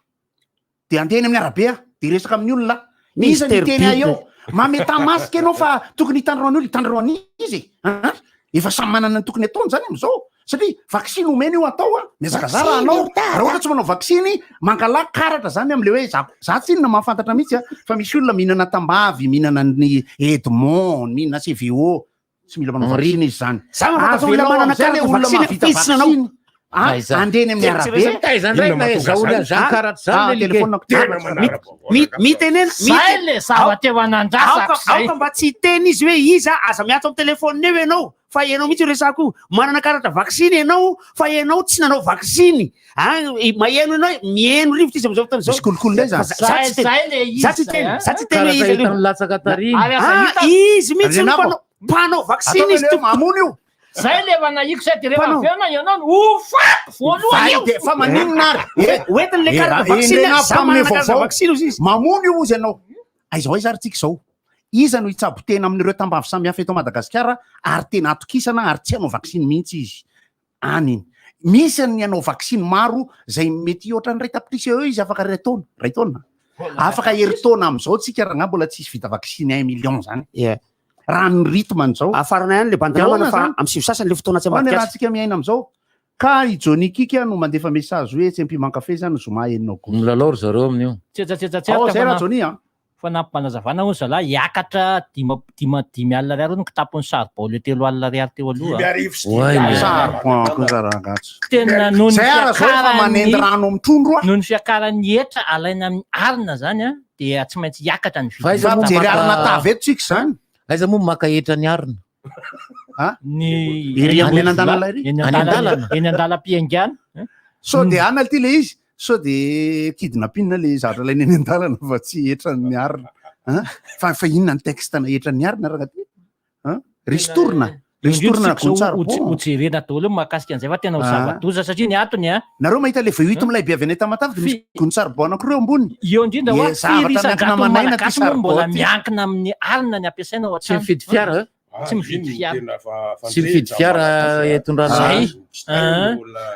Dia handeha eny amin'ny arabe aho. Dia hiresaka amin'ny olona aho. Iza ny hiteny ahy eo? Mametà masque ianao fa tokony hitandrina ny olona, hitandrina an'iza e? An? Efa samy manana ny tokony ataony zany amin'izao. Satria vaksiny omena io atao a, miazakazaha raha anao, raha ohatra tsy manao vaksiny, mangalà karatra zany am'le hoe za, za tsy inona mahafantatra mihitsy a, fa misy olona mihinana tambavy, mihinana ny Edmond, mihinana CVO, tsy mila manao Henri. vaksiny izy zany. Za mahafantatra olona Avelao manana am'zay le karatra olona vaksiny mahavita izy tsy nanao. vaksiny. Ah, Aiza? andeha eny amin'ny arabe. Taiza indray Inona na mahatonga aiza olona zany? zany karatra zany Ah, le like. telefonako. Tena manara-baovao rangahy. Mitenena, Zay le zavatra efa nandrasako Aoka zay. aoka mba tsy hiteny izy hoe iza, aza miantso amin'ny telefaonina eo ianao fa ianao mihitsy io resako io. Manana karatra vaksiny ianao fa ianao tsy nanao vaksiny. Ah, maheno ianao, miheno rivotra izy amin'izao fotoana izao. Misy kolikoly indray zany. Fa za tsy Zay teny- zay le izy za tsy zay teny, a. za tsy teny hoe Karatra iza hita aloha. milatsaka tary. Ary aza Ah, hita izy mihitsy no Andrianabo. mpanao mpanao vaksiny Ataovy izy le hoe tompoko. mamono io. Zay le efa nahiko zay de rehefa Mpanao. avy eo na ianao no ho faty voalohany Zay io. de fa maninona ary? Eh, Hoentiny le eh, karatra raha- vaksiny, endrena za mpanome manana karatra vaovao. vaksiny ozy izy. Mamono io ozy ianao. Aiza ho aiza ary tsika izao? Iza no hitsabo tena amin'ireo tambavy samihafa eto Madagasikara ary tena atokisana ary tsy hanao vaksiny mihitsy izy? Any iny. Misy ny hanao vaksiny maro izay mety hihoatra ny iray tapitrisa eo izy afaka iray taona. Iray taona. Afaka herintaona amin'izao tsika rangahy mbola tsisy vita vaksiny un million zany. Yeah. Raha ny rythme an'izao. Afarana ihany le bandy De namana ahoana fa zany? amin'ny sivy sasany le fotoana tsy Ahoana ambadika raha tsika miaina amin'izao? Ka i Johnny Kika no mandefa message hoe tsy ampiman-kafe zany zoma 6 aogositra. Milalao ry zareo amin'io. Tsetsatsetsa tsy Ao aritra zay fa raha na- Johnny a. Fanampim-panazavana hono zalahy, hiakatra dima- dima- 50 ariary hono ny kitapon'ny saribao le 30 ariary teo aloha. 500. Saribao kosa rangahy. Tena noho ny Zay ara zao efa fiakaran'ny- manendy rano amin'ny trondro a. Noho ny fiakaran'ny hetra alaina amin'ny arina zany a, dia tsy maintsy hiakatra ny Fa aiza vidin'ny moa kitapo. maka- arina tavy eto tsika izany? Aiza moa maka hetra ny arina? Ny Ery ambony eny an-dalana ery. Eny Any an-dalana, an-dalana. eny an-dalam-piaingana. Sao dia anona ity le izy, sao dia kidnapping le zavatra alaina eny an-dalana fa tsy hetran'ny arina. Hein? Fa fa inona ny texte na hetran'ny arina rangahy ty? Hein? Ristourne, ristourne Indrindra tsika zao gon-tsaribon. ho jerena daholo mahakasika an'izay fa tena ho Ah. zava-doza satria ny antony a. Nareo mahita le V8 milay be avy any Tamatave dia misy gon-tsaribon anankiroa eo amboniny. Eo indrindra Ye, hoa zavatra firy miankina isan-jaton'ny aman'aina ty Malagasy moa mbola saribon ty. miankina amin'ny arina ny ampiasaina ao Tsy an-trano. mifidy fiara, eh? Tsy mividy fiara. Tsy mifidy fiara itondrana Zay. azy.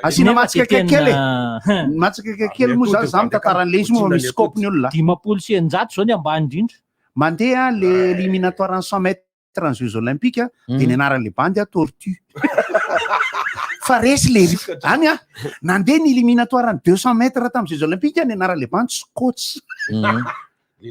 Asiana Nefa mahatsikaiky dia kely e. tena- Mahatsikaiky kely moa zany, za mitantara an'le izy moa fa misy scope ny olona. 650 zao ny ambany indrindra. Mandeha le éliminatoire en 100 mètres en Jeux Olympiques dia ny anaran'le bandy a tortue. Fa resy le ry. Any a, nandeha ny éliminatoire en 200 mètres tamin'ny Jeux Olympiques ny anaran'le bandy scotch.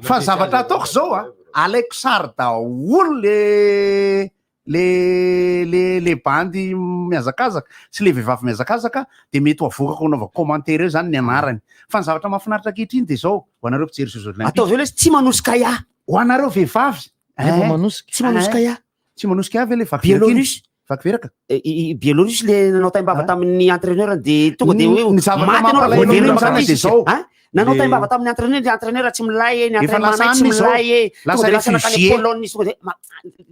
Fa zavatra ataoko zao a, alaiko sary daholo le le le le bandy mihazakazaka sy le vehivavy mihazakazaka de mety ho avoakako anaovako commentaire eo zany ny anarany. Fa ny zavatra mahafinaritra ankehitriny de zao, ho anareo mpijery Jeux Olympiques. Ataovy eo le tsy manosika ahy. Ho anareo vehivavy. Nefa Eh, manosika. Tsy manosika eh. ahy. Tsy manosika ahy ve le vakiveraka iny? Biélorusse. Vakiveraka. I Biélorusse le nanao taimbava tamin'ny entraîneur de tonga de Ny- hoe ny zavatra maty ianao raha mampalahelo voatery amin'izany maka de izy. zao. Hein? Nanao Le- taimbava tamin'ny entraîneur, ny entraîneur tsy milay e, ny Efa entraîneur lasa tsy any izao. milay e. Lasa Tonga de lasa nankany réfugié. Pologne izy tonga de ma-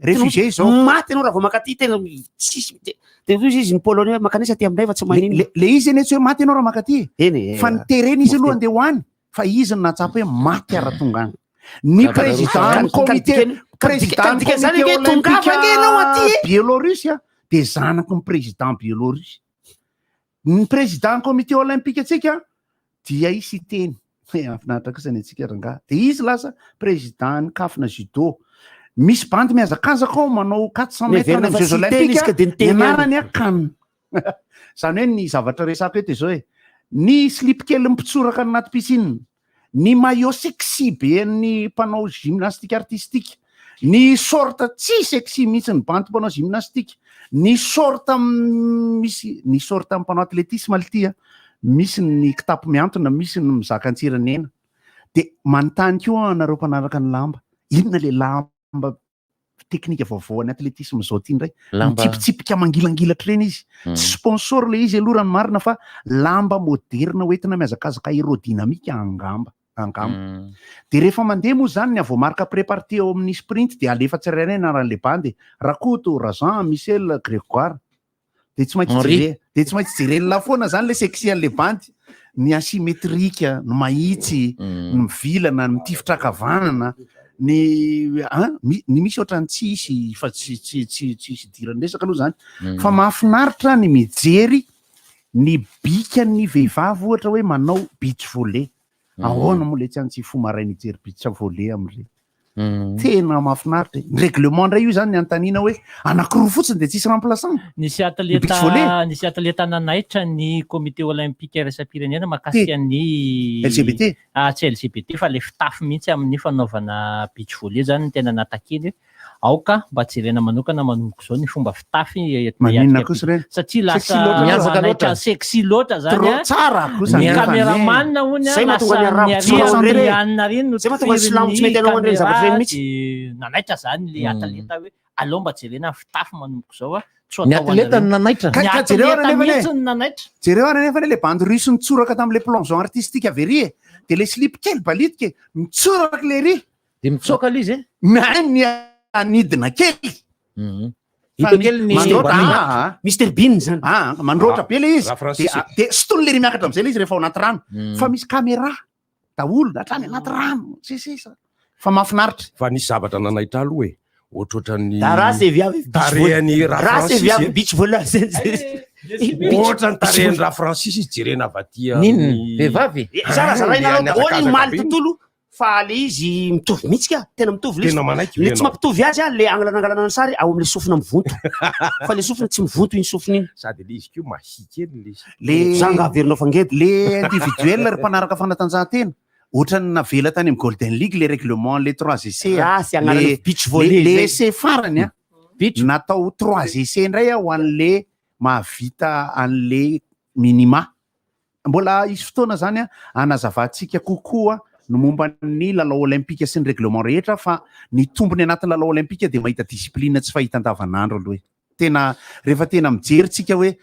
Réfugié izao. Maty ianao raha vao maka aty tena tsisy de de hoy izy ny Pologne hoe makanisa aty aminay fa tsy Le, maninona. le, le izy anie tsy hoe maty ianao raha maka aty. Eny e. Fa ny terena izy aloha andeha ho any fa izy no nahatsapa hoe maty ara tonga any. Ny Ka- président ka- ny comité ka- ka- président ka- ny dika zany comité ange tongava olympique ange ianao aty e. biélorusse a de zanaky ny président biélorusse. Ny président ny comité olympique antsika dia i Siteny. Eh, Mahafinaritra kosa ny antsika rangahy. De izy lasa président ny kafina judo. Misy bandy mihazakazaka ao manao 400 mètres any Miverina amin'ny fa Jeux Siteny olympiques izy ka de ny niteny ihany. anarany a kan. Zany hoe ny zavatra resako eto izao e. Ny slip kely mpitsoraka any anaty piscine, ny maillot sexy be an'ny mpanao gymnastique artistique, ny short tsy sexy mihitsy ny bandy mpanao gymnastique, ny short misy ny short amin'ny mpanao athlétisme ity a, misy ny kitapo mihantona, misy ny mizaka antsiranena. De manontany koa anareo mpanaraka ny lamba, inona le lamba teknika vaovao any athlétisme zao ty indray Lamba- mitsipitsipika mangilangilatra ireny izy tsy sponsor le izy aloha raha ny marina fa lamba moderna hoentina mihazakazaka aérodynamique angamba angamba de rehefa mandeha moa zany ny avoamarika préparti eo amin'ny sprint de alefa tsirairay anaran'le bandy Rakoto Razan Michel Grégoire de tsy maintsy Henri. jere de tsy maintsy jeren'la foana zany le sexy an'le bandy ny asymétrique ny mahitsy ny mivilana ny mitifitra ankavanana ny an ny misy ohatrany tsisy fa tsy tsy tsy tsisy idiran'ny resaka aloha zany fa mahafinaritra ny mijery ny bikan'ny vehivavy ohatra hoe manao beach volley ahoana moa le tsy any tsy fo maraina hijery beach volley amin'ireny tena mahafinaritra e. Ny règlement indray io zany ny anontaniana hoe anankiroa fotsiny de tsisy remplaçant Nisy Ny beach volley. atleta nisy atleta nanaitra ny comité olympique iraisam-pirenena mahakasika ny LGBT. Ah, tsy LGBT fa le fitafy mihitsy amin'ny fanaovana beach volley zany no tena natakeny hoe aoka mba jerena manokana manomboka izao ny fomba fitafy eto Maninona miatrika kosa ireny? satria Sexy lasa loatra. Miazaka manaitra loatra. sexy loatra zany Trop a. tsara kosa Ny nefa cameraman ne. hono a Zay mahatonga ny lasa arabo tsy niaria manao an'ireny. anina reny no Zay mahatonga ny silamo tsy mety hanao an'ireny zavatra ireny mihitsy. de nanaitra zany le atleta hoe aleo mba jerena ny fitafy manomboka izao a tsy ho Ny atao atleta an'ireny. no nanaitra. Ny Ka- ka jereo atleta ary nefa ne. mihitsy no nanaitra. Jereo ary nefa le bandy russe nitsoraka tamin'le plongeon artistique avy ery e. De le slip kely balitika e, mitsoraka le ry. De mitsoka le izy e. Na ny anidina kely. Fa Hita kely ny- mandroatra, Mr. Bean. ah, ah. Mr Bean zany. Ah, mandroatra be le izy. Raha Francis De, de sitony le ry miakatra am'izay le izy rehefa ao anaty rano. Mm. Fa misy caméra daholo hatrany anaty rano. Sisisa. Fa mahafinaritra. Fa nisy zavatra nanaitra aloha e. Ohatrohatran'ny Da raha se viavy beach tarehany volley. Raha Raha se Francis viavy e. beach volley. Ohatran'ny tarehany Raha Francis izy jerena avy aty Ninona? amin'ny- Vehivavy? Zarazaraina Ah, anao daholo ny maly be. tontolo. Fa le izy mitovy mihitsy ka, tena mitovy le izy. Tena manaiky Le ve tsy ianao? mampitovy azy a, le angalanangalana ny sary ao am'le sofina mivonto. Fa le sofina tsy mivonto iny sofina iny. Sady le izy koa mahia kely le izy. Le Zanga averinao fangedy. Le individuel ry mpanaraka fanatanjahantena. Ohatran'ny navela tany amin'ny Golden League le règlement le 3 essais. a. Ratsy agnarana Le- beach volley Le, le zay. essai farany a. Natao 3 essais indray a ho an'le mahavita an'le minima. Mbola hisy fotoana zany a hanazavantsika kokoa ny momba ny lalao olympika sy ny règlement rehetra fa ny tombony anatin'ny lalao olympika dia mahita discipline tsy fahita andavanandro aloha e. Tena rehefa tena mijery tsika hoe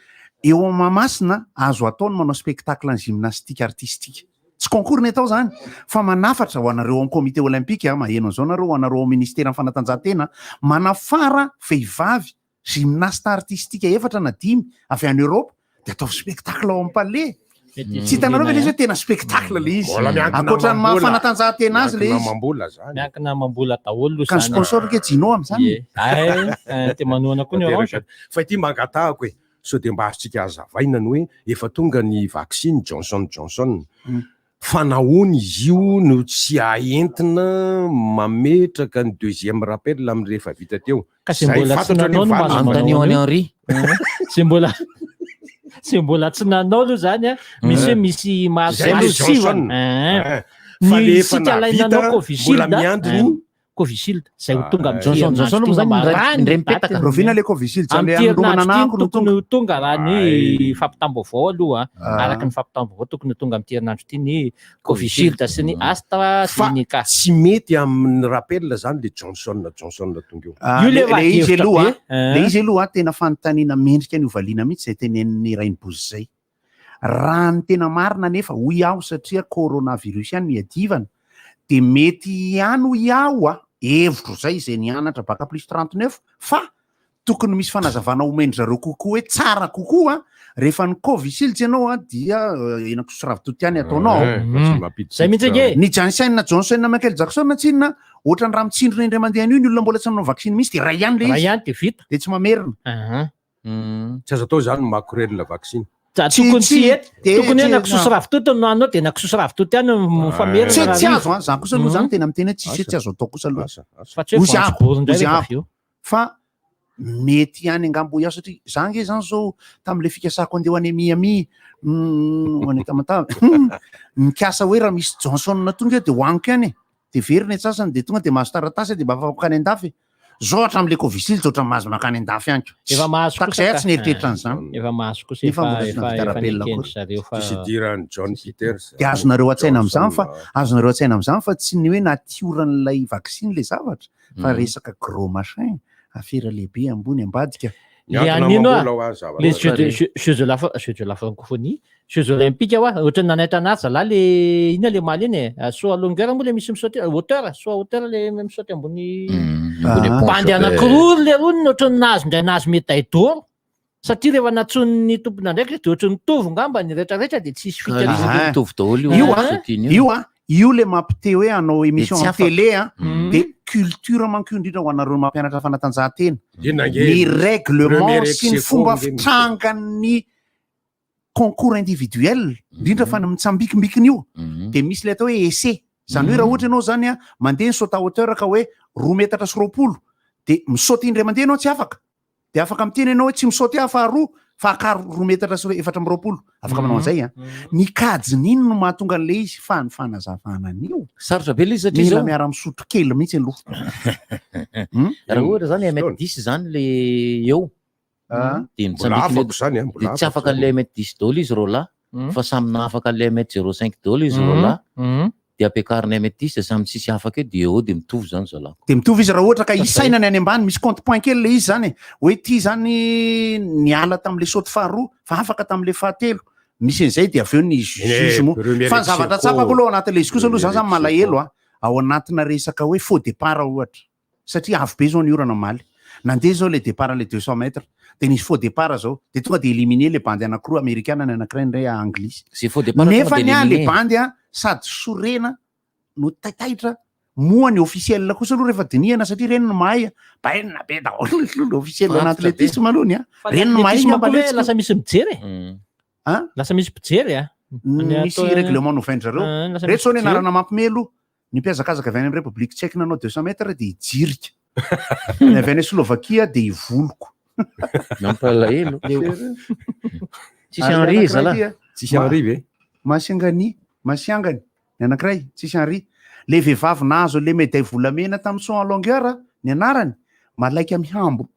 eo Mahamasina azo atao ny manao spectacle ny gymnastique artistique. Tsy concours ny atao zany fa manafatra ho anareo ao amin'ny comité olympique a, maheno an'izao nareo, ho anareo ao amin'ny ministeran'ny fanatanjahantena, manafara vehivavy gymnaste artistique efatra na dimy avy any Europe de ataovy spectacle ao amin'ny palais. Tsy hitanareo ve le izy hoe tena spectacle le izy. Mbola miankina Ankoatra ny maha amam-bola. fanatanjahantena azy le Miankina izy. amam-bola zany. Miankina amam-bola daholo aloha Ka ny zany. sponsor ke Jino amin'izany. Ie. Ay, eh, te manohana koa ny Orange. Fa ity mba angatahako e, sao dia mba azontsika hazavaina ny hoe efa tonga ny vaksiny Johnson Johnson. Fa nahoana izy io no tsy aentina mametraka ny deuxième rappel amin'ny rehefa vita teo? Ka zay Zay mbola tsy fantatro nanao anie no mahazo valiny. manao Anontanio an'i an'io. Henri. Zay mbola zay mbola tsy nanao aloha zany a, misy hoe misy mahazo Zay le mahazo Johnson. sivana. Eh. Eh. Fa Ny le efa sika ilay nahavita nanao mbola Covishield, miandry eh, ny Covishield zay ho tonga amin'ity Johnson herinandro Johnson ity moa zany angamba indray raha ny indray mipetaka. daty. Rovina le Covishield zany Amin'ity le andromana herinandro ity anahako no no tokony tonga. ho tonga raha ny fampitam-baovao aloha, Ah. araka ny fampitam-baovao tokony ho tonga amin'ity herinandro ity ny Covishield sy ny Fa AstraZeneca. tsy mety amin'ny rappel zany le Johnson Johnson tonga eo. Ah, Io le le le izy hevitra aloha be, a, eh. le izy aloha tena fanontaniana mendrika ny hovaliana mihitsy izay tenenin'ny Rainibozy izay. Raha ny tena marina anefa hoy aho satria coronavirus ihany no iadivana dia mety ihany hoy aho a, hevitro izay izay nianatra bac plus 39 fa tokony misy fanazavana omen-dry zareo kokoa hoe tsara kokoa rehefa ny Covishield ianao a dia henakisoa sy ravitoto ihany ataonao. Zay mihitsy ange. Ny Janssen na Johnson na Michael Jackson tsinona ohatran'ny raha mitsindrona indray mandeha an'io ny olona mbola tsy nanao vaksiny mihitsy dia iray ihany le Iray izy. ihany dia vita. Dia tsy mamerina. Tsy azo atao izany ny makorelina vaksiny. Za tokony tsy hety. Tokony hoe henakisoa sy ravitoto no hanao dia henakisoa sy ravitoto ihany no mifamerina Tsy raha tsy hariva. azo an, za kosa aloha zany tena miteny hoe tsisy hoe tsy azo atao kosa aloha. Fa tsy hoe Ozy ako, voanjobory indray ozy rehefa ako. avy eo. Fa mety ihany angamba hoy aho satria za nge zany zao tam'le fikasako andeha ho any Miami, ho any Tamatave, nikasa hoe raha misy Johnson tonga eo dia hohaniko ihany e. Dia very ny antsasany dia tonga dia mahazo taratasy dia mba afaka mankany an-dafy. Zao hatramin'le Covishield dia ohatran'ny mahazo mankany an-dafy ihany ko. Efa mahazo Tahaka kosa izay aho ka. tsy nieritreritra an'izany. Efa mahazo kosa Nefa efa mbola tsy efa nahavita efa rappel akory. nekendry zareo fa Tsisy idiran'i John Peters. Dia azonareo an-tsaina amin'izany fa Johnson, azonareo an-tsaina amin'izany fa tsy ny hoe natioran'ilay vaksiny ilay zavatra fa resaka gros machin, afera lehibe ambony ambadika. Le Miankina anino amam-bola ho a, azy zavatra. le jeux de jeux jeux de la jeux de la francophonie, jeux olympiques hoa, ohatran'ny nanaitra anazy zalahy le inona le omaly iny e, saut à longueur moa le misy misaoty hauteur, saut à hauteur le misaoty ambony Ambony éponge bandy be. anankiroa le rony ohatran'ny nahazo indray nahazo médaille d'or satria rehefa nantsoin'ny tompon'andraikitra de ohatran'ny mitovy ngamba ny rehetrarehetra de tsisy Ka izy fika aloha mitovy daholo io Io a, sautiny io. io a, io le mampite hoe hanao émission tsy en afaka. télé a, de culture manko io indrindra ho anareo mampianatra fanatanjahantena. Inona ange? Ny règlement Premier sy ny ex aequo fomba ange misy. fitrangan'ny concours individuel, indrindra fa ny mitsambikimbikina io, de misy le atao hoe essai. Zany hoe raha ohatra ianao zany a, mandeha ny saut à hauteur ka hoe roa metatra sy 20, de misaoty indray mandeha ianao tsy afaka. De afaka miteny ianao hoe tsy misaoty aho faharoa fa akaro roa metatra sy 24. Afaka manao an'izay a. Ny kajiny iny no mahatonga an'ilay izy fa ny fanazavana an'io. Sarotra be ilay izy satria Mila zao. miara-misotro kely mihitsy aloha. Raha ohatra zany un mètre dix zany le eo. Ah. Dia Mbola mitsambikina afako zany a, mbola dia tsy afako afaka an'ilay un mètre dix daholo izy roalahy fa samy nahafaka an'ilay un mètre zéro cinq daholo izy roalahy. Dia ampiakarina un mètre dix dia samy tsisy afaka eo dia eo dia mitovy zany zalahy. Dia mitovy izy raha ohatra ka isaina ny any ambany, misy compte point kely ilay izy zany e. Hoe ity zany niala tamin'ilay saute faharoa fa afaka tamin'ilay fahatelo. Misy an'izay dia avy eo ny juge moa. Premier Fa ny zavatra ex tsapako aequo. aloha ao anatin'ilay izy kosa aloha za zany Premier ex malahelo aequo. a, ao anatina resaka hoe faux départ ohatra. Satria avo be zao ny orana omaly. Nandeha zao le départ le 200 mètres, de nisy faux départ zao, de tonga de éliminé le bandy anankiroa amerikana ny anankiray indray anglisy. Zay faux départ tonga Nefa de ny ahy le éliminé. bandy a sady sorena no taitaitra, moa ny officiel kosa aloha rehefa dinihana satria reny no mahay, bainina be daholo le officiel en Antitra be. athlétisme aloha ny a. Fa ny Reny no mahay athlétisme ngamba koa hoe letsy. lasa misy mijery e. Hein? Lasa misy mpijery a. Misy règlement novain-dry zareo. Ah, lasa Reto misy zao ny mpijery. anarana mampime aloha. Ny mpihazakazaka avy any amin'ny République Tchèque nanao 200 mètres dia i Jirika. Ny avy any Slovakia dia i Voloko. Mampalahelo. Tsisy Ary Henri anankiray zalahy. ty, a. Tsisy Henri ve? Masiangani, Masiangany, ny anankiray, tsisy Henri. Le vehivavy nahazo le médaille volamena tamin'ny saut en longueur, ny anarany, Malaika Mihambo.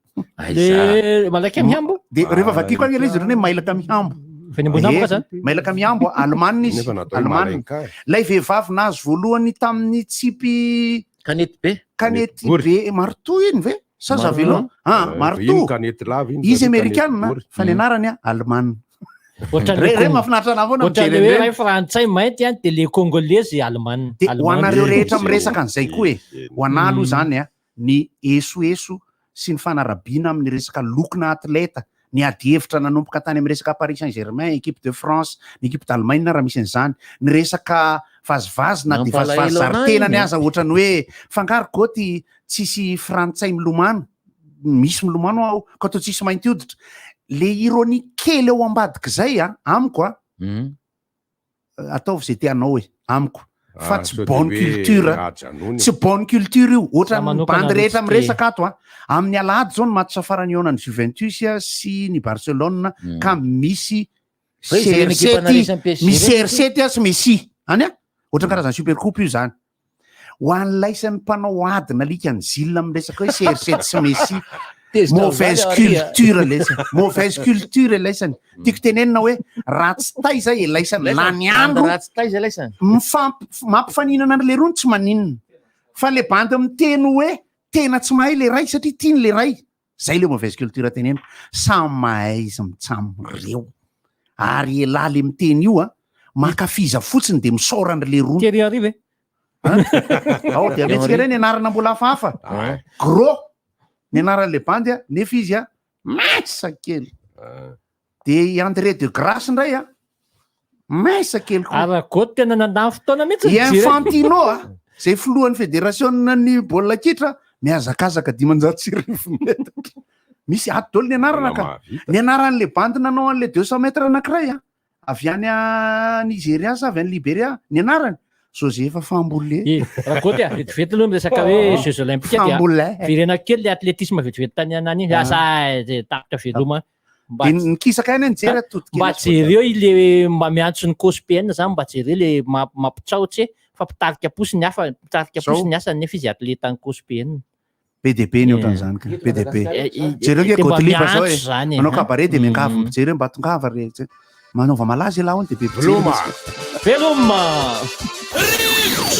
Le Malaika Mihambo? De rehefa vakiko any ilay izy ireny hoe Mailaka Mihambo. Fa ny ambony Eh, amboka zany? Mailaka Mihambo, Alemana izy. Nefa natao hoe Alemana. Malaika. Ilay vehivavy nahazo voalohany tamin'ny tsipy Kanety be. Kanety be maritoa iny ve? Sa Maritoa. javelot? Ah, Eh, maritoa. iny kanety lava iny, Izy satria amerikanina kanety bory. fa ny anarany a alemana. Ohatran'ny Re- re Cong- mahafinaritra anahy foana Ohatran'ny mijery hoe an'ireny. ray frantsay mainty a, de le congolais alemana. De ho anareo rehetra miresaka an'izay koa e, ho anah aloha zany a, ny esoeso sy ny fanarabiana amin'ny resaka lokona atleta, ny adihevitra nanomboka tany amin'ny resaka Paris Saint Germain, équipe de France, ny équipe d'Allemagne raha misy an'izany, ny resaka vazivazy na dia vazivazy Mampalahelo zary anahy tenany iny, aza ohatran'ny hoe fangaro goty tsisy frantsay milomano, misy milomano aho ka toa tsisy mainty hoditra. Le ironie kely ao ambadik'izay a, amiko a, ataovy izay tianao e, amiko. Fa Ah, tsy sao de bonne hoe culture, ajanony. tsy bonne culture io, ohatran'ny manokana bandy rehetra aloha tsy miresaka ato a. Amin'ny alahady zao ny match farany eo ny Juventus a sy ny Barcelone ka misy Fa izy ireny ekipa CR7 naresy PSG misy ireny. CR7 a sy Messi. Any a? Ohatran'ny karazan'ny super coupe io zany. Ho an'laisan'ny mpanao ady nalika ny zil amin'ny resaka hoe CR7 sy Messi. Tezitra Mauvaise amin'izany ary, a. culture laisany. Mauvaise culture laisany. Tiako tenenina hoe ratsy taiza e laisany lany andro. Ratsy taiza laisany. Mifamp- mampifaninana an'le rony tsy maninona. Fa le bandy miteny hoe tena tsy mahay le ray satria tiany le ray. Zay le mauvaise culture teneniko. Samy mahay izy mitsam reo. Ary elah le miteny io a, mankafiza fotsiny de misaora an'le rony. Thierry Henry ve? Ao de ametsika ireny anarana mbola hafahafa. Gros ny anaran'le bandy a, nefa izy a mince kely. De i André de Grasse indray a, mince kely koa. Aragoty tena nandany fotoana mihitsy. I nijery. Infantino a, zay filohan'ny federasiona ny baolina kitra, mihazakazaka 1500 metatra. Misy ato daholo ny anarana ka. Ny anaran'le bandy nanao an'le 200 mètres anankiray a, avy any a Nigeria sa avy any Liberia, ny anarany Joseph Famboulé. Eh, Ragoty a, vetivety aloha miresaka hoe Jeux Olympiques dia Famboulé. virena kely le athlétisme vetivety tany anany iny. Ah. Asa eh, tapitra veloma. Mba De nikisaka ihany nijery atodika mba jereo ile mba miantso ny COSPN zany mba jereo le ma- mampitsaotsy e, fa mpitarika posy ny hafa, mpitarika Zao. posy ny asany nefa izy atleta ny COSPN. Be dia be ny ohatran'izany ka, be dia be. Eh, eh, Jereo nge de mba Gottlieb zao miantso e, zany e, manao ha? cabaret de miangavy mijery hoe mba tongava re. Manaova malaza ialahy hono de be mpijery. Veloma. Veloma.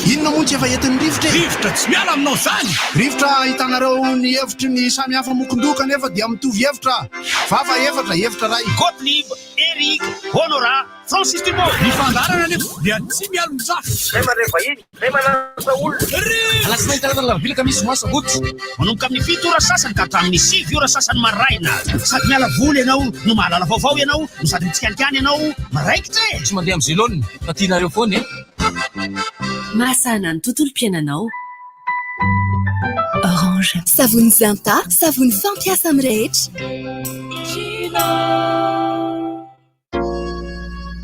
Inona moa tsy efa entin'ny rivotra e? Rivotra tsy miala aminao zany! Rivotra ahitanareo ny hevitry ny samy hafa mokondoka nefa dia mitovy hevitra. Vava efatra, hevitra ray. Gottlieb, Eric, Honorat, Francis Dubo. Ny fandaharana anefa dia tsy mialon-jafy. Zay mandray vahiny, zay manasa olona. Alatsinainy talata alarobia alakamisy zoma sabotsy. Manomboka amin'ny 7 ora sasany ka hatramin'ny 9 ora sasany maraina. Sady miala voly ianao no mahalala vaovao ianao no sady mitsikalikany ianao miraikitra e. Tsy mandeha amin'ny zelone fa tianareo foana e. Mahasahana ny tontolom-piainanao. Orange. Savony Zinta, savony fampiasa amin'ny rehetra.